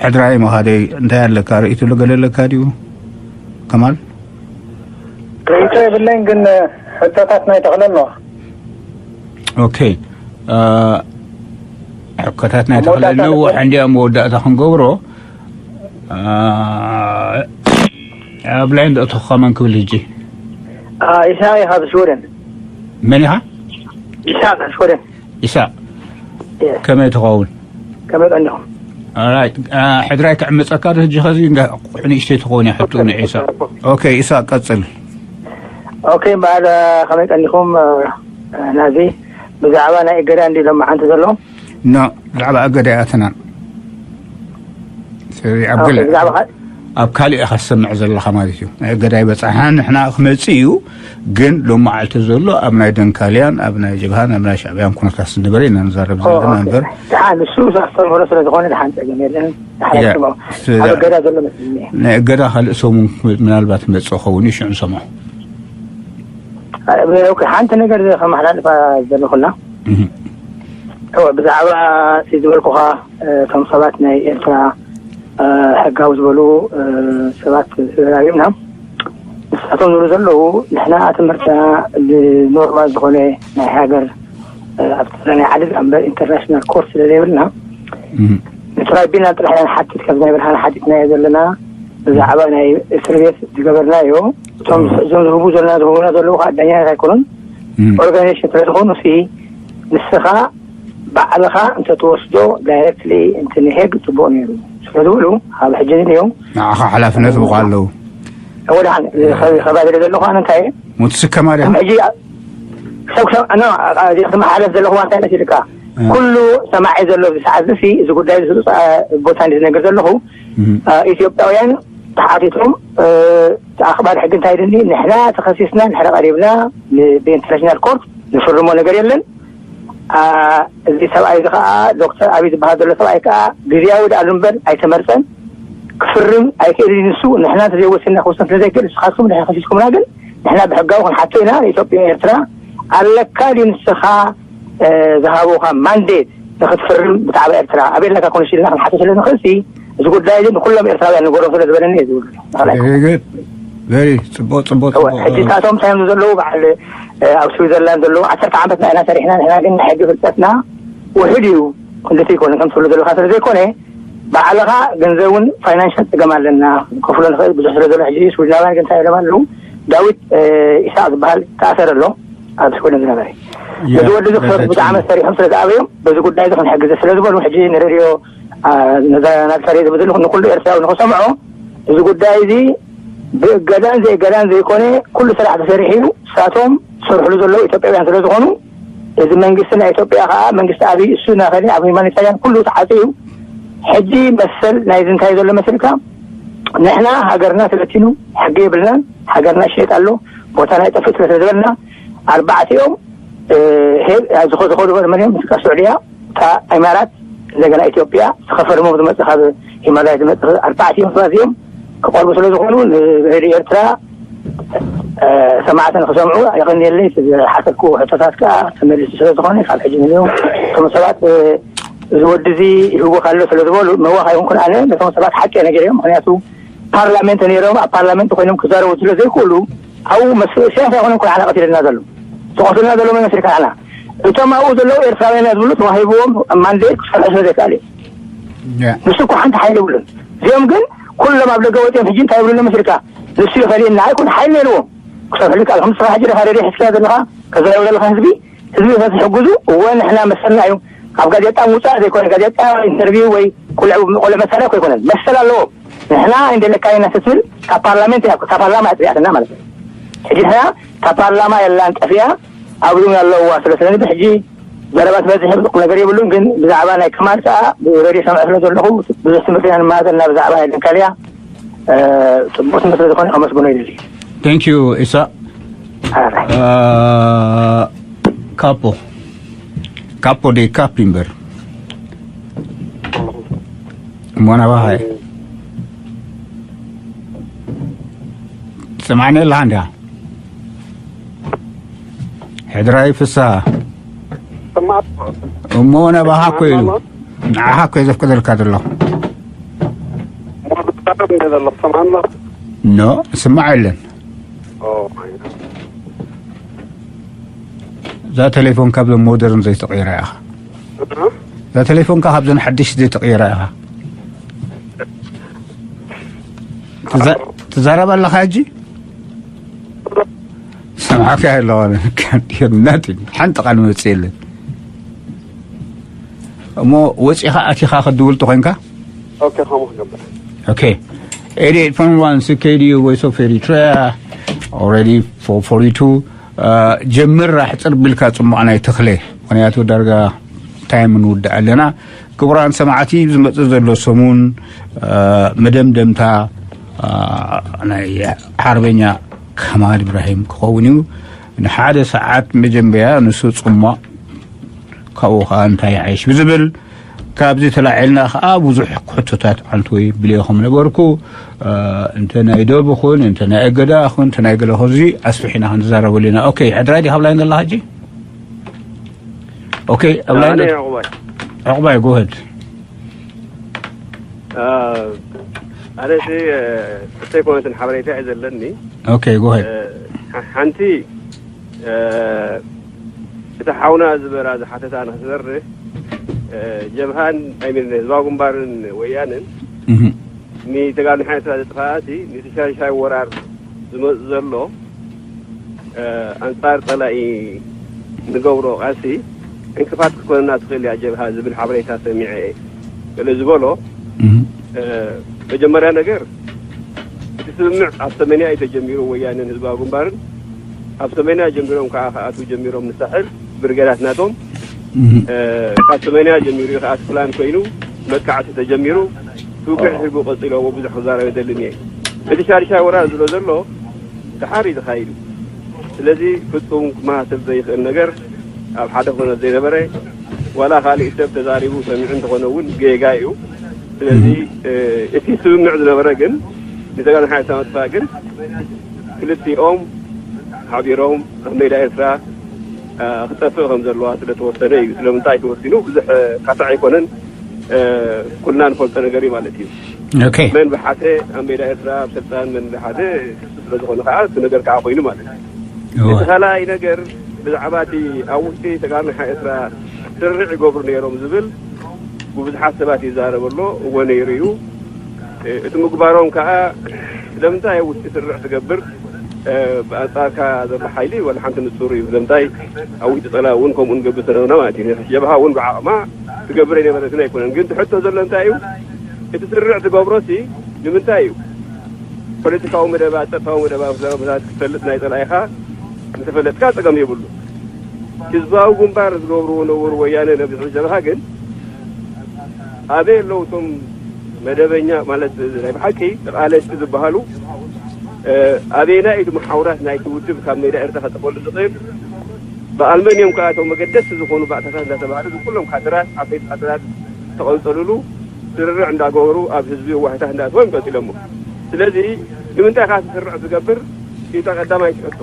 ሕድራይ ምኻደይ እንታይ ኣለካ? ርእይቶ ገለ ኣለካ ድዩ? ከማል? ርእይቶ የብለይን፣ ግን ሕቶታት ናይ ተኽለ ኣለዋ። ኦኬ። አ፣ ሕቶታት ናይ ኣብ ተኽለ መወዳእታ ነውሕ ንብል። እንድያ መወዳእታ ክንገብሮ። አ፣ ኣብ ላይን ዘእተኹኻ መን ክብል ሕጂ? አ፣ ኢሳቕ ኢኻ ብስወደን። መን ኢኻ? ኢሳቕ ስወደን። ኢሳቕ። የ። ከመይ ትኸውን? ከመይ ቀኒኹም? ኦራይት። አ፣ ሕድራይ ክዕምጸካ ዶ ሕጂ ኸዚ እንዳ ንእሽተይ ትኸውን እያ ሕቶ ንዒሳ። ኦኬ፣ ኢሳቕ ቀጽል። ኦኬ፣ እምበኣር፣ አ፣ ከመይ ቀኒኹም? አ፣ ናዚ ብዛዕባ ናይ እገዳ እንዲ ሎማዓንቲ ዘሎ? ኖ፣ ብዛዕባ እገዳ ኣይኣተናን። ስለዚ ኣብ ኦኬ፣ ገለ ብዛዕባ ኸ-፣ ኣብ ካልእ ኢኻ ትሰምዕ ዘለኻ ማለት እዩ። ናይ እገዳ ይበጽሓ፣ ንሕና ክመጽእ እዩ፣ ግን ሎም መዓልቲ ዘሎ ኣብ ናይ ደንካልያን ኣብ ናይ ጀብሃን ኣብ ናይ ሻዕብያን ኩነታት ዝነበረ ኢና ንዛረብ ዘለና እምበር። ደሓን ንሱ ዘስተምህሮ ስለ ዝኾነ ደሓን ጸገም የለን። ደሓን ያ፣ ኣስምዖ። ስለ ኣብ እገዳ ዘሎ መስለኒ። ናይ እገዳ ካልእ ሰሙን ምናልባት ክመጽእ ክኸውን እዩ፣ ሽዑ ንሰምዖ። ኦኬ፣ ሓንቲ ነገር ከመሓላልፋ ዘለኹና። እህ። እወ፣ ብዛዕባ እቲ ዝበልኩኻ፣ እ፣ እቶም ሰባት ናይ ኤርትራ፣ እ፣ ሕጋዊ ዝበሉ፣ እ፣ ሰባት ተዘራሪብና። ንሳቶም ዝብሉ ዘለዉ፣ ንሕና ትምህርትና ብኖርማል ዝኾነ ናይ ሃገር፣ እ፣ ኣብ ናይ ዓዲ እምበር ኢንተርናሽናል ኮርት ስለ ዘይብልና፣ እህ። ንትራይቢናል ጥራሕ ኢና ንሓትት፣ ከምዚ ናይ ብርሃን ሓቲትናዮ ዘለና፣ ብዛዕባ ናይ እስር ቤት ዝገበርናዮ፣ እቶም እህ። እዞም ዝህቡ ዘለና፣ ዝህቡና ዘለዉ ከዓ ዳኛታት ኣይኮኑን። እህ። ኦርጋናይዜሽን ስለ ዝኾኑ ሲ፣ ንስኻ ባዕልኻ እንተትወስዶ ዳይሬክትሊ እንትን ሄግ ጽቡቕ ነይሩ። ስለ ዝበሉ፣ ኣብ ሕጂ ንዮ ንዓኻ ሓላፍነት ብቑ ኣለዉ። ወደ ሓን፣ ከባቢ ዘለኹ ኣነ እንታይ እየ? ሙትስከማ ድያ? ሕጂ ሰብ ክሰብ-፣ ኖ፣ እዚኣ ክትመሓለፍ ዘለኹ እንታይ መሲልካ? እ። ኩሉ ሰማዒ ዘሎ ኣብዚ ሰዓት እዚ፣ እዚ ጉዳይ እዚ ህጹጽ ቦታ እንዲ ዝነግር ዘለኹ፣ እም። እ፣ ኢትዮጵያውያን ተሓቲቶም፣ እ፣ ኣኽባር ሕጊ እንታይ ድኒ፣ ንሕና ተኸሲስና፣ ንሕና ቀሪብና፣ ን-፣ ብኢንተርናሽናል ኮርት ንፍርሞ ነገር የለን። አ፣ እዚ ሰብኣይ እዚ ኸዓ፣ ዶክተር ኣቢይ ዝበሃል ዘሎ ሰብኣይ ከኣ፣ ግዝያዊ ደኣ እምበር ኣይተመርጸን፣ ክፍርም ኣይክእልን እዩ ንሱ። ንሕና እንተዘይወሲንና ክውሰን ስለ ዘይክእል፣ ንስኻትኩም ድሕሪ ከሲስኩምና ግን፣ ንሕና ብሕጋዊ ክንሓቶ ኢና፣ ንኢትዮጵያ ኤርትራ። ኣለካ ድዩ ንስኻ፣ እ፣ ዝሃቡኻ ማንዴት ንኽትፍርም ብዛዕባ ኤርትራ? ኣበይ ኣለካ ኮንሽ ኢልና ክንሓቶ ስለ ንኽእልሲ፣ እዚ ጉዳይ እዚ ንኩሎም ኤርትራውያን ንገሮም ስለ ዝበለኒ እየ ዝብል። ንኽላይ። Very good። Very ጽቡቕ፣ ጽቡቕ፣ እወ፣ ጽቡቕ። ሕጂ እታቶም እንታይ እዮም ዘለዉ? በዓል፣ እ፣ ኣብ ስዊዘርላንድ ዘለዉ ዓሰርተ ዓመትና ኢና ሰሪሕና፣ ንሕና ግን ናይ ሕጊ ፍልጠትና ውሑድ እዩ። ክንድቲ ይኮነ ከም ትብሉ ዘለኻ ስለ ዘይኮነ፣ ባዕልኻ ገንዘብ እውን ፋይናንሻል ጸገም ኣለና፣ ከፍሎ ንኽእል ብዙሕ ስለ ዘሎ፣ ሕጂ ስዊድናውያን ግን እንታይ ኢሎም ኣለዉ? ዳዊት፣ እ፣ ኢሳቅ ዝበሃል ተኣሰረ ኣሎ፣ ኣብ ስዊድን ዝነበረ። ያ፣ ነዚ ወዲ እዚ ክሰርቱ ዳዊት። ብጣዕሚ ሰሪሖም ስለ ዝኣበዮም፣ በዚ ጉዳይ እዚ ክንሕግዘ ስለ ዝበሉ፣ ሕጂ ንሬድዮ፣ አ፣ ነዛ ናጻ ሬድዮ ዝብል ዘለኹ ንኩሉ ኤርትራዊ ንኽሰምዖ፣ እዚ ጉዳይ እዚ ብእገዳን ዘይእገዳን ዘይኮነ፣ ኩሉ ስራሕ ተሰሪሑ እዩ። ንሳቶም ዝሰርሕሉ ዘለዉ ኢትዮጵያውያን ስለ ዝኾኑ፣ እዚ መንግስቲ ናይ ኢትዮጵያ ኸዓ፣ መንግስቲ ኣብይ፣ እሱ ናኸሊ ኣብ ሂማኒታርያን ኩሉ ተዓጽዩ እዩ። ሕጂ መሰል ናይዚ እንታይ ዘሎ መሲልካ? ንሕና ሃገርና ተበቲኑ፣ ሕጊ የብልናን፣ ሃገርና ይሸየጥ ኣሎ፣ ቦታና ይጠፍእ ስለ ዝበልና፣ ኣርባዕቲኦም፣ እ፣ ሄ-፣ ዝኾ-፣ ዝኾ-፣ ዝኾ-፣ መን እዮም? ምስካ ስዑድያ፣ እታ ኢማራት፣ እንደገና ኢትዮጵያ፣ ዝኸፈርሞም ዝመጽእ ካብ ሂማላያ ዝመጽእ ኣርባዕቲኦም ሰባት እዚኦም ክቐርቡ ስለ ዝኾኑ፣ ንሬድዮ ኤርትራ፣ እ፣ ሰማዕቲ ንኽሰምዑ የቐንየለይ። እቲ ዝሓተትኩ ሕቶታት ከኣ ተመሊሱ ስለ ዝኾነ፣ ካብ ሕጂ ንንዮ እቶም ሰባት፣ እ፣ እዚ ወዲ እዚ ይህወኽ ኣሎ ስለ ዝበሉ፣ ምህዋኽ ኣይኮንኩን ኣነ ነቶም ሰባት ሓቂ እየ ነጊረዮም። ምኽንያቱ ፓርላሜንት ነይሮም፣ ኣብ ፓርላሜንት ኮይኖም ክዛረቡ ስለ ዘይክእሉ፣ ኣብኡ መስ-፣ ኢሳያስ ኣይኮነን እኮ ንዓና ቀቲልና ዘሎ። ዝቐትሉና ዘሎ መን መሲልካ ንዓና? እቶም ኣብኡ ዘለዉ ኤርትራውያን እያ ዝብሉ ተዋሂብዎም ማንዴት ክሰርሑ ስለ ዘይከኣሉ እዩ። ያ። ንሱ እኮ ሓንቲ ሓይሊ የብሉን። እዚኦም ግን ኩሎም ኣብ ደገ ወፂኦም ሕጂ እንታይ ይብሉና መሲልካ? ንሱ ይኸልየና ኣይኮን፣ ሓይሊ ነይርዎም ክሰርሑ ይከኣሉ። ከም ንስኻ ሕጂ ኢኻ ሬድዮ ሒዝካ ዘለኻ፣ ከዘራርቡ ዘለኻ ህዝቢ፣ ህዝቢ ተዝሕግዙ፣ እወ፣ ንሕና መሰልና እዩ። ኣብ ጋዜጣ ምውጻእ ዘይኮነ፣ ጋዜጣ ኢንተርቪው ወይ ቆልዑ፣ ቆልዑ መሳርያ እኮ ኣይኮነን። መሰል ኣለዎም። ንሕና እንደለካ ኢና ስትብል፣ ካብ ፓርላሜንት እያ፣ ካብ ፓርላማ እያ ጥፊኣትና ማለት እዩ። ሕጂ ንሕና ካብ ፓርላማ የላን ጠፊኣ፣ ኣብ ዙም ኣለዋ ስለ፣ ስለዚ ብሕጂ ዘረባ ትበዝሕ ቁም ነገር የብሉን፣ ግን ብዛዕባ ናይ ከማል ከኣ ብሬድዮ ሰምዐ ስለ ዘለኹ፣ ብዙሕ ትምህርቲ ኢና ንመሃር ዘለና ብዛዕባ ናይ ደንካልያ። እ፣ ጽቡቕ ትምህርቲ ዝኾነ ከመስግኖ ይደሊ። Thank you፣ ኢሳ። ኣረ። እ፣ ካፖ። ካፖ ዴ ካፕ ይምበር። እሞ ናባኻ እየ። ትሰምዓኒ ኣለኻ እንዲኻ? ሕድራይ ፍስሃ። ስማዕ። እሞ ናባኻ እኮ እዩ። ስማዕ። ንዓኻ እኮ እዩ ዘፍቅደልካ ዘለኹ። እሞ ብዛዕባ እንደ ዘለኹ ስማዕ ኣሎ። ኖ፣ ስማዕ የለን። ኦ፣ ማይ ጋድ። እዛ ቴሌፎን ካብዞም ሞደርን ዘይተቐይራ ኢኻ። እህ? እዛ ቴሌፎንካ ካብዘን ሓድሽ ዘይተቐይራ ኢኻ። ትዛ-፣ ትዛረብ ኣለኻ ሕጂ? ሰምዓካ ኣለኹ ኣነ። ናቲ፣ ሓንቲ ቃል መጽእ የለን። እሞ ወጺኻ ኣቲኻ ክትድውል ተኾይንካ? ኦኬ፣ ከምኡ ክገብር። ኦኬ። ኤይትይ ኤይት ፖይንት ዋን ሲ ኬ ዲ ዩ Voice of Eritrea, already four forty-two። ጀምር ኣሕጽር ቢልካ ጽሙቕ ናይ ተኽለ። ምኽንያቱ ዳርጋ ታይም ንውድእ ኣለና። ክቡራን ሰማዕቲ፣ ዝመጽእ ዘሎ ሰሙን፣ እ፣ መደምደምታ ናይ ሓርበኛ ከማል ኢብራሂም ክኸውን እዩ። ንሓደ ሰዓት መጀመርያ ንሱ ጽሟቕ፣ ካብኡ ኸዓ እንታይ ይሓይሽ ብዝብል፣ ካብዚ ተላዒልና ኸዓ ብዙሕ ሕቶታት ኣንቱ ይብልዮ ከም ነበርኩ፣ እንተ ናይ ዶብ ኹን፣ እንተ ናይ እገዳ ኹን፣ እንተ ናይ ገለ ኹን፣ እዚ ኣስፊሕና ክንዛረበሉ ኢና። ኦኬ፣ ሕድራይ ዲኻ ኣብ ላይን ዘለኻ ሕጂ? ኦኬ፣ ኣብ ላይን ኣነ ደ-፣ ዕቑባይ። ዕቑባይ፣ ጎ ሄድ። ኣነ እዚ ክልተ ኮነትን ሓበሬታ እየ ዘለኒ። ኦኬ፣ ጎ ሄድ። ሓንቲ እቲ ሓውና ዝበራ ዝሓተታ ንክትበርህ፣ ጀብሃን ኣይሚን ህዝባዊ ግንባርን ወያንን ንተጋድሎ ሓይልታት ዘጥፋኣቲ ንቲ ሻሻይ ወራር ዝመጽእ ዘሎ ኣንጻር ጸላኢ ንገብሮ ቃልሲ ዕንቅፋት ክትኮነና ትኽእል እያ ጀብሃ ዝብል ሓበሬታ ሰሚዐ እየ። ስለ ዝበሎ መጀመርያ ነገር እቲ ስምምዕ ኣብ ሰሜንያ እዩ ተጀሚሩ። ወያነን ህዝባዊ ግንባርን ኣብ ሰሜንያ ጀሚሮም ከዓ ክኣትዉ ጀሚሮም ንሳሕል ብርጌዳት ናቶም ካብ ሰሜንያ ጀሚሩ እዩ ክኣት ፕላን ኮይኑ መጥቃዕቲ ተጀሚሩ። ትውግዕ ህዝቡ ቀፂሎዎ ብዙሕ ክዛረብ የደልን እየ። እቲ ሻድሻይ ወራር ዝብሎ ዘሎ ደሓር እዩ ተኻይዱ። ስለዚ ፍጹም ክመሳሰል ዘይኽእል ነገር ኣብ ሓደ ኩነት ዘይነበረ ዋላ ካሊእ ሰብ ተዛሪቡ ሰሚዑ እንተኾነ እውን ጌጋ እዩ። ስለዚ እቲ ስምምዕ ዝነበረ ግን ንተጋሩ ሓይልታት ምጥፋእ ግን ክልቲኦም ሓቢሮም ኣብ ሜዳ ኤርትራ ክጠፍእ ከም ዘለዋ ስለተወሰነ እዩ። ስለምንታይ ተወሲኑ ብዙሕ ካሳዕ ኣይኮነን። ኩልና ንፈልጦ ነገር እዩ ማለት እዩ። መን ብሓተ ኣብ ሜዳ ኤርትራ ኣብ ስልጣን መን ብሓተ ክሱ ስለዝኾነ ከዓ እቲ ነገር ከዓ ኮይኑ ማለት እዩ። እቲ ካልኣይ ነገር ብዛዕባ እቲ ኣብ ውሽጢ ተጋሩ ሓ ኤርትራ ስርርዕ ይገብሩ ነይሮም ዝብል ብብዙሓት ሰባት ይዛረብ ኣሎ። እዎ ነይሩ እዩ። እቲ ምግባሮም ከዓ ስለምንታይ ኣብ ውሽጢ ስርርዕ ትገብር ብኣንጻርካ ዘሎ ሓይሊ ወላ ሓንቲ ንጹር እዩ። ስለምንታይ ኣብ ውሽጢ ጸላኢ እውን ከምኡ ንገብር ተለና ማለት እዩ። ጀብሃ እውን ብዓቕማ ትገብር ኣይነበረትን ኣይኮነን። ግን ትሕቶ ዘሎ እንታይ እዩ? እቲ ስርርዕ ትገብሮሲ ንምንታይ እዩ? ፖለቲካዊ መደባት፣ ጸጥታዊ መደባት ክትፈልጥ ናይ ጸላኢኻ እንተፈለጥካ ጸገም የብሉ። ህዝባዊ ግንባር ዝገብርዎ ነበሩ ወያነ ነብሑ ጀብሃ ግን ኣበይ ኣለዉ እቶም መደበኛ ማለት ናይ ብሓቂ ተቓለስቲ ዝበሃሉ ኣበየናይ እዩ መሓውራት ናይቲ ውድብ ካብ ሜዳ ኤርትራ ከጠፈሉ ዝኽእል? ብኣልመንዮም ከዓ እቶም መገደስቲ ዝኾኑ ባእታታት እንዳተባህሉ ኩሎም ካድራት ዓበይቲ ካድራት ተቐንፀሉሉ ስርርዕ እንዳገበሩ ኣብ ህዝቢ ዋህታት እንዳእተዎም ቀፂሎሞ። ስለዚ ንምንታይ ከዓ ስርርዕ ዝገብር ኢታ ቀዳማይ ትሕቶ።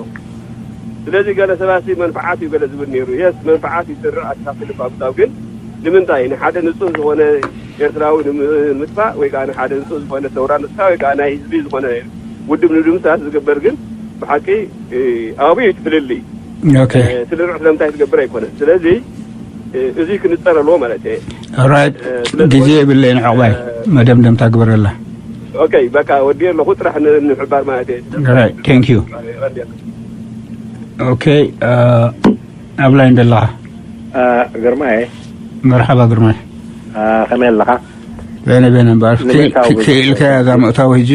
ስለዚ ገለ ሰባት መንፍዓት እዩ ገለ ዝብል ነይሩ። የስ መንፍዓት እዩ ስርርዕ ኣተካክል ባብታው ግን ንምንታይ ንሓደ ንፁህ ዝኾነ ኤርትራዊ ንምጥፋእ ወይ ከዓ ንሓደ ንፁህ ዝኾነ ሰውራ ንምጥፋእ ወይ ከዓ ናይ ህዝቢ ዝኾነ ውድብ ንምድምሳስ ዝግበር ግን ብሓቂ ኣብኡ እዩ እቲ ፍልልይ። ስርርዕ ስለምንታይ ትገብር ኣይኮነን። ስለዚ እዚ ክንፀር ኣለዎ ማለት እየ። ኦራይት፣ ግዜ የብለይን። ዕቑባይ፣ መደምደምታ ግበረላ። ኦኬ፣ በቃ ወዲ ኣለኹ ጥራሕ ንምሕባር ማለት እየ። ኦራይት፣ ቴንክ ዩ። ኦኬ፣ ኣብ ላይን ዘለኻ ግርማይ። መርሓባ ግርማይ። ከመይ ኣለኻ? በነ በነ እምበኣር ክኢልካያ እዛ ምእታዊ ሕጂ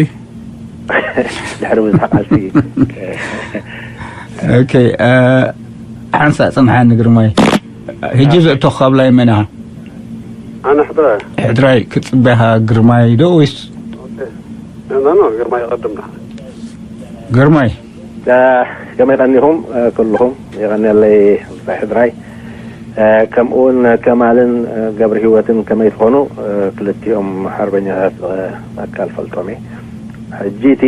ድሕሪ ብዙሕ ቃልሲ። ኦኬ፣ ሓንሳእ ጽንሓኒ ግርማይ። ሕጂ ዘእተኹ ካብ ላይን መን ኢኻ? ኣነ ሕድራይ። ሕድራይ ክጽበኻ ግርማይ ዶ ወይስ? ኖ ኖ ግርማይ ይቐድም ዳ። ግርማይ። ከመይ ቀኒኹም ኩልኹም? የቐንየለይ ኣባይ ሕድራይ። ከምኡውን ከማልን ገብረ ህይወትን ከመይ ትኾኑ? ክልቲኦም ሓርበኛታት ኣካል ፈልጦም እየ። ሕጂ እቲ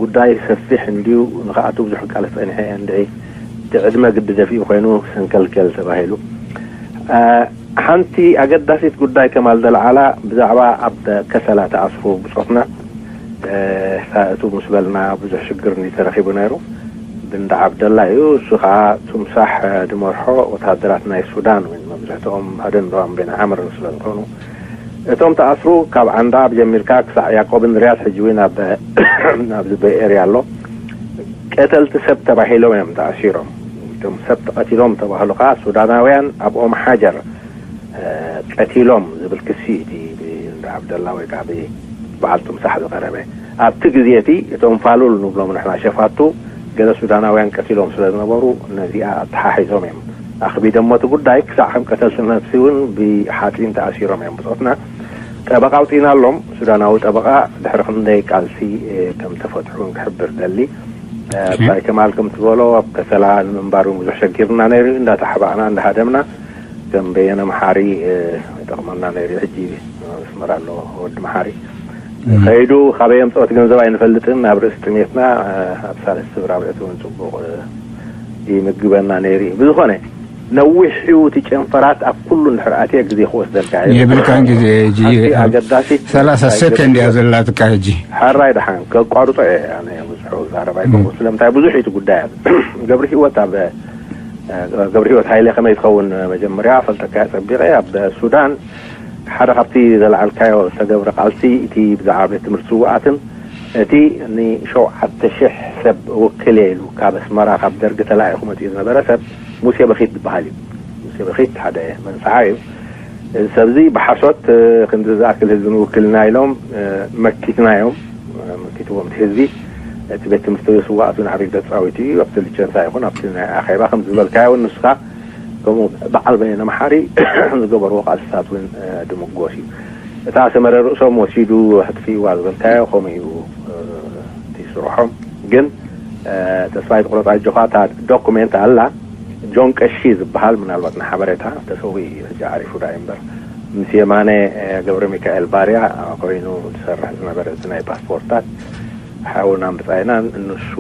ጉዳይ ሰፊሕ እንድዩ፣ ንኽኣቱ ብዙሕ ቃልሲ ጸኒሐ እየ እንድዒ። እቲ ዕድመ ግዲ ደፊኡ ኮይኑ ሰንከልከል ተባሂሉ። ሓንቲ ኣገዳሲት ጉዳይ ከማል ደልዓላ ብዛዕባ ኣብ ከሰላ ተኣስሩ ብጾትና፣ እቱ ምስ በልና ብዙሕ ሽግር እንዲ ተረኺቡ ነይሩ። ብንዳ ዓብደላ እዩ። እሱ ከዓ ቱምሳሕ ድመርሖ ወታደራት ናይ ሱዳን ወይ መብዝሕትኦም ሃደን ዶ ኣምቤን ዓምር ስለ ዝኾኑ፣ እቶም ተኣስሩ ካብ ዓንዳ ጀሚርካ ክሳዕ ያዕቆብን ሪያድ ሕጂ እውን ኣብ ኣብዚ በይ ኤርያ ኣሎ። ቀተልቲ ሰብ ተባሂሎም እዮም ተኣሲሮም። እቶም ሰብ ተቐቲሎም ተባህሉ ከዓ ሱዳናውያን ኣብ ኦም ሓጀር ቀቲሎም ዝብል ክሲ እቲ ብንዳ ዓብደላ ወይ ከዓ ብበዓል ቱምሳሕ ዝቐረበ። ኣብቲ ግዜ እቲ እቶም ፋሉል ንብሎም ንሕና ሸፋቱ ገለ ሱዳናውያን ቀቲሎም ስለ ዝነበሩ ነዚኣ ኣተሓሒዞም እዮም ኣኽቢዶሞ እቲ ጉዳይ። ክሳዕ ከም ቀተልቲ ነፍሲ እውን ብሓፂን ተኣሲሮም እዮም ብጾትና። ጠበቃ ኣውፂእናሎም። ሱዳናዊ ጠበቃ ድሕሪ ክንደይ ቃልሲ ከም ተፈትሑ ክሕብር ደሊ። ባይ ከማል ከም ትበሎ ኣብ ከሰላ ንምንባር እውን ብዙሕ ሸጊርና ነይሩ። እንዳተሓባእና እንዳሃደምና ከም በየነ መሓሪ ይጠቕመና ነይሩ። ሕጂ ኣስመራ ኣሎ ወዲ መሓሪ። ከይዱ ካበይ ኣምፅኦት ገንዘብ ኣይንፈልጥን። ኣብ ርእሲ ጥሜትና ኣብ ሳልስቲ ራብዕቲ እውን ፅቡቅ ይምግበና ነይሩ እዩ። ብዝኾነ ነዊሕ እዩ እቲ ጨንፈራት። ኣብ ኩሉ እንድሕር ኣትየ ግዜ ክወስደልካ እየ። የብልካን ግዜ ሕጂ። ሓንቲ ኣገዳሲት ሰላሳ ጉዳይ ሰከንድ እያ ገለ ዘላትካ ሕጂ። ሓራይ ደሓን ከቋርጾ እየ። ኣነ ብዙሕ ዛረባ ኣይኮንኩ። ስለምንታይ ብዙሕ እዩ እቲ ጉዳያት። ገብሪ ህይወት ኣብ ገብሪ ህይወት ሃይለ ከመይ ትኸውን መጀመርያ ፈልጠካ እየ ጸቢቐ። ኣብ ሱዳን ሓደ ካብቲ ዘለዓልካዮ ዝተገብረ ቃልሲ እቲ ብዛዕባ ቤት ትምህርቲ ስውኣትን እቲ ንሸውዓተ ሽሕ ሰብ ውክል እየ ኢሉ ካብ ኣስመራ ካብ ደርጊ ተላኢኹ መፂኡ ዝነበረ ሰብ ሙሴ በኺት ዝበሃል እዩ። ሙሴ በኺት ሓደ መንስዓ እዩ። እዚ ሰብዚ ብሓሶት ክንዲ ዝኣክል ህዝቢ ንውክልና ኢሎም መኪትናዮም። መኪትዎም እቲ ህዝቢ። እቲ ቤት ትምህርቲ ስዋኣት እውን ዓብይ ተፃዊት እዩ። ኣብቲ ልቸንሳ ይኹን ኣብቲ ናይ ኣኼባ ከም ዝበልካዮ እውን ንስኻ ከምኡ በዓል በየነ መሓሪ ዝገበርዎ ቃልስታት እውን ድምጎስ እዩ። እታ ሰመረ ርእሶም ወሲዱ ኣጥፊእዋ ዝበልካዮ ከምኡ እዩ እቲ ስርሖም። ግን ተስፋ ኣይትቁረፅ ኣጆኻ። እታ ዶኩሜንት ኣላ። ጆን ቀሺ ዝበሃል ምናልባት ንሓበሬታ ተሰዊኡ እዩ ሕጂ ዓሪፉ ዳ እምበር ምስ የማነ ገብረ ሚካኤል ባርያ ኮይኑ ዝሰርሕ ዝነበረ እቲ ናይ ፓስፖርታት ሓውናን ብፃይናን እነሱ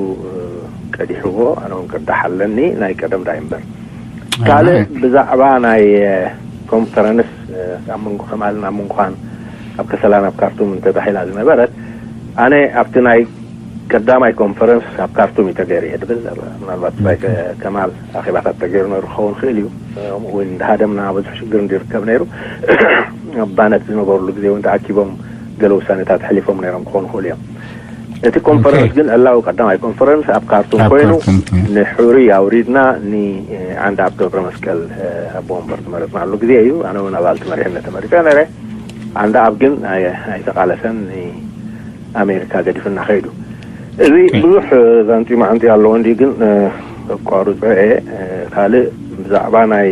ቀዲሕዎ። ኣነ እውን ቅዳሕ ኣለኒ ናይ ቀደም ዳ እምበር ካልእ ብዛዕባ ናይ ኮንፈረንስ ኣብ መንጎ ከማልን ኣብ መንጎኻን ኣብ ከሰላን ኣብ ካርቱም እንተባሂላ ዝነበረት ኣነ ኣብቲ ናይ ቀዳማይ ኮንፈረንስ ኣብ ካርቱም እዩ ተገይሩ እየ ድብል። ምናልባት ባይ ከማል ኣኼባታት ተገይሩ ነሩ ክኸውን ክእል እዩ። ወይ እንዳሃደምና ብዙሕ ሽግር እንዲርከብ ነይሩ። ኣብ ባነት ዝነበሩሉ ግዜ እውን ተኣኪቦም ገለ ውሳኔታት ሕሊፎም ነይሮም ክኾኑ ክእሉ እዮም። እቲ ኮንፈረንስ ግን ዕላዊ ቀዳማይ ኮንፈረንስ ኣብ ካርቱም ኮይኑ ንሕሩይ ኣውሪድና ንዓንዳ ኣብ ገብረ መስቀል ኣቦ ወንበር ዝመረፅናሉ ግዜ እዩ። ኣነ እውን ኣባል እቲ መሪሕነት ተመሪፀ ነረ። ዓንዳ ኣብ ግን ኣይተቃለሰን። ኣሜሪካ ገዲፍና ከይዱ። እዚ ብዙሕ ዘንጢ ማዕንቲ ኣለዎ እንዲ ግን ኣቋርፀ እየ። ካልእ ብዛዕባ ናይ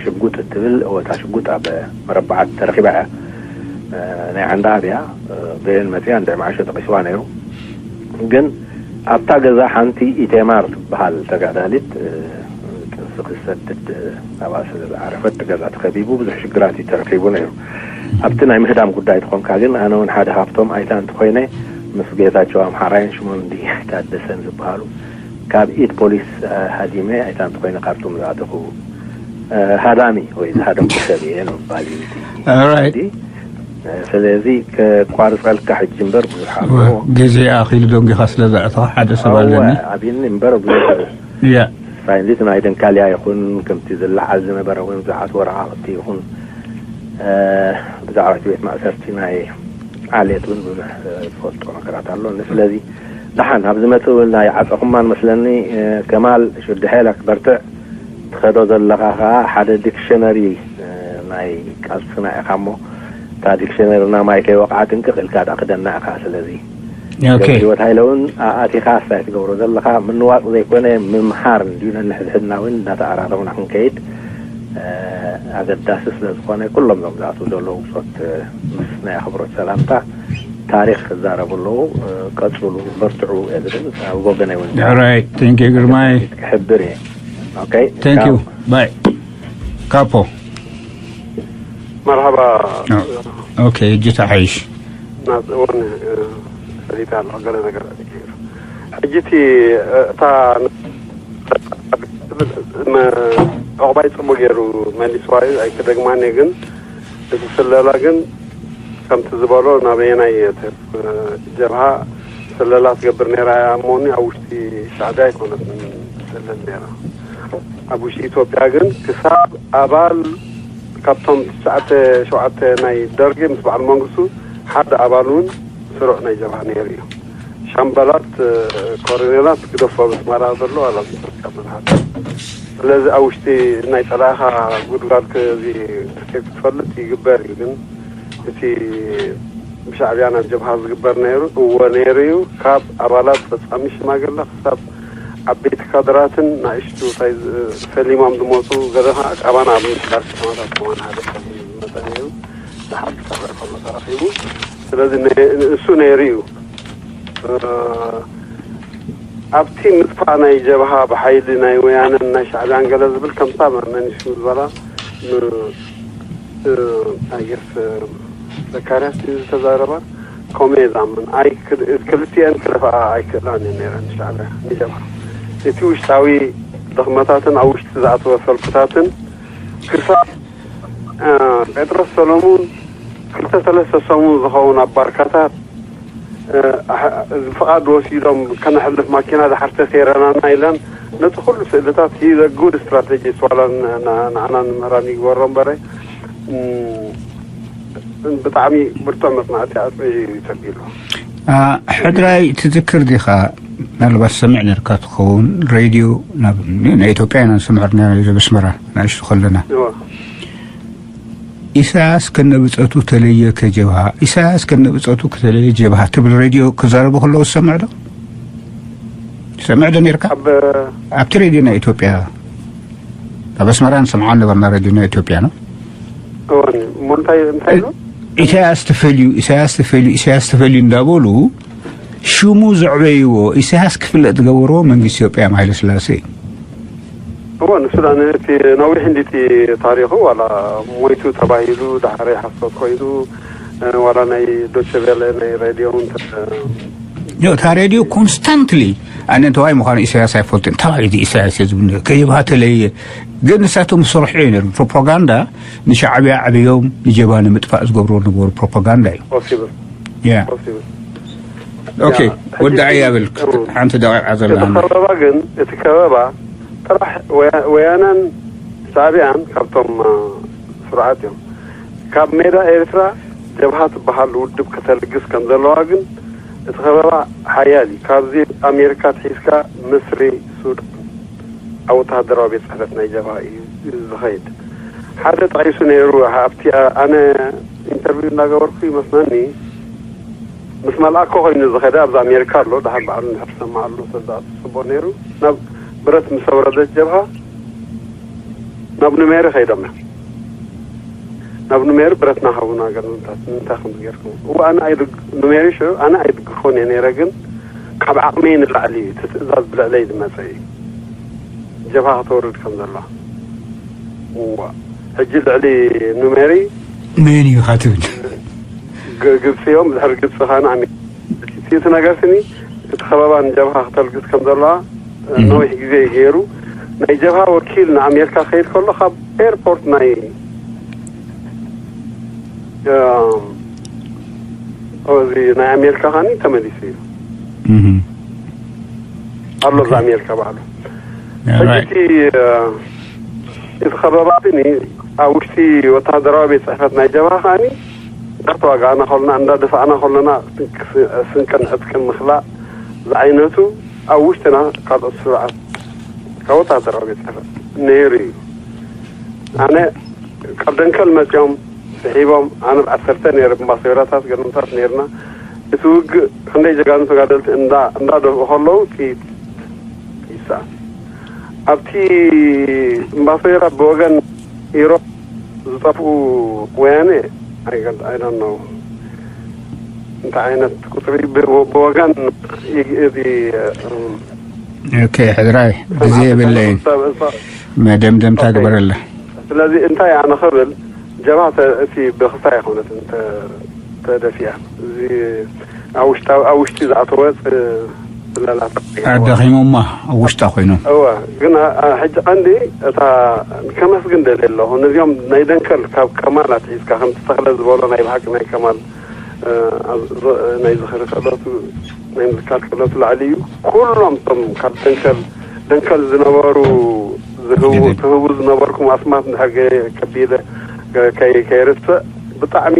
ሽጉጥ እትብል ወታ ሽጉጥ ኣብ መረባዓት ተረኪባ እያ። ናይ ዓንዳ ኣብያ በየን መፅያ እንደ መዓሾ ጠቂስዋ ነይሩ። ግን ኣብታ ገዛ ሓንቲ ኢቴማር ትበሃል ተጋዳሊት ጥንሲ ክሰድድ ኣብኣ ስለ ዝዓረፈት እቲ ገዛ ተኸቢቡ ብዙሕ ሽግራት እዩ ተረኺቡ ነይሩ። ኣብቲ ናይ ምህዳም ጉዳይ ተኾንካ ግን ኣነ እውን ሓደ ካብቶም ኣይታ እንተኾይነ ምስ ጌታቸው ኣምሓራይን ሽሞም እንዲ ታደሰን ዝበሃሉ ካብ ኢድ ፖሊስ ሃዲመ ኣይታ እንተኾይነ ካርቱም ዝኣተኹ ሃዳሚ ወይ ዝሃደምኩ ሰብ እየ ንምባል እዩ። ስለዚ ከቋርፀልካ ሕጂ እምበር ብዙሕ ኣለዎ። ግዜ ኣኺሉ ደንጊኻ ስለ ዘዕተኻ ሓደ ሰብ ኣለኒ ኣብኒ እምበር ብዙሕ ያ ሳይንቲስት ናይ ደንካልያ ይኹን ከምቲ ዝለዓል ዝነበረ እውን ብዙሓት ወረቓቕቲ ይኹን ብዛዕባ እቲ ቤት ማእሰርቲ ናይ ዓሌት እውን ብዙሕ ዝፈልጦ ነገራት ኣሎ። ስለዚ ደሓን ኣብ ዝመፅእ እውን ኣይዓፀኹማን መስለኒ። ከማል ሽዱሐ ለክ በርትዕ ትኸዶ ዘለኻ ከዓ ሓደ ዲክሽነሪ ናይ ቃልስና ኢኻ እሞ እታ ዲክሽነርና ማይ ከይወቕዓ ጥንቅቕ ኢልካ ዳ ክደና ኢኻ። ስለዚ ገብረ ህይወት ሃይለ እውን ኣቲኻ ኣስታይ ትገብሮ ዘለኻ ምንዋፅ ዘይኮነ ምምሃር እንድዩ ነንሕድሕድና እውን እንዳተኣራረምና ክንከይድ ኣገዳሲ ስለ ዝኾነ ኩሎም ዞም ዝኣትዉ ዘለዉ ብፆት ምስ ናይ ኣኽብሮት ሰላምታ ታሪኽ ክዛረቡ ኣለዉ። ቀፅሉ በርትዑ እየ ዝብል ኣብ ወገነይ እውን ራይት ቴንክ ዩ ግርማይ ክሕብር እየ። ቴንክ ዩ ባይ ካፖ መርሓባ ኦኬ እጅ ተሓይሽ ናፅእውን ሰሊታ ኣሎ ገለ ነገር ሕጂ እቲ እታ ዕቑባይ ፅቡቅ ገይሩ መሊስዋ እዩ ኣይክደግማን እየ ግን እቲ ስለላ ግን ከምቲ ዝበሎ ናበየናይ ጀብሃ ስለላ ትገብር ነይራ እያ እሞኒ ኣብ ውሽጢ ሻዕቢያ ኣይኮነትን ትስለል ነይራ ኣብ ውሽጢ ኢትዮጵያ ግን ክሳብ ኣባል ካብቶም ትሽዓተ ሸውዓተ ናይ ደርጊ ምስ በዓል መንግስቱ ሓደ ኣባል እውን ስሩዕ ናይ ጀብሃ ነይሩ እዩ። ሻምበላት ኮሎኔላት ግደፎ ኣብ ኣስመራ ዘሎ ዋላ ኣብ ኢትዮጵያ ብዙሓት ስለዚ ኣብ ውሽጢ ናይ ጸላእኻ ጉድጓድ እዚ ክትፈልጥ ይግበር እዩ ግን እቲ ብሻዕብያ ናብ ጀብሃ ዝግበር ነይሩ እወ ነይሩ እዩ ካብ ኣባላት ፈጻሚ ሽማግለ ክሳብ ዓበይቲ ካድራትን ንእሽቱ እንታይ ፈሊሞም ዝመፁ ገለ ከዓ ኣባና ኣብ ምምሕዳር ከተማታት ከማን ሓደ ዝመፀ ነይሩ ሓንቲ ሰብኣይ ከሎ ተረኺቡ። ስለዚ ነ-፣ እሱ ነይሩ እዩ። እ፣ ኣብቲ ምጥፋእ ናይ ጀብሃ ብሓይሊ ናይ ወያነን ናይ ሻዕብያን ገለ ዝብል ከምታ መ-፣ መኒሱ ዝበላ ን-፣ እ፣ ኣየስ፣ እ፣ ዘካርያስ እዩ ዝተዛረባ። ከምኡ እየ ዝኣምን። ኣይ፣ ክል-፣ ክልቲኤን ክደፍኣ ኣይክእላን እየን ነይረን ሻዕብያ ንጀብሃ። እቲ ውሽጣዊ ድኽመታትን ኣብ ውሽጢ ዝኣተወ ሰልፍታትን ክሳብ፣ እ፣ ጴጥሮስ ሰሎሙን ክልተ ሰለስተ ሰሙን ዝኸውን ኣብ ባርካታት፣ እ፣ ኣሕ-፣ ፍቓድ ወሲዶም ከነሕልፍ ማኪና ድሓር ተሰይረናና ኢለን ነቲ ኩሉ ስእልታት ሂዘ ጉድ ስትራቴጂስት ዋላ ን-፣ ን-፣ ንዓና ንምህራን ይግበሮ እምበረ፣ እም፣ ብጣዕሚ ብርቱዕ መጽናዕቲ ኣጽኒዑ እዩ ተቢሉ። አ፣ ሕድራይ ትዝክር ዲኻ? ምናልባት ሰሚዕ ነርካ ትኸውን፣ ሬድዮ ናብ፣ ናይ ኢትዮጵያ ኢና ንሰምዕ ነርና፣ ሬድዮ በስመራ ንእሽቱ ከለና። እወ። ኢሳያስ ከነብጸቱ ተለየ ከጀብሃ፣ ኢሳያስ ከነብጸቱ ከተለየ ጀብሃ ትብል ሬድዮ ክዛረቡ ከለዉ ትሰምዕ ዶ? ትሰምዕ ዶ ነርካ? ኣብ ኣብቲ ሬድዮ ናይ ኢትዮጵያ፣ ኣብ ኣስመራ ንሰምዖ ነበርና፣ ሬድዮ ናይ ኢትዮጵያ ነው። እወን፣ እሞ እንታይ፣ እንታይ ኢሉ? ኢሳያስ ተፈልዩ፣ ኢሳያስ ተፈልዩ፣ ኢሳያስ ተፈልዩ እንዳበሉ ሽሙ ዘዕበይዎ፣ ኢሳያስ ክፍለጥ ዝገበርዎ መንግስቲ ኢትዮጵያ ሃይለ ስላሴ እዩ። እወ፣ ንሱ ዳ ነቲ ነዊሕ እንዲቲ ታሪኹ ዋላ ሞይቱ ተባሂሉ፣ ዳሕረይ ሓሶት ኮይኑ፣ እ፣ ዋላ ናይ ዶቼ ቬለ ናይ ሬድዮ እውን ተ-፣ ዮ፣ እታ ሬድዮ ኮንስታንትሊ ኣነ እንተዋይ ምዃኑ ኢሳያስ ኣይፈልጥን። እንታይ እዩ እዚ ኢሳያስ እዩ ዝብል ነገር? ከጀብሃ ተለየ። ግን ንሳቶም ዝሰርሑ እዩ ነይሩ። ፕሮፓጋንዳ ንሻዕብያ ዕብዮም ንጀብሃ ንምጥፋእ ዝገብርዎ ነበሩ ፕሮፓጋንዳ እዩ። ፖሲብል። ያ። ፖሲብል። ኦኬ፣ ያ፣ ሕጂ ወዳእ እቲ እያ ብል። እም፣ ሓንቲ ደቂቃ ዘላ እቲ ኣላ። ከበባ ግን፣ እቲ ከበባ ጥራሕ ወያ-፣ ወያነን ሻዕብያን ካብቶም፣ እ፣ ስርዓት እዮም። ካብ ሜዳ ኤርትራ ጀብሃ ትበሃል ውድብ ከተልግስ ከም ዘለዋ ግን እቲ ከበባ ሓያል እዩ። ካብዚ ኣሜሪካ ትሒዝካ ምስሪ፣ ሱዳን ኣብ ወተሃደራዊ ቤት ጽሕፈት ናይ ጀብሃ እዩ ዝኸይድ። ሓደ ጠቒሱ ነይሩ፣ ኣብቲ ኣነ ኢንተርቪው እናገበርኩ ይመስለኒ፣ ምስ መልኣኮ ኮይኑ ዝኸደ ኣብዚ ኣሜሪካ ኣሎ፣ ደሓር በዓሉ ንሕር ሰማዕ ኣሎ፣ ተዛእቱ ጽቡቕ ነይሩ። ናብ ብረት ምስ ኣውረደት ጀብሃ ናብ ኑሜሪ ከይዶም እዮም። ናብ ኑሜሪ ብረትና ሃቡና ገለ ምንታት፣ ንምንታይ ከምዚ ጌርኩም? እወ፣ ኣነ ኣይድግ-፣ ኑሜሪ ሽዑ ኣነ ኣይድግፎን እየ ነይረ፣ ግን ካብ ዓቕመይ ንላዕሊ እዩ፣ እቲ ትእዛዝ ብልዕለይ ዝመጸ እዩ። ጀብሃ ከተወርድ ከም ዘለዋ። እዋ፣ ሕጂ ልዕሊ ኑሜሪ መን እዩ ኢኻ ትብል? ግ-፣ ግብጺ እዮም፣ ድሕሪ ግብጺ ኻን ኣሜ-፣ እቲ ነገር ስኒ፣ እቲ ከበባ ንጀብሃ ክተልግስ ከም ዘለዋ፣ እም። ነዊሕ ግዜ እዩ ገይሩ። ናይ ጀብሃ ወኪል ንኣሜሪካ ክኸይድ ከሎ፣ ካብ ኤርፖርት ናይ፣ እም፣ እዚ ናይ ኣሜሪካ ኻኒ ተመሊሱ እዩ። እም። ኣሎ፣ እዚ ኣሜሪካ ባዕሉ። ያ፣ ሕጂ ራይት። እቲ፣ እ፣ እቲ ከበባ እቲ ኒ-፣ ኣብ ውሽጢ ወተሃደራዊ ቤት ጽሕፈት ናይ ጀብሃ ከኣኒ እንዳተዋጋእና ከሎና፣ እንዳደፋእና ከሎና፣ ስንቅ-፣ ስንቅን ዕጥቅን ምኽላእ ዝዓይነቱ ኣብ ውሽጥና ካልኦት ስሩዓት ካብ ወተሃደራዊ ቤት ጽሕፈት ነይሩ እዩ። ኣነ ካብ ደንከል መጺኦም ስሒቦም፣ ኣነ ብ ዓሰርተ ነይረ፣ ብማሰቢራታት ገርምታት ነይርና። እቲ ውግእ ክንደይ ጀጋኑ ተጋደልቲ እንዳ-፣ እንዳደፍኡ ከለዉ ጥይት ይሰኣን። ኣብቲ እምባሶይራ ብወገን ኢሮብ ዝጠፍኡ ወያነ፣ I don't፣ I don't know እንታይ ዓይነት ቁጽሪ ብ-፣ ብወገን ይ-፣ እዚ፣ እም፣ ኦኬ፣ ሕድራይ፣ ግዜ የብለይን። ሰብ፣ ሰብ፣ መደምደምታ ኦኬ። ግበረላ። ስለዚ እንታይ ኣነ ክብል፣ ጀብሃ ተ-፣ እቲ ብኽስታይ ኣይኮነትን ተ-፣ ተደፊኣ። እዚ ኣብ ውሽጣዊ፣ ኣብ ውሽጢ ዝኣተወ ጽ-፣ ስለላታት ኣደኺሞማ ኣብ ውሽጣ ኮይኖም። እወ፣ ግን ኣ-፣ ኣ-፣ ሕጂ ቀንዲ እታ ከመስግን ደልየ ኣለኹ። ነዚኦም ናይ ደንከል ካብ ከማል ኣትሒዝካ ከምቲ ተኽለ ዝበሎ ናይ ብሓቂ ናይ ከማል፣ እ፣ ኣብ ዝ-፣ ናይ ዝኽሪ ክእለቱ ናይ ምዝካር ክእለቱ ላዕሊ እዩ። ኩሎም እቶም ካብ ደንከል፣ ደንከል ዝነበሩ ዝህቡ፣ ግድን። ትህቡ ዝነበርኩም ኣስማት እንድሕር ገ-፣ ከቢለ ገ-፣ ከይ-፣ ከይርስዕ ብጣዕሚ፣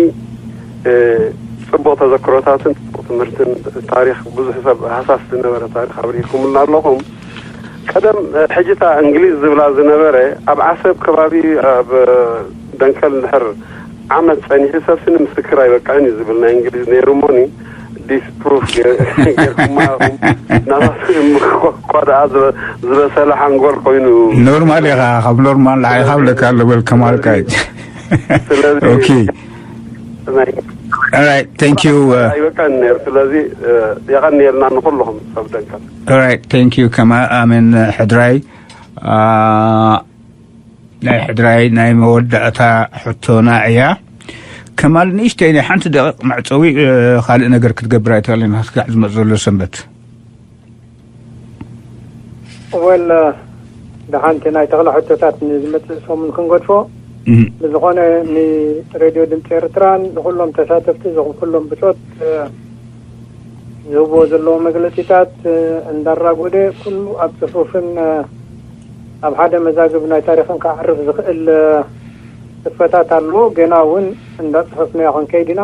እ፣ ጽቡቕ ተዘክሮታትን ጽቡቕ ትምህርትን ታሪኽ ብዙሕ ሰብ ሃሳስ ዝነበረ ታሪኽ ኣብሪህኩምልና ኣለኹም። ቀደም፣ እ፣ ሕጂ እታ እንግሊዝ ዝብላ ዝነበረ ኣብ ዓሰብ ከባቢ ኣብ ደንከል እንድሕር ዓመት ጸኒሑ ሰብ ስኒ ምስክር ኣይበቅዕን እዩ ዝብል ናይ እንግሊዝ ነይሩ እሞኒ፣ ዲስፕሩፍ ገ-፣ ጌርኩማ ኢኹም። ናታትኩም እኳ ደኣ ዝበ-፣ ዝበሰለ ሓንጎል ኮይኑ። ኖርማል ኢኻ፣ ካብ ኖርማል ንዓኻ ብለካ ኣሎ በል ከማልካ እዩ። ስለዚ ኦኬ። ናይ All right, thank you. Uh, ኣይበቃን ነይሩ። ስለዚ የቐንየልና ንኩልኹም ሰብ ደንከል። All right, thank you. ከማ ኣሜን ሕድራይ። ናይ ሕድራይ ናይ መወዳእታ ሕቶና እያ። ከማል ንእሽተይ ናይ ሓንቲ ደቂቕ መዕፀዊ ካልእ ነገር ክትገብር ኣይትኽእልን ኢኻ ክሳዕ ዝመፅ ዘሎ ሰንበት። ወል ደሓንቲ ናይ ተኽለ ሕቶታት ንዝመፅእ ሰሙን ክንገድፎ። ብዝኾነ ንሬድዮ ድምፂ ኤርትራን ንኩሎም ተሳተፍቲ ዝኹም ኩሎም ብፆት ዝህብዎ ዘለዎ መግለፂታት እንዳራጎደ ኩሉ ኣብ ፅፉፍን ኣብ ሓደ መዛግብ ናይ ታሪኽን ክዓርፍ ዝኽእል ስፈታት ኣለዎ። ገና እውን እንዳፅፈፍናዮ ክንከይድ ኢና።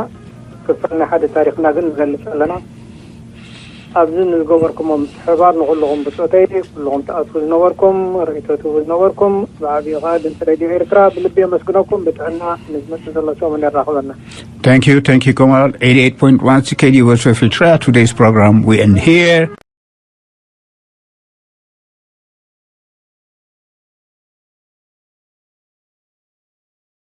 ክፋል ናይ ሓደ ታሪኽና ግን ንገልፅ ኣለና። ኣብዚ ንዝገበርኩሞ ምትሕብባር ንኩልኹም ብፆተይ ኩልኹም ትኣትዉ ዝነበርኩም ርእይቶ ትህቡ ዝነበርኩም ብዓብዩ ከዓ ድምፂ ሬድዮ ኤርትራ ብልቢ የመስግነኩም። ብጥዕና ንዝመፅእ ዘሎ ሰሙን የራኽበና። Thank you, thank you, Kamal. eighty-eight point one C K D U S F Ultra. Today's program we end here.